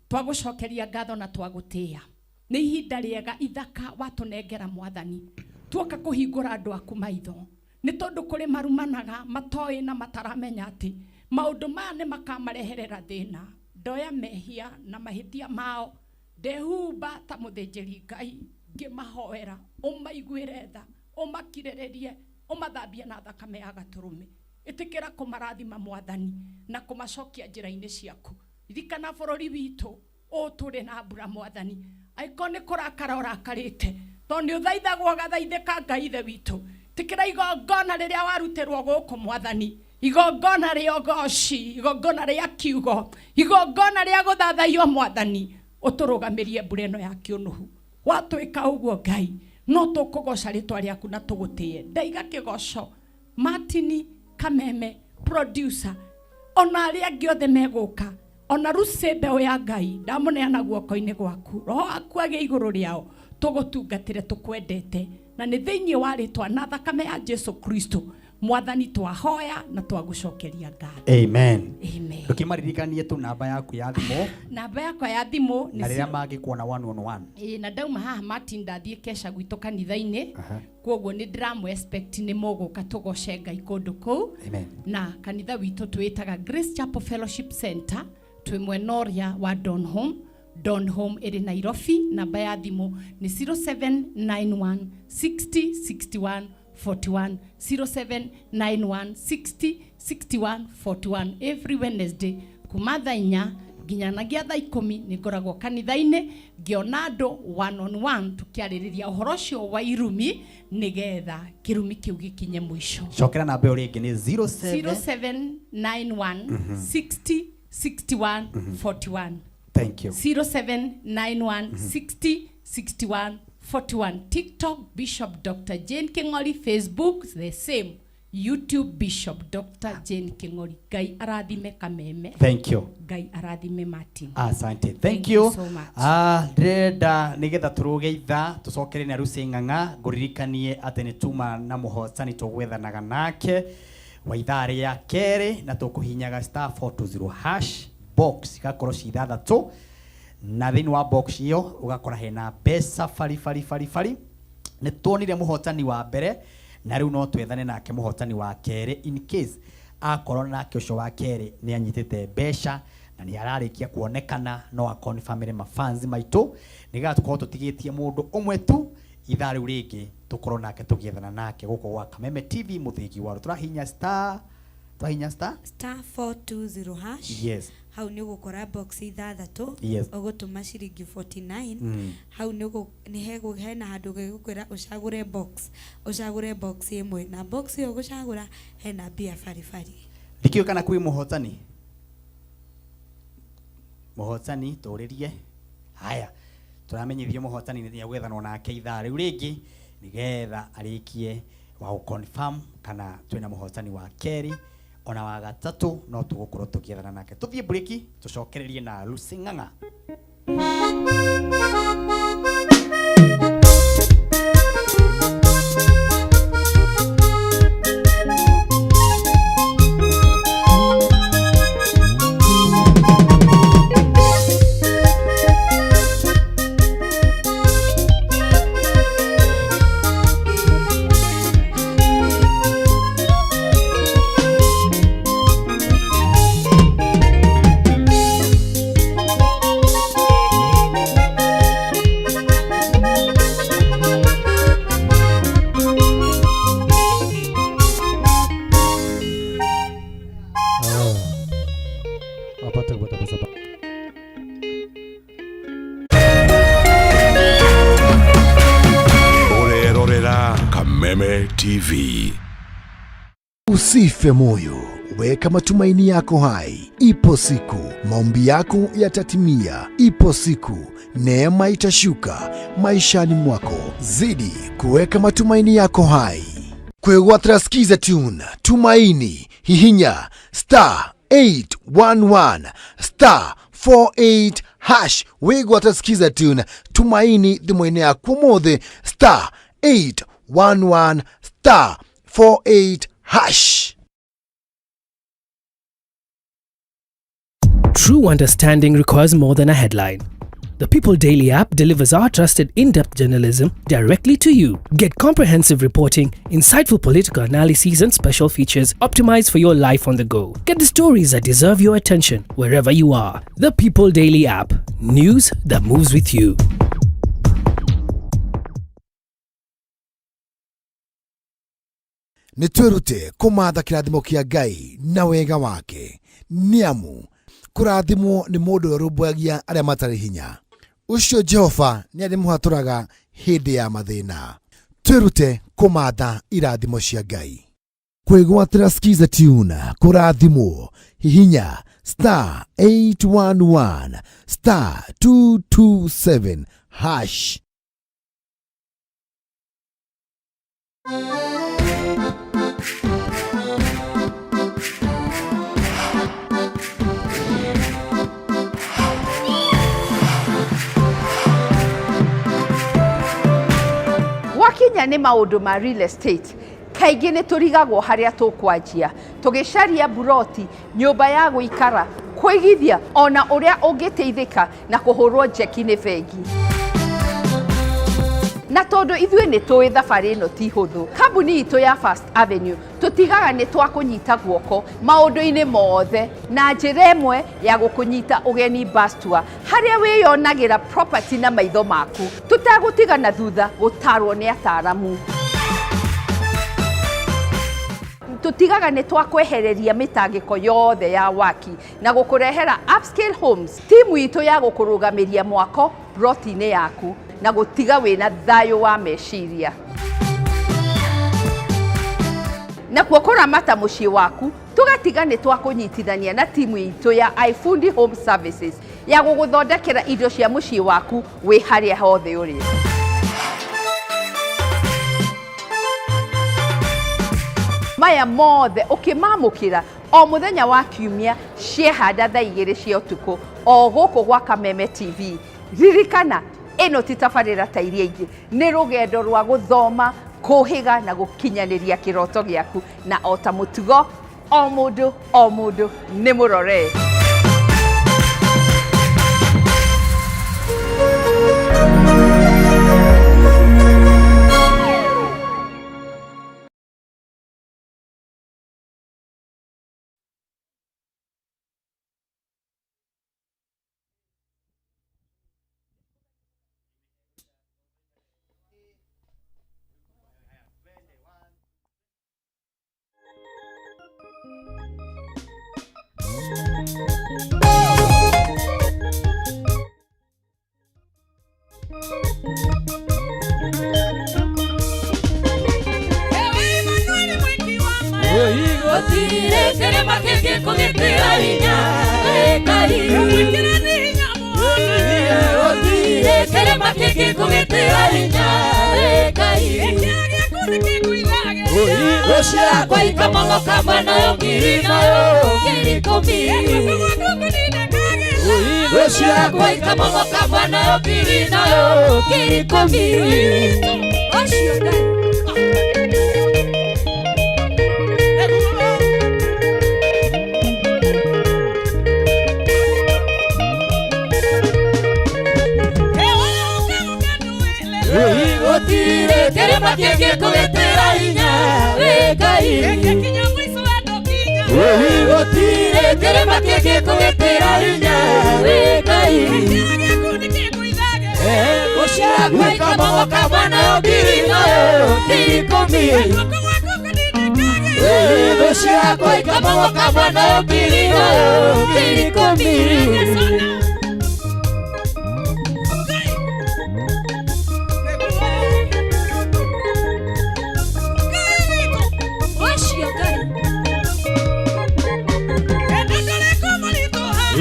twagũcokeria ngatho na twagũtĩĩa nĩ ihinda rĩega ithaka watũnengera Mwathani, tuoka kũhingũra andũ aku maitho, nĩ tondũ kũrĩ marumanaga matoĩ na mataramenya atĩ maũndũ maya nĩ makamareherera thĩna. Ndoya mehia na mahĩtia mao, ndehumba ta mũthĩnjĩri Ngai ngĩmahoera, ũmaiguĩre tha, ũmakirĩrĩrie, ũmathambie na thakame ya gatũrũme. Ĩtĩkĩra kũmarathima Mwathani na kũmacokia njĩra-inĩ ciaku. Ririkana bũrũri witũ ũũ tũrĩ na mbura Mwathani, angĩkorwo nĩ kũrakara ũrakarĩte, tondũ nĩ ũthaithagwo ũgathaithĩka Ngai ithe witũ, tĩkĩra igongona rĩrĩa warutĩrwo gũkũ Mwathani, igongona rĩa ũgoci, igongona rĩa kiugo, igongona rĩa gũthathaiyo Mwathani, ũtũrũgamĩrie mbura ĩno ya kĩũnũhu. Watwĩka ũguo Ngai, no tũkũgoca rĩtwa rĩaku na tũgũtĩe. Ndaiga kĩgoco Martini Kameme producer, ona arĩa angĩ othe megũka, ona Lucy mbeũ ya Ngai ndamũneana guoko-inĩ gwaku, roho waku agĩe igũrũ rĩao, tũgũtungatĩre tũkwendete, na nĩ thĩinĩ wa rĩtwa na thakame ya Jesu Kristo Mwathani twahoya na twagũcokeria ngatho. Amen. Amen. Ndũkĩmaririkanie tu namba yaku ya thimũ Namba yakwa ya thimũ na rĩrĩa mangĩkuona one on one. Ĩĩ, na ndauma haha Martin ndathiĩ kesha gwitũ kanitha-inĩ, koguo nĩ ndĩramũ expect nĩ mũgũka tũgoce Ngai kũndũ kũu. Amen. Na kanitha witũ twĩtaga Grace Chapel Fellowship Center, twĩ mwena ũrĩa wa Donholm. Donholm ĩrĩ Nairobi. Namba ya thimũ nĩ 0791 60 61 41, 0791 60 61 41. Every Wednesday kuma thaa 4 nginya nagia thaa 10 nĩ ngoragwo kanitha-inĩ ngĩona andũ one on one tũkĩarĩrĩria ũhoro ũcio wa irumi nĩgetha kĩrumi kĩu gĩkinye mũico. Cokera namba ĩyo rĩngĩ nĩ 07 0791 60 61 41. Thank you. 0791 60 61 41. TikTok Bishop Dr. Jane King'ori, Facebook the same, YouTube Bishop Dr. Jane King'ori. Ngai arathime Kameme. Thank you. Ngai arathime Martin. Asante. Thank Thank you. you so much. Ndĩrenda nĩgetha tũrũge ithaa tũcokere na Lucy Ng'ang'a, ngũririkanie atĩ nĩ tuma na mũhotani tũgwethanaga nake wa ithaa rĩa kerĩ, na tũkũhinyaga star 420 hash, box igakorwo ci ithathatũ, na thĩinĩ wa box ĩyo ũgakora hena mbeca bari bari bari bari. Nĩ tuonire mũhotani wa mbere, na rĩu no twethane nake mũhotani wa kerĩ, in case akorwo nake ũcio wa kerĩ nĩ anyitĩte mbeca na nĩ ararĩkia kuonekana, no akonfirmĩre mafans maitũ, nĩgetha tũkorwo tũtigĩtie mũndũ ũmwe tu ithaa rĩu rĩngĩ tũkorwo nake tũgĩethana nake gũkũ gwa Kameme TV mũthĩgi wa tũrahinya star, twahinya star star 420 hash. Yes. Hau nĩ ũgũkora box ithathatũ. Yes. Ũgũtũma ciringi 49. Hau nĩ nĩ hena handũ gegũkwĩra ũcagũre box, ũcagũre box ĩmwe, na box ĩyo ũgũcagũra hena mbia baribari. Ndikĩũĩ kana kwĩ mũhotani, mũhotani tũrĩrie. Haya, tũramenyithio mũhotani nĩ egwethanwo nake ithaa rĩu rĩngĩ nĩgetha arĩkie wa gũ-confirm kana twĩna mũhotani wa kerĩ ona wa gatatũ, no tũgũkorwo tũgĩethana nake. Tũthiĩ breki tũcokererie na Lucy Ng'ang'a. Kameme TV. Usife moyo, weka matumaini yako hai. Ipo siku maombi yako yatatimia. Ipo siku neema itashuka maishani mwako. Zidi kuweka matumaini yako hai. Kwegwatira Skiza Tune Tumaini, hihinya star 811 star 48 hash. Wigwatira Skiza Tune Tumaini thimũ-inĩ yaku ũmũthĩ, star 811 star 48 hash. True understanding requires more than a headline. The People Daily app delivers our trusted in-depth journalism directly to you. Get comprehensive reporting, insightful political analyses, and special features optimized for your life on the go. Get the stories that deserve your attention wherever you are. The People Daily app. News that moves with you. Nĩ twĩrute kũmatha kĩrathimo kĩa Ngai na wega wake, nĩ amu kũrathimwo nĩ mũndũ ũrĩa ũrũmbũyagia arĩa matarĩ hinya. Ũcio Jehova nĩ arĩmũhatũraga hĩndĩ ya mathĩna. Twĩrute kũmatha irathimo cia Ngai. Kwĩgwatĩra Skiza Tune kũrathimwo, hihinya star 811 star 227 hash. Gwakinya nĩ maũndũ ma real estate, kaingĩ nĩ tũrigagwo harĩa tũkwanjia tũgĩcaria buroti, nyũmba ya gũikara, kũigithia, ona ũrĩa ũngĩteithĩka na kũhũrwo njeki nĩ bengi. Na tondũ ithuĩ nĩ tũĩ thabarĩ ĩno ti hũthũ, kambuni itũ ya First Avenue tũtigaga nĩ twakũnyita guoko maũndũ-inĩ mothe na njĩra ĩmwe ya gũkũnyita ũgeni bus tour, harĩa wĩyonagĩra property na maitho maku, tũtagũtigana thutha gũtarwo nĩ ataramu. Tũtigaga nĩ twakwehereria mĩtangĩko yothe ya waki na gũkũrehera upscale homes, timu itũ ya gũkũrũgamĩria mwako broti-inĩ yaku na gũtiga wĩna thayũ wa meciria. Nakuo kũramata mũciĩ waku tũgatiga nĩ twakũnyitithania na timu itũ ya iFundi Home Services ya gũgũthondekera indo cia mũciĩ waku wĩ harĩa hothe ũrĩ. Maya mothe ũkĩmamũkĩra o mũthenya wa kiumia ciehanda thaa 2 cia ũtukũ o gũkũ gwa Kameme TV. Ririkana ĩno ti tabarĩra ta iria ingĩ, nĩ rũgendo rwa gũthoma, kũhĩga na gũkinyanĩria kĩroto gĩaku, na o ta mũtugo o mũndũ o mũndũ nĩ mũrore.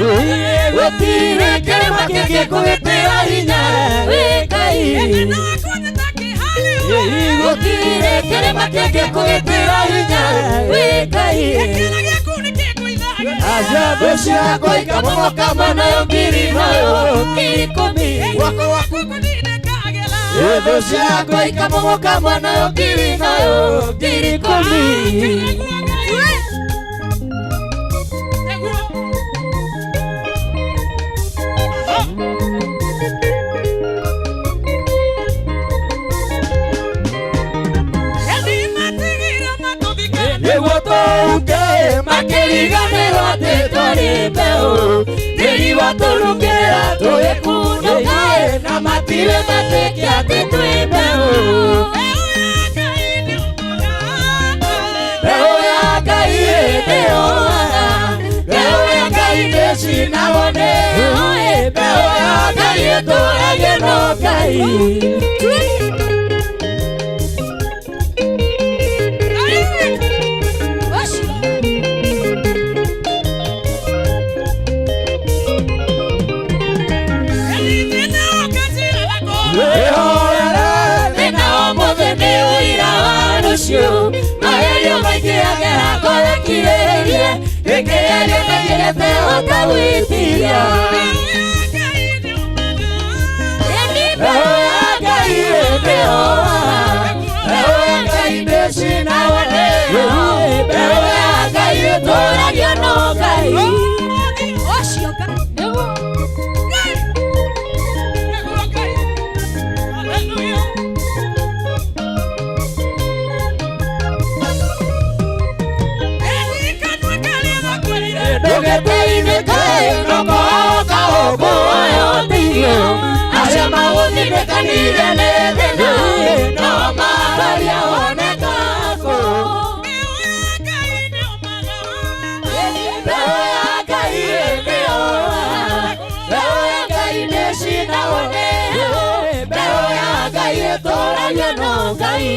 Gũtirĩ kĩrĩma kĩngĩkũgitĩra hinya wĩ Ngai. Gũtirĩ kĩrĩma kĩngĩkũgitĩra hinya wĩ Ngai. Ajabu ciakwa ikamomoka nayo ngiri nayo ngiri ikũmi. Thũ ciakwa ikamomoka nayo ngiri nayo ngiri ikũmi. Nĩguo tũhuke makĩriganĩrwo atĩ tũrĩ mbeũ tĩri watũrugĩra tũgĩkunũka na matirĩ metĩkia atĩ twĩ mbeũ. Mbeũ ya Ngai nĩyũmaga, mbeũ ya Ngai nĩcinagwo nĩ mbeũ ya Ngai ĩtũragio no Ngai. Magerio maingĩ agera ngorĩkirĩrĩrie gĩkĩgerio menyerete hota gwĩtiria. Mbeũ ya Ngai nĩyũmaga, mbeũ ya Ngai nĩcinagwo nĩ mbeũ ya Ngai ĩtũragio no Ngai. Ndũgeteithĩke nũkohoka ũkũoya ũteithio acio magũtindĩkanire nĩ thĩna no mararia woneka kũ. Mbeũ ya Ngai nĩyũmaga, mbeũ ya Ngai nĩcinagwo nĩ mbeũ ya Ngai ĩtũragio no Ngai.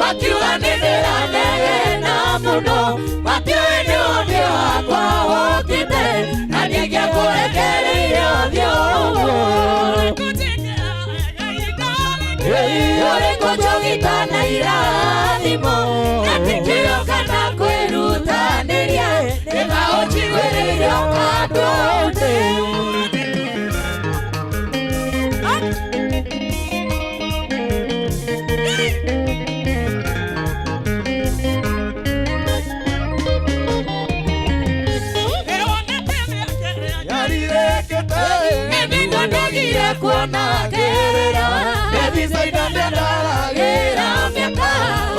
Makiuga nĩndĩranegena mũno matiũĩ nĩ ũndũ wakwa wokĩte na ndingĩakũrekereirie ũthiũ ũguo. Ũrĩkũ njũgita na irathimo na ti kĩo kana kwĩrutanĩria nĩma ũnjiguĩrĩire ũkandũte. Kuona kĩrĩra Bethisaida nĩndaragĩra mĩaka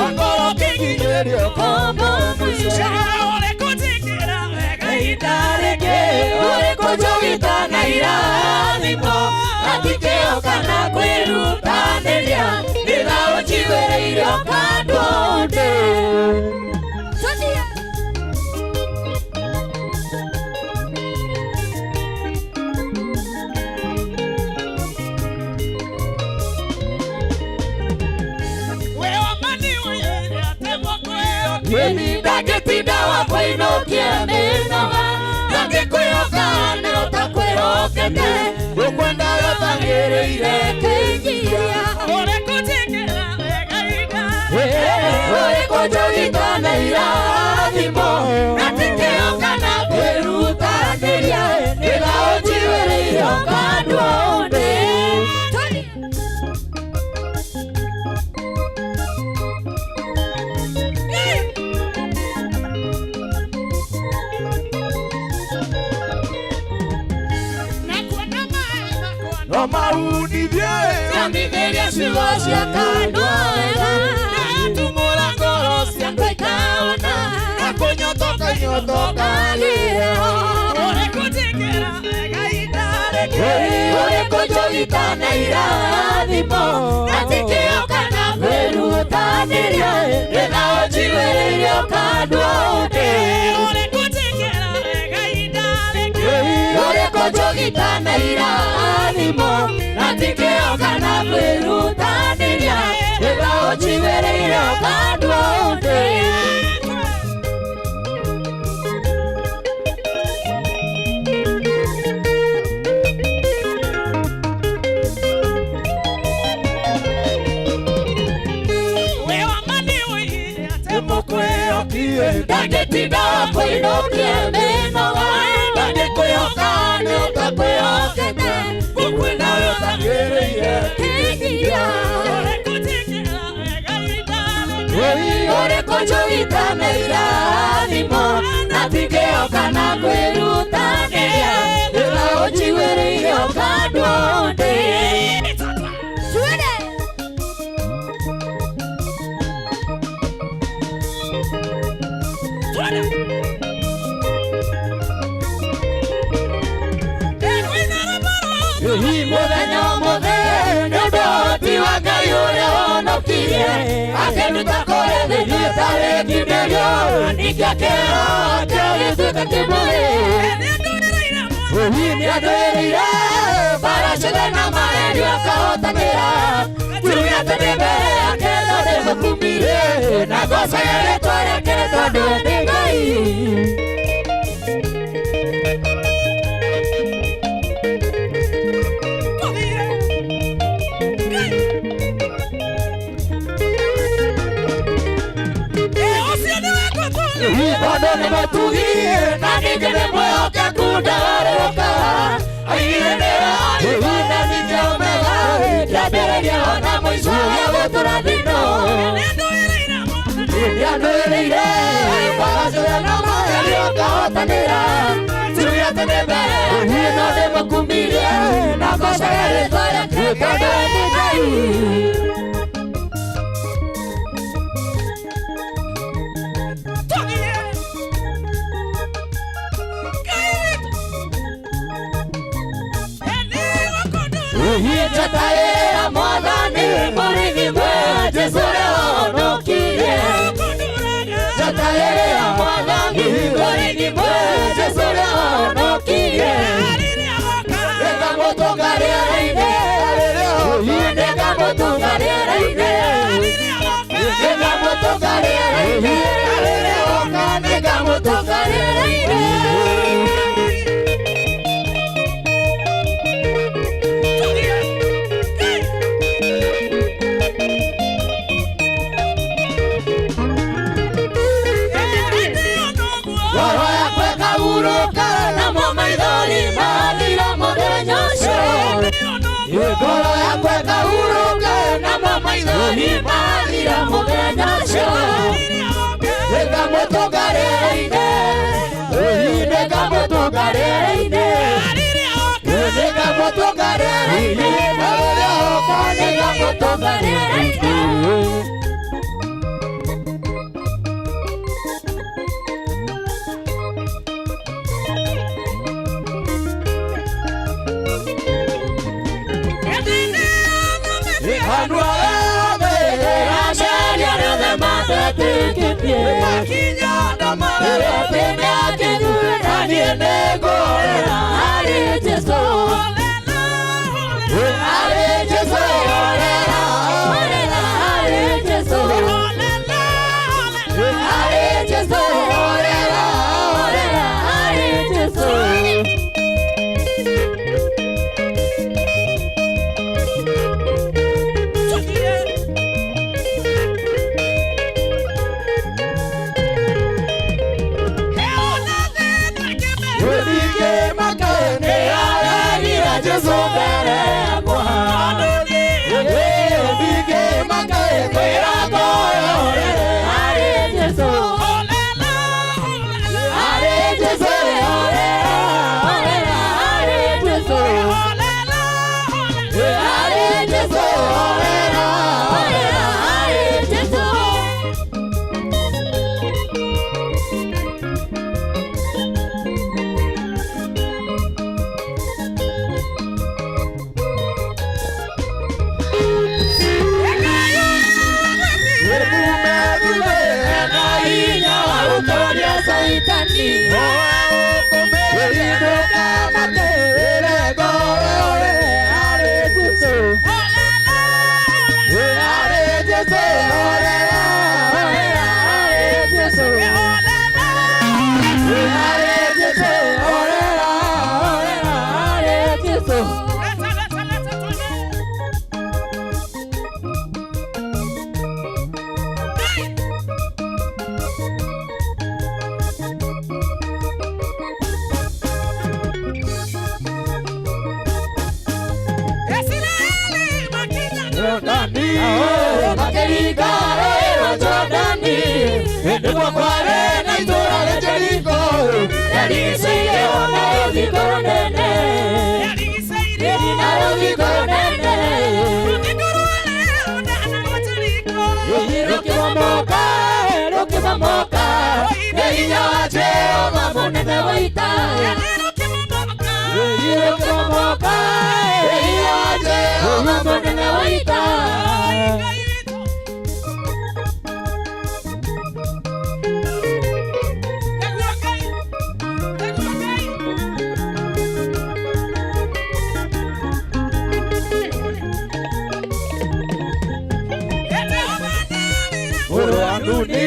ongorwo kĩnginyĩrio kombo mũico. Ihinda rĩngĩ ũrĩkũ njũgita na irathimo na ti kĩo kana kwĩrutanĩria nĩtha ũnjiguĩrĩire ũkandũte. Ndangĩtinda wa kũinũkia mĩnoga ndangĩkwĩhoka nĩ ũtakwĩhokete ngũkwenda gũtagĩrĩire kĩnyiria. Ũrĩkũ njũgita na irathimo na ti kĩo kana kwĩrutanĩria nĩtha ũnjiguĩrĩire ũkandũte. No maunithie Ngamithĩria ciugo cia kanua wega Ndatumũra ngoro ciakwa ikaona Na kũnyotoka inyotokagĩra Ũrĩkũ njũgita na irathimo na ti kĩo kana kwĩrutanĩria nĩtha ũnjiguĩrĩire ũkandũte. njiguĩrĩire irathimo na ti kĩo kana kwĩrutanĩria ĩtha ũnjiguĩrĩire ũkandua ũndĩ. Ndangĩtinda kũinũkia mĩnoga ndangĩkwĩhoka nĩ ũtakwĩhokete gũkuĩ nawe ũtagĩrĩire kĩgiria ũrĩkũ njũgitane irathimo na ti kĩo kana kwĩrutanĩria ĩtha ũnjiguĩrĩire ũkandua ũndĩ. Mũthenya ũmũthĩ nĩ ũndũ ũhoti wa Ngai ũrĩa honokirie akĩnduta kũrĩ thĩ ĩtarĩ nginyĩrio ningĩ akĩheo gĩtuĩka kĩmũrĩ. Nĩandũĩrĩire mbara ciothe na magerio akahotanĩra njuge atĩ ndĩ mbere yake no ndĩmũkumirie na ngoocaga rĩĩtwa rĩake tondũ nĩ Ngai. Tondũ nĩ mũtugi na ningĩ nĩ mwĩhokeku ndagarũrũkaga aigire nĩ na ningĩ omega kĩambĩrĩria ona mũico gĩa gũtũra thino. Nĩandũĩrĩire mbara ciothe na magerio ngahotanĩra njuge atĩ ndĩ mbere no ndĩmũkumirie na ngoocaga rĩĩtwa rĩake tondũ nĩ Ngai. Njataĩra Mwathani mũrĩithi mwega Jesũ ũrĩa wahonokirie. Njataĩra Mwathani mũrĩithi mwega Jesũ ũrĩa wahonokirie. Nĩngamũtũnga rĩera-inĩ, nĩngamũtũnga rĩera-inĩ, nĩngamũtũnga rĩera-inĩ, nĩngamũtũnga rĩera-inĩ. Ngoro yakwa ĩkahurũka namo maithori mathira mũthenya ũcio. Nĩngamũtũnga rĩera-inĩ, nĩngamũtũnga rĩera-inĩ, nĩngamũtũnga rĩera-inĩ, nĩngamũtũnga rĩera-inĩ. Jordani Makĩringa rũũĩ rwa Jordani Nĩguo kwarĩ na itũũra rĩa Jeriko Rĩarigicĩirio na rũthingo rũnene Na rũthingo rũnene Rũkĩmomoka, rũkĩmomoka Nĩ hinya wa Jehova mũnene wa ita Rũkĩmomoka, nĩ hinya wa Jehova mũnene wa ita Mũrũ wa Nuni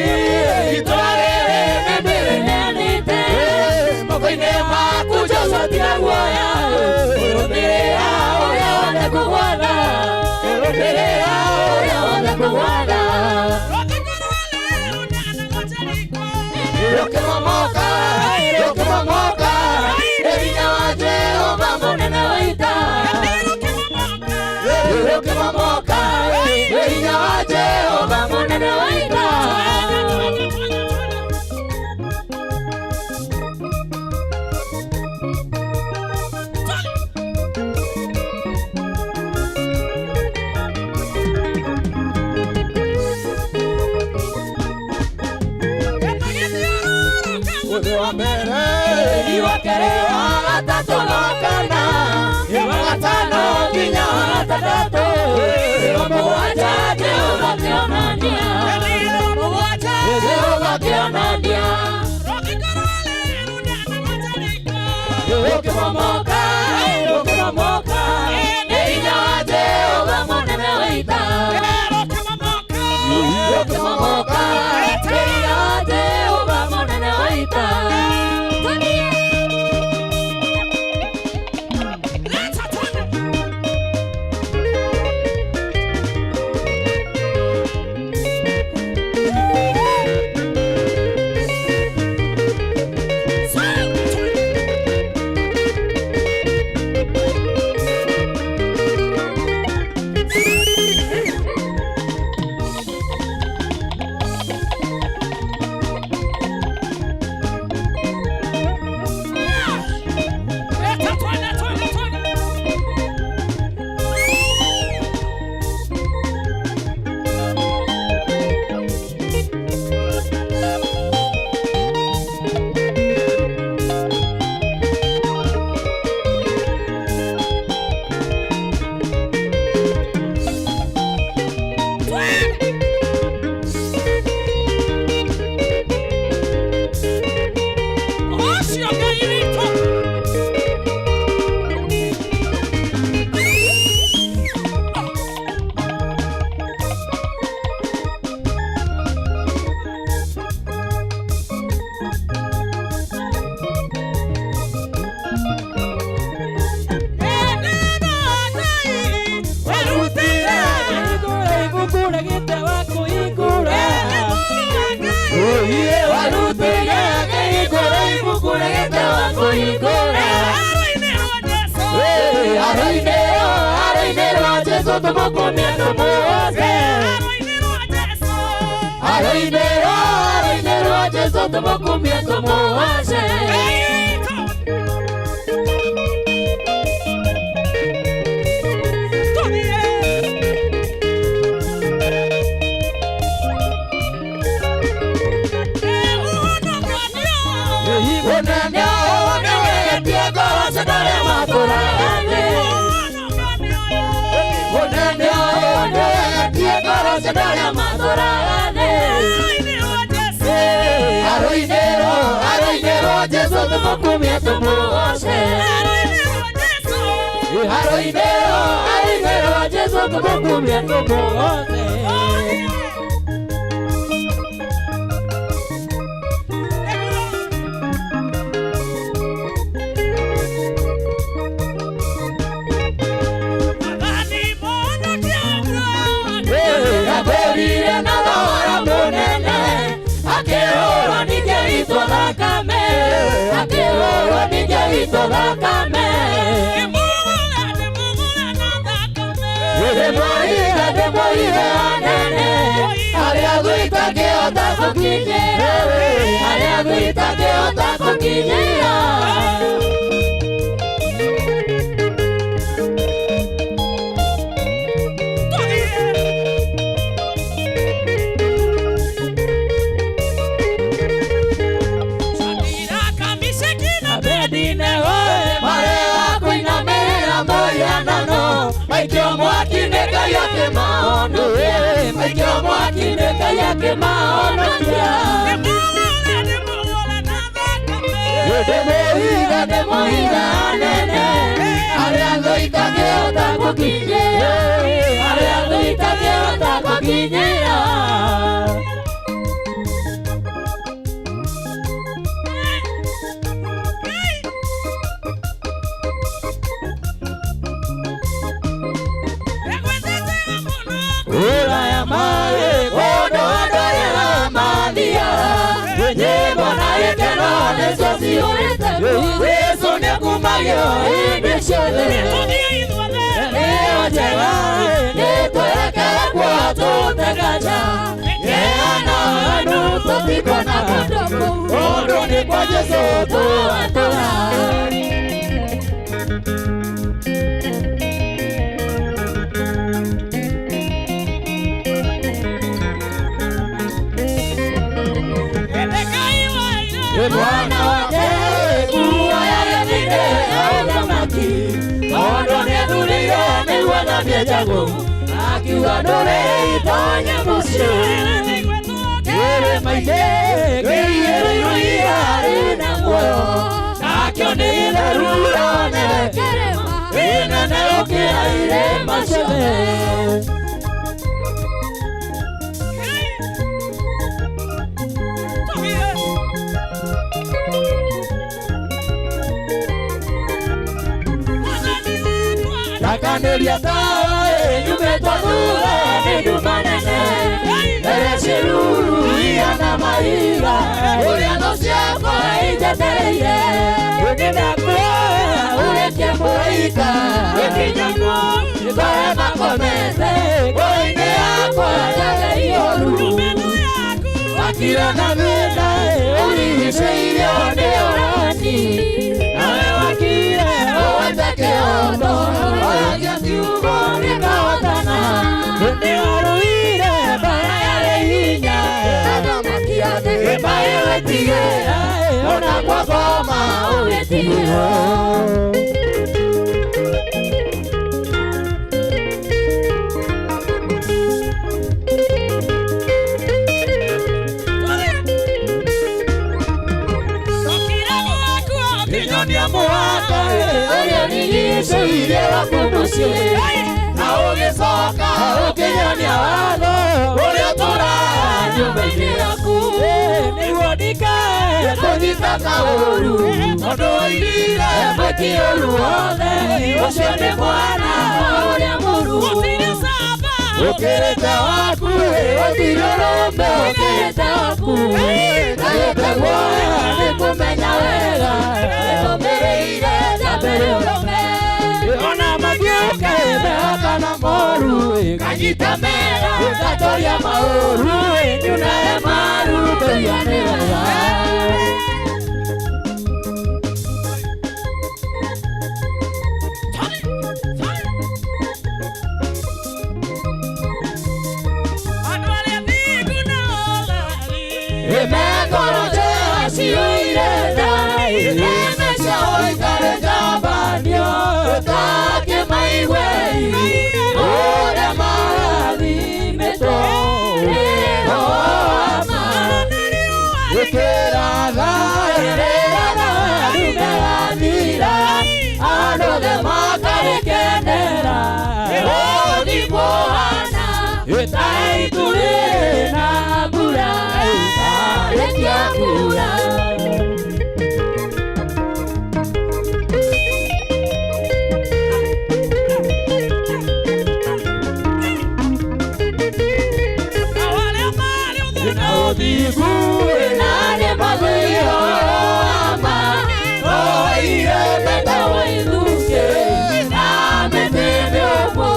itũũra rĩrĩ nĩndĩrĩneanĩte moko-inĩ maku Joshua tiga guoya rũmĩrĩra ũrĩa wothe ngũgwatha rũmĩrĩra ũrĩa wothe ngũgwatha Rũkĩmomoka rũkĩmomoka nĩ hinya wa Jehova mũnene wa ita Rũkĩmomoka nĩ hinya wa Jehova mũnene wa ita Ũthĩ wa mbere wa kerĩ wa gatatũ na wa kana wa gatano nginya wa gatandatũ wa mũgwanja Jehova akĩonania Jehova akĩonania Rũkĩmomoka rũkĩmomoka nĩ hinya wa Jehova mũnene wa ita Rũkĩmomoka nĩ hinya wa Jehova mũnene wa ita itangĩhota gũkinyĩra, harĩa thũ itangĩhota gũkinyĩra. Maikio mwaki nĩ Ngai akĩmahonokia, maikio mwaki nĩ Ngai akĩmahonokia. Ndĩmũhiga ndĩmũhiga nene, harĩa thũ itangĩhota gũkinyĩra, harĩa thũ itangĩhota gũkinyĩra. Uraya mare kondo andorera mathia, nyĩmbo na gĩkeno nĩcio ciyũrĩte kũu. Jesũ nĩakumagio hĩndĩ ciothe, nĩyo njega nĩtwerekere kuo tũtekaja. Kĩeha na waganu tũtikona kũndũ kũu, kũndũ nĩ kwa Jesũ tũratũra. Bwana wake nguo ya gĩthige ya ũthamaki, tondũ nĩethurire nĩguo athambie njagũ, akiuga ndũrĩ itonya mũciĩ. Kĩrĩma-inĩ kĩiyũirwo iria rĩna muoyo, nakĩo nĩ gĩtheru rĩone, kĩnene gũkĩra irĩma ciothe. Takanĩria tawa nyumĩtwo thutha nĩ nduma nene, ĩrĩa ciĩruru ihana mahiga, ũrĩa thũ ciakwa injetereire. Nĩndakuoya ũrĩkie mũraika, gĩkinya kuo ngore makomete, ngoro-inĩ yakwa njarĩ ihoru. Wakire na thĩna ũrigicĩirio nĩ ũrani, nawe wakire ũgwete kĩhoto, waragia kiugo gĩkahotana. Nĩwarũire mbara yarĩ hinya, mbaĩ wĩtigĩra, ona kwakoma ũgĩtigĩra. Nyonia mũhaka ũrĩa ũrigicĩirie waku mũciĩ, na ũgĩcoka ũkĩnyonia watho ũrĩa ũtũũraga nyũmba-inĩ yaku, nĩguo ndikae kũnyita kaũru, tondũ woigire mwĩki ũũru wothe ũcio nĩ mwana wa ũrĩa mũũru. Ũkĩrĩte waku gũtirĩ ũrũme ũkĩrĩte waku, ndagĩte guoya nĩ kũmenya wega, nĩtũmĩrĩire njambĩrĩ ũrũme. Ona magĩũka mehaka na moru, kanyita mega gatoria maũru, nyunae maru ndoiga nĩ wega. Imengoro njega ciyũire nda, irĩme ciao itarĩ njambanio, ũtakĩmaigue ũrĩa marathimĩtwo nĩ wa ma. Ĩkĩra thayũ rĩrĩa ndume yathira, andũ othe makarĩkenera, ũũthi kũhana ta itu rĩna mbura ĩtarĩkia kura. Ũthingu na nĩ mathĩiro wa ma, no iremete ithukĩ na mĩtĩ mĩũmũ,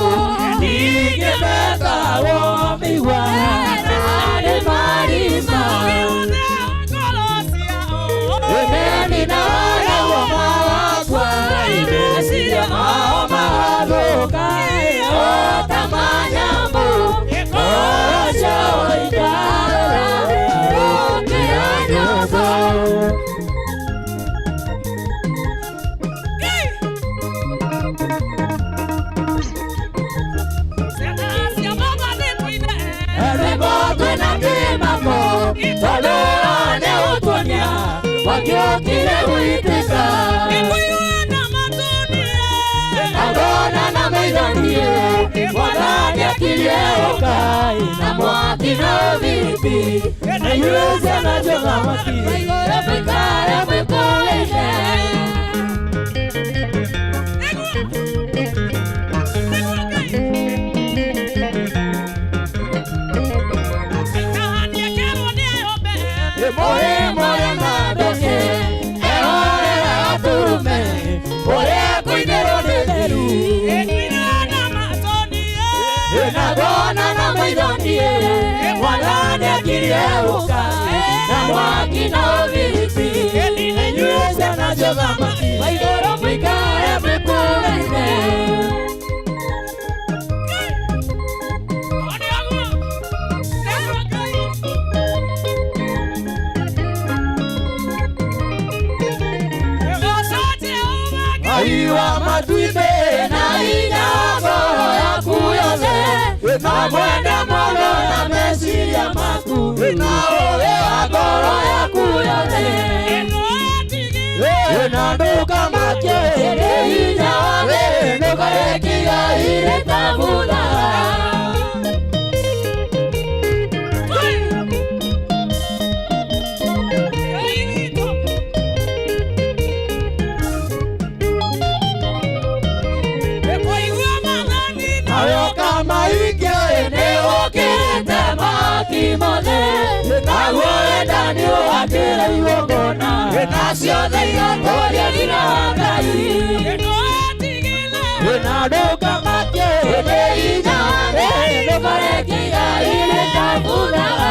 ningĩ metagwo mĩigua na nĩ marĩ Mwaki ũkire gũitĩka Na ngona na maitho niĩ Mwathani akirie gũka Na mwaki na ũthiti Na inyuĩ ciana cia ũthamaki Igũrũ mũikare mwĩkũrĩte. Mwathani akirie gũka Na mwaki na ũthiti Na inyuĩ ciana cia ũthamaki Igũrũ mũikare mwĩkũrĩte. Ngai wa matu-inĩ na hinya wa ngoro yaku yothe na mwende mũno na meciria maku na ũũgĩ wa ngoro yaku yothe na ndũkamakie nĩ hinya wa thĩ ndũkareke igai rĩtabutha. Mothe naguo wendani ũgakĩra igongona na ciothe igatũũria thina wa Ngai na ndũkamakie nĩ hinya wa thĩ ndũkareke igai rĩtabuthaga.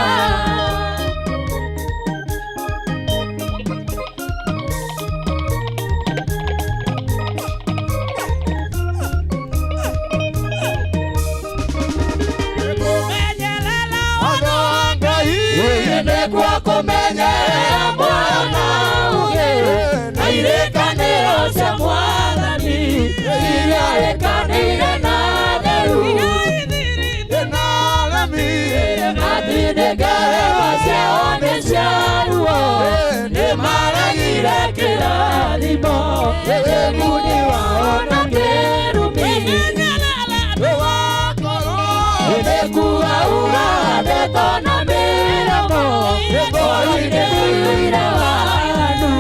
Nĩkuo kũmenyerera muoyo na ũũgĩ na irĩkanĩro cia Mwathani iria arĩkanĩire na theru atindĩke hema ciao nĩ cia ruo nĩmaregire kĩrathimo gĩkuni wao na kĩrumi nĩkuga uga ndeto na mĩromo ngoro-inĩ kũiyũire waganu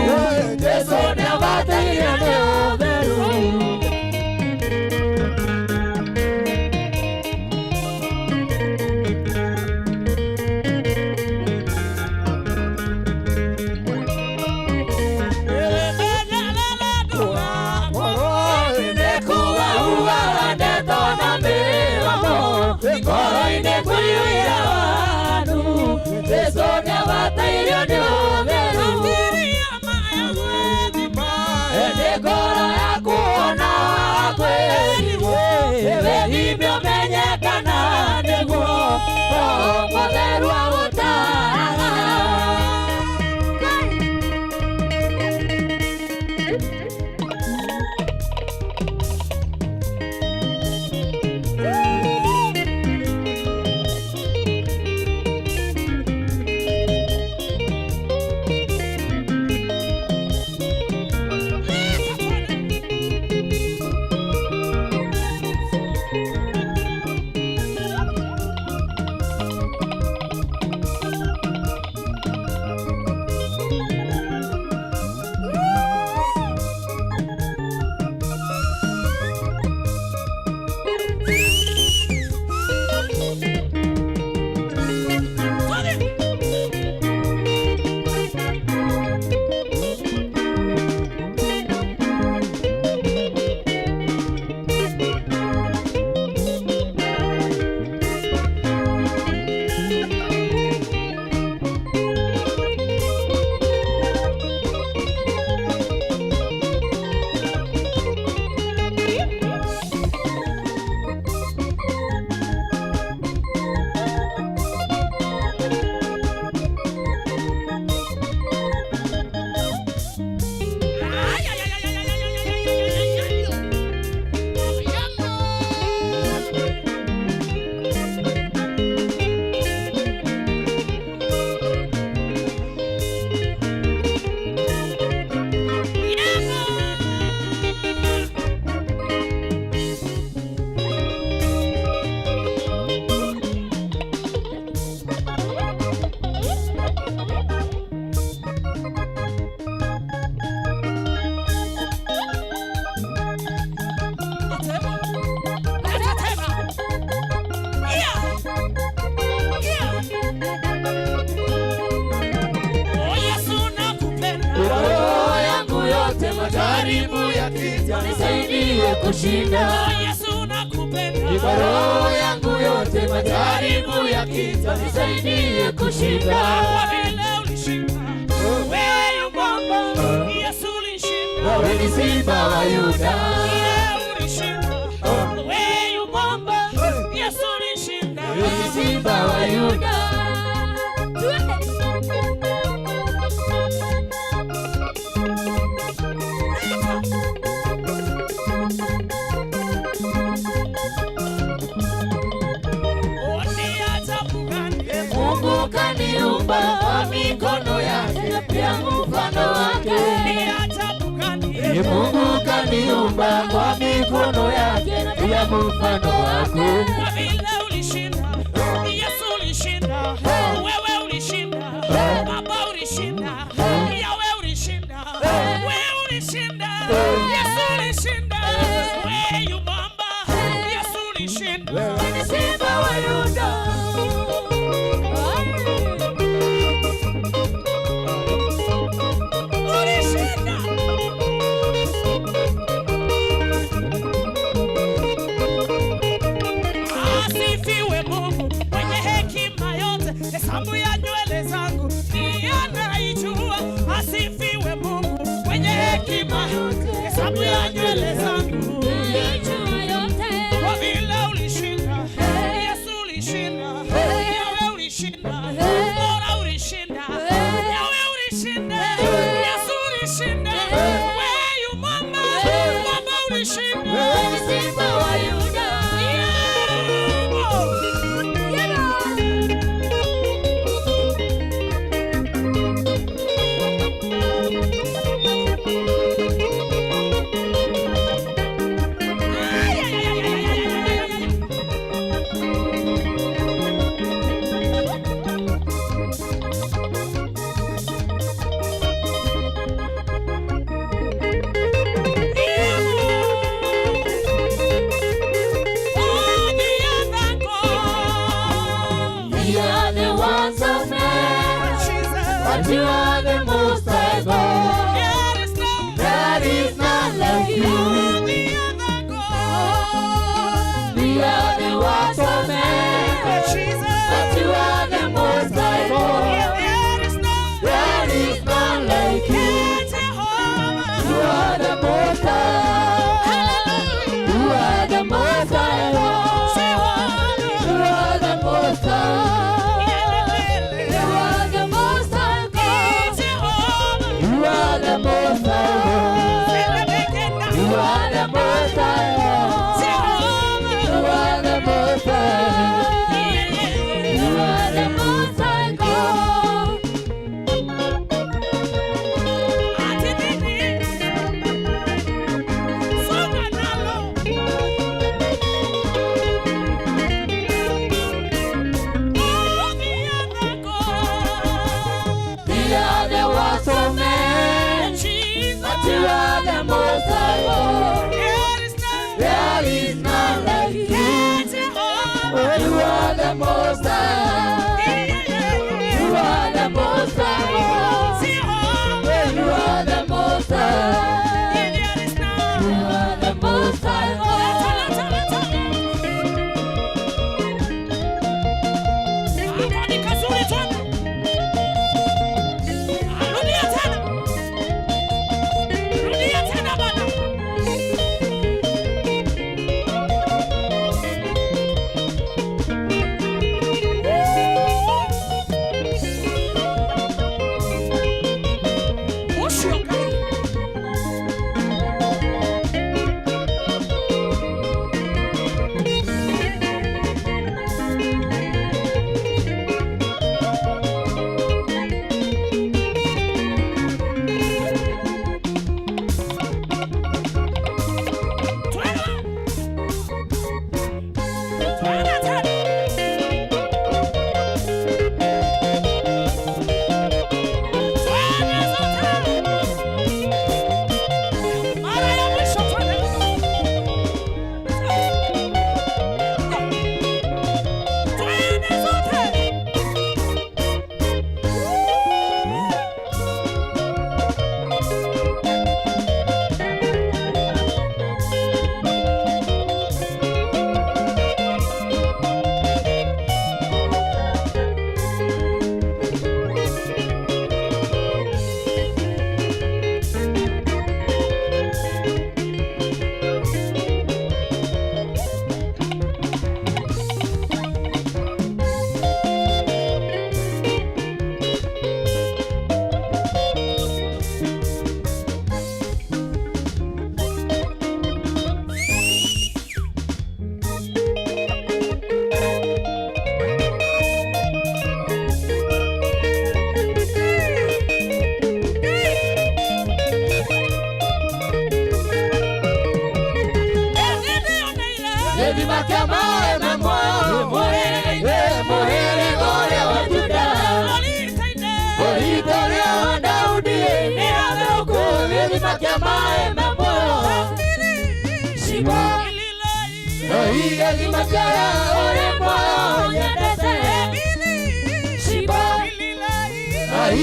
Jesũ nĩabataire nĩ ũtheru. Nĩkuga ugaga ndeto na mĩromo ngoro-inĩ kũiyũire waganu Jesũ nĩabatairio nĩ Majaribu yakija nisaidie kushinda. Yesu nakupenda. Ni kwa roho yangu yote, majaribu yakija nisaidie kushinda. Kwa vile ulishinda, wewe yu mwamba. Yesu ulishinda. Wewe ni simba wa Yuda. Yeah, ulishinda. Wewe yu mwamba. Yesu ulishinda. Wewe ni simba wa Yuda. Mungu kaniumba kwa mikono yake, pia mfano wake. Mungu kaniumba kwa mikono yake, pia mfano wake. Kwa vile ulishinda, Yesu ulishinda, wewe ulishinda, Baba ulishinda, Yahweh ulishinda, wewe ulishinda, Yesu ulishinda, wewe yu mwamba, Yesu ulishinda. Wewe ni simba wa Yuda. Ulishinda. Asifiwe Mungu mwenye hekima yote, hesabu ya nywele zangu ni anaijua. Asifiwe Mungu mwenye hekima yote, hesabu ya nywele zangu kwa vile ulishinda, Yesu ulishinda, Yahweh ulishinda, Bora ulishinda, Yahweh ulishinda, Yesu ulishinda, wewe yu mwamba, Baba ulishinda. Wewe ni simba wa Yuda. We are the ones of men, but you are the most high God. There is none like you. We are the ones of men, but you are the most high God. There is none like you. You are the most high. You are the most high God. You are the most high. You are the most high God.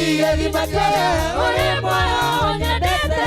Igethima kĩrĩa ũrĩ muoyo ũnyendete.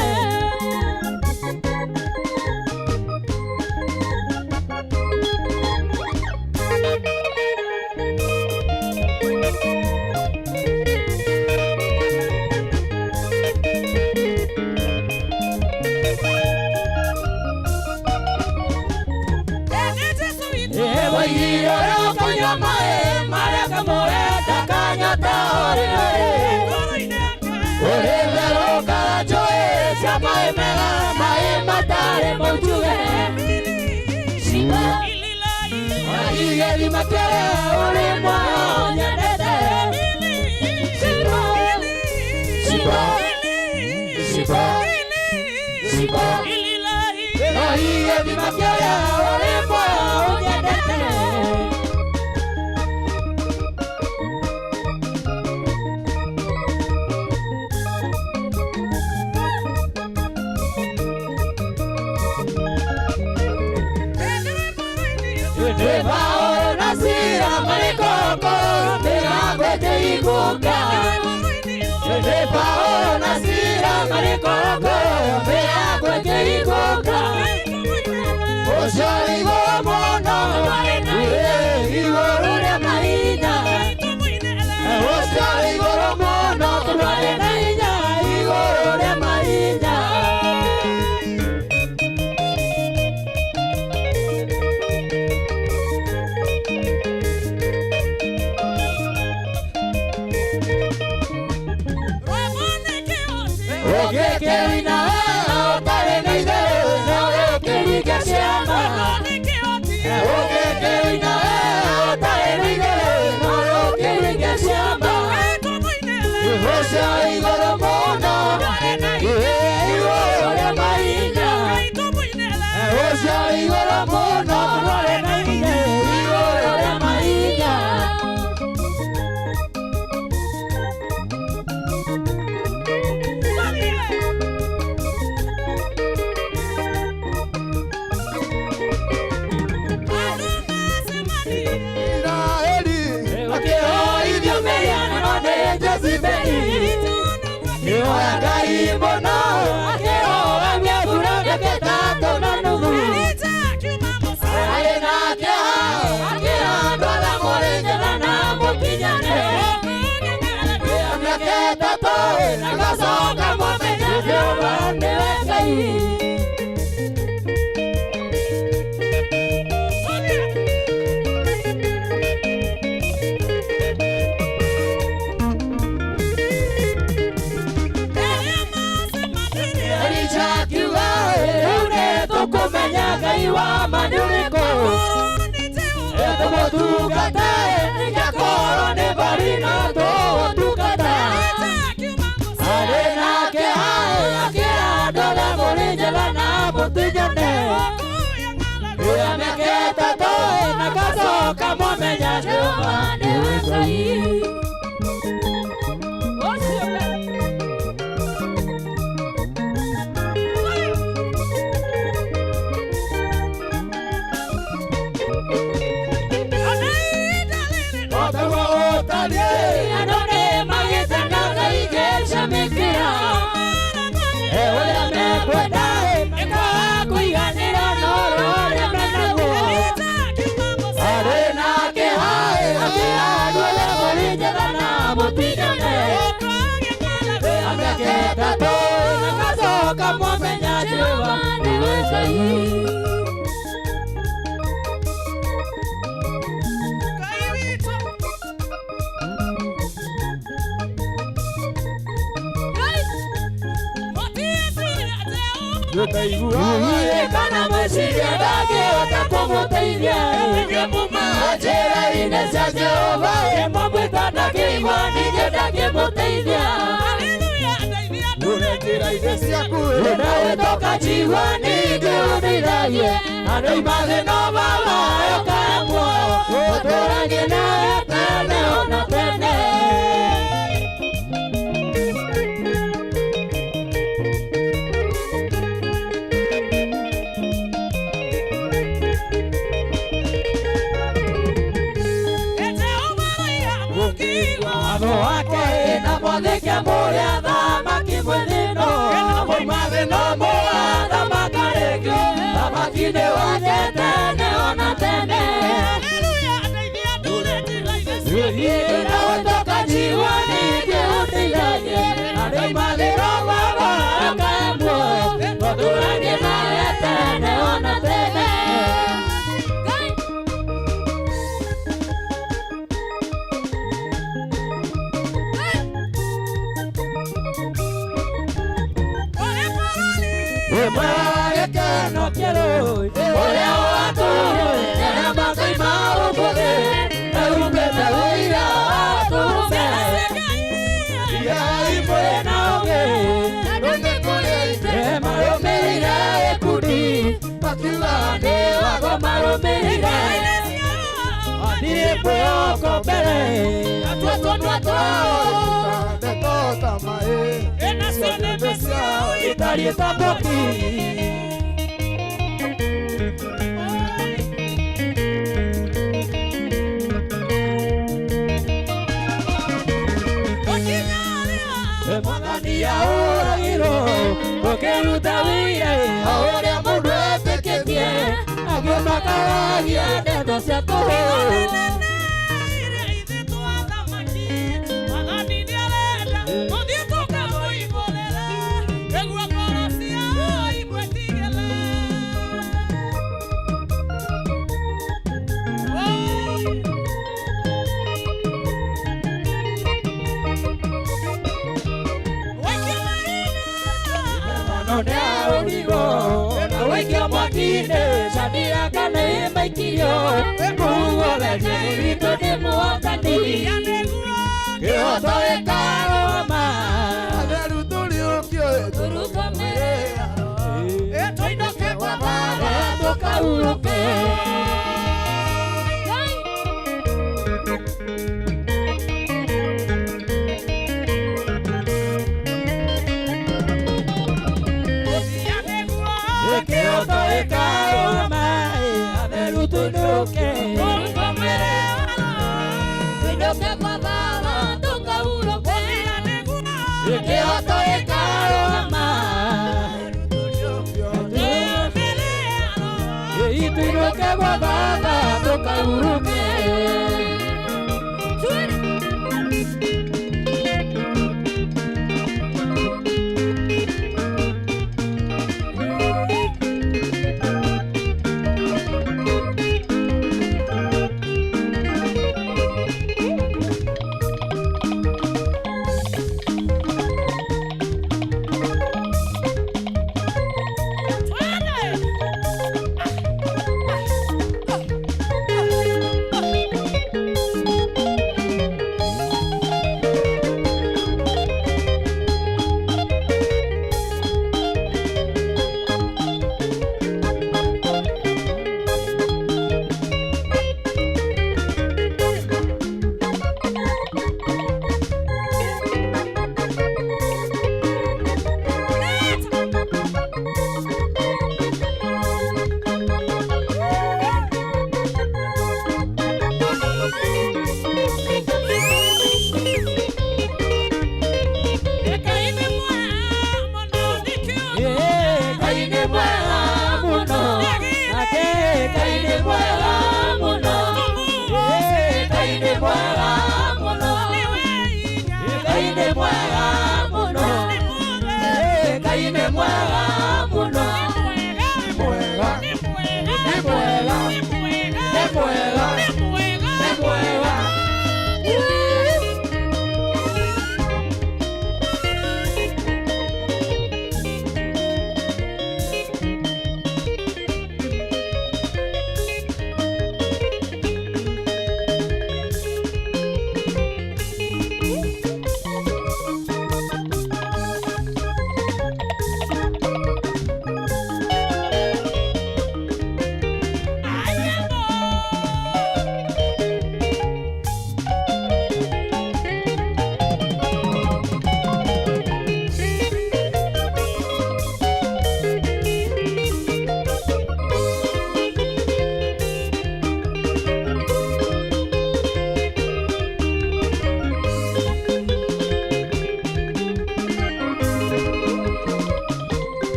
Mwega gĩkeno kĩerũ ũrĩa watũrũĩrĩra makoima ũmũthĩ ehumbĩte ũira atũrũme Iai mwĩna ũgĩ rũthiĩ kũrĩ ithe marũmĩrĩire gĩkundi makiuga nĩ wago marũmĩrĩire Athiĩ mwĩhoko mbere atuo tũnua twao ndeto ta maĩ nacio nĩmĩ ciao itariĩ ta mwaki. Mwathani ahũragĩrwo ũkĩruta wĩira o ũrĩa mũndũ etĩkĩtie agĩmakaragia ndeto cia tũhũ. Waikia mwaki-inĩ Shadiraka nĩ maikirio Mũguo witũ nĩ mwathani Kĩhoto gĩkarũgama Atheru tũriũkio tũrũgamĩrĩra Tũinũke kwa Baba tũkahurũke. Kĩhoto gĩkarũgama atheru tũinũke tũinũke kwa Baba tũkahurũke. Kĩhoto gĩkarũgama tũinũke kwa Baba tũkahurũke.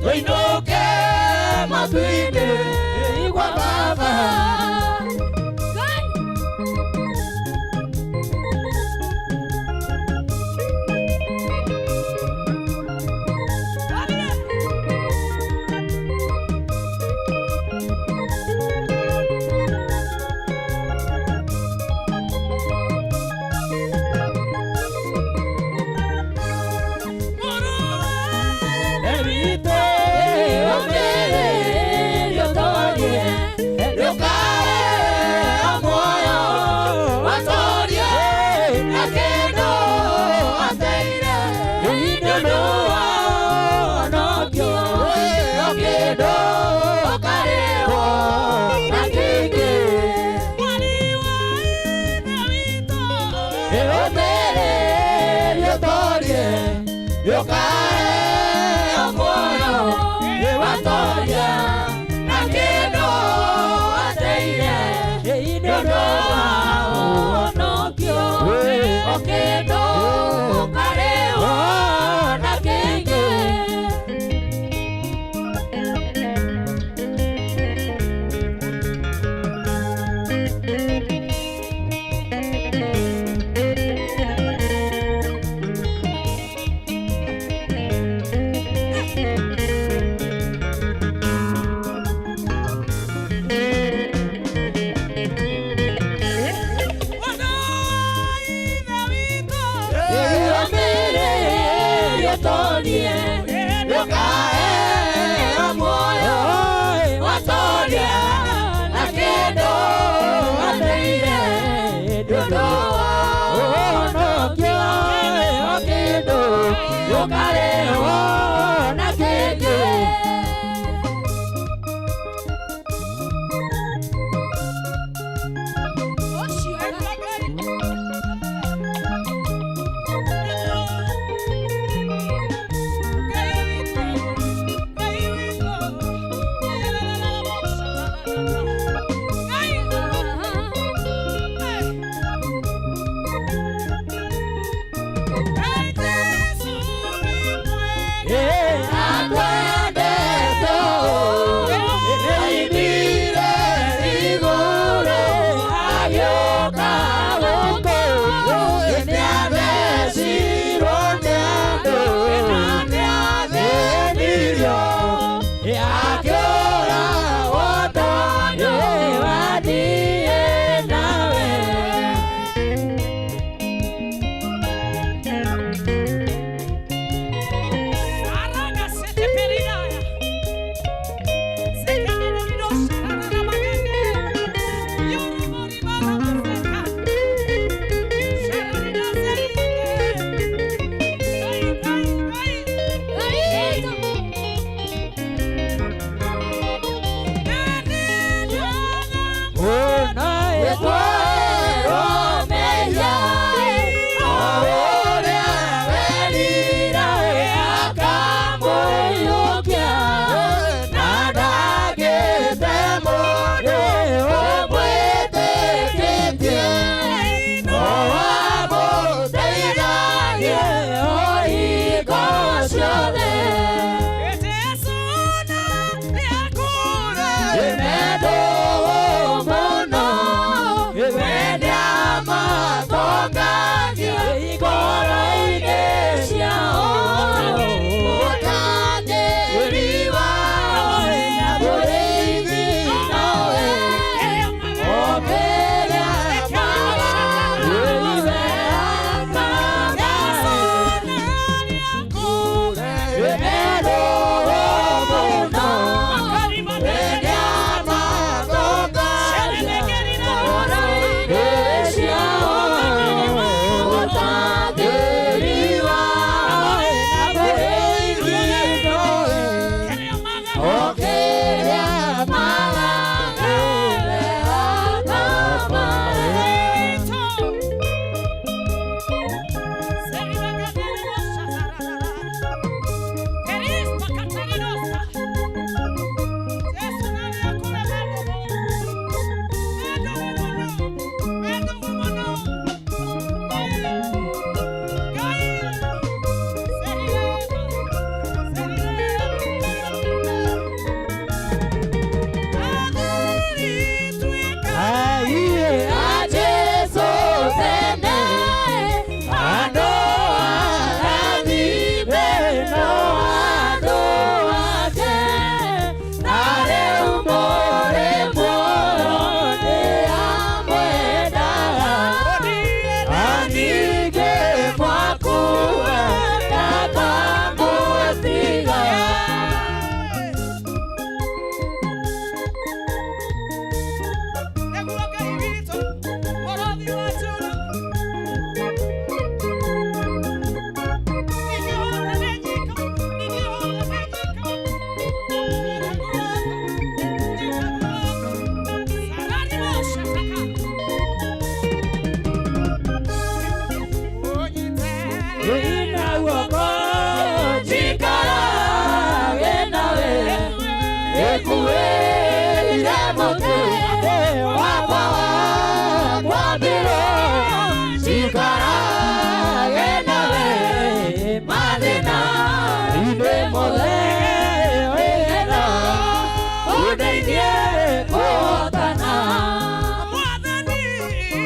Tũinũke matu-inĩ kwa Baba. Ndũkaheo muoyo watoria na kĩndũ ateire nĩ ũndũ wa ũhonokio o kĩndũ ũkarĩhwo na kĩngĩ.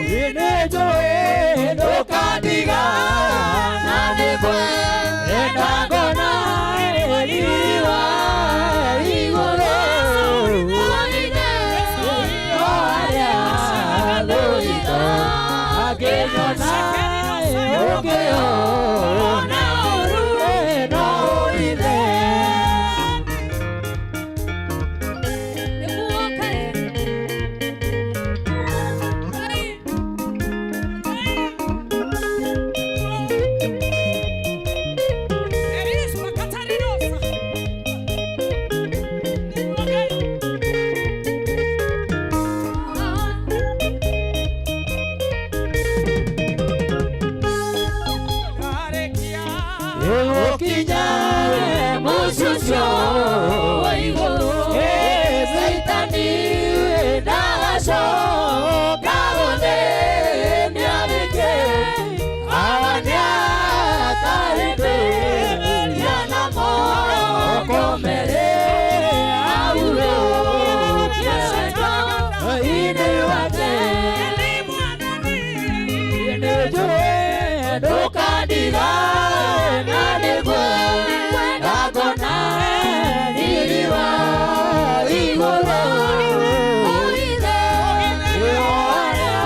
Nĩnjũĩ ndũkandiga na nĩngwenda ngona riri wa igũrũ. O arĩa thũito akĩnyona ũngĩona ũru no ũrithe. Ĩgũkinya mũciĩ ũcio wa igũrũ, Caitani ndagacoka gũthĩnia rĩngĩ. Awa nĩakarĩndĩria na moko merĩ ahurũkie wendo-inĩ wake. Nĩnjũĩ ndũkandiga na nĩngwenda ngona riri wa igũrũ. O arĩa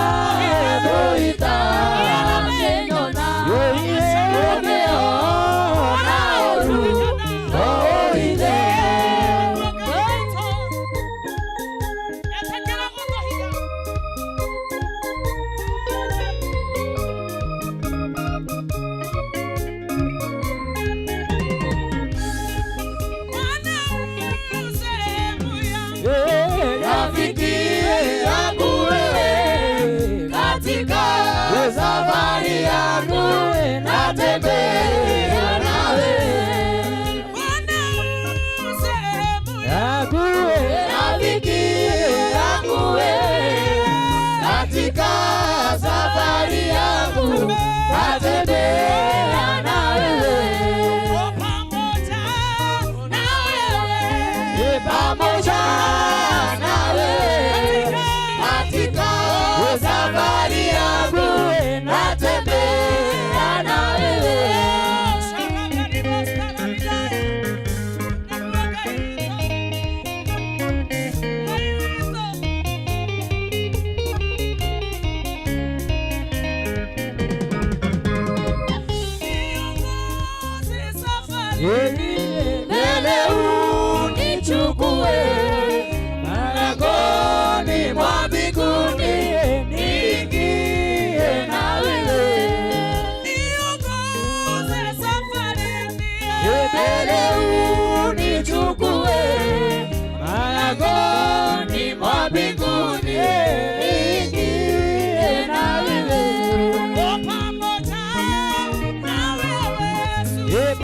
thũita makĩnyona ũngĩona ũru no ũrithe. Rafiki yangu wewe, katika safari yangu natembea nawe. Rafiki yangu wewe, katika safari yangu natembea nawe. Pamoja nawe katika safari yangu natembea nawe. Mbele unichukue malangoni mwa mbinguni niingie na wewe. Mbele unichukue malangoni mwa mbinguni niingie na wewe.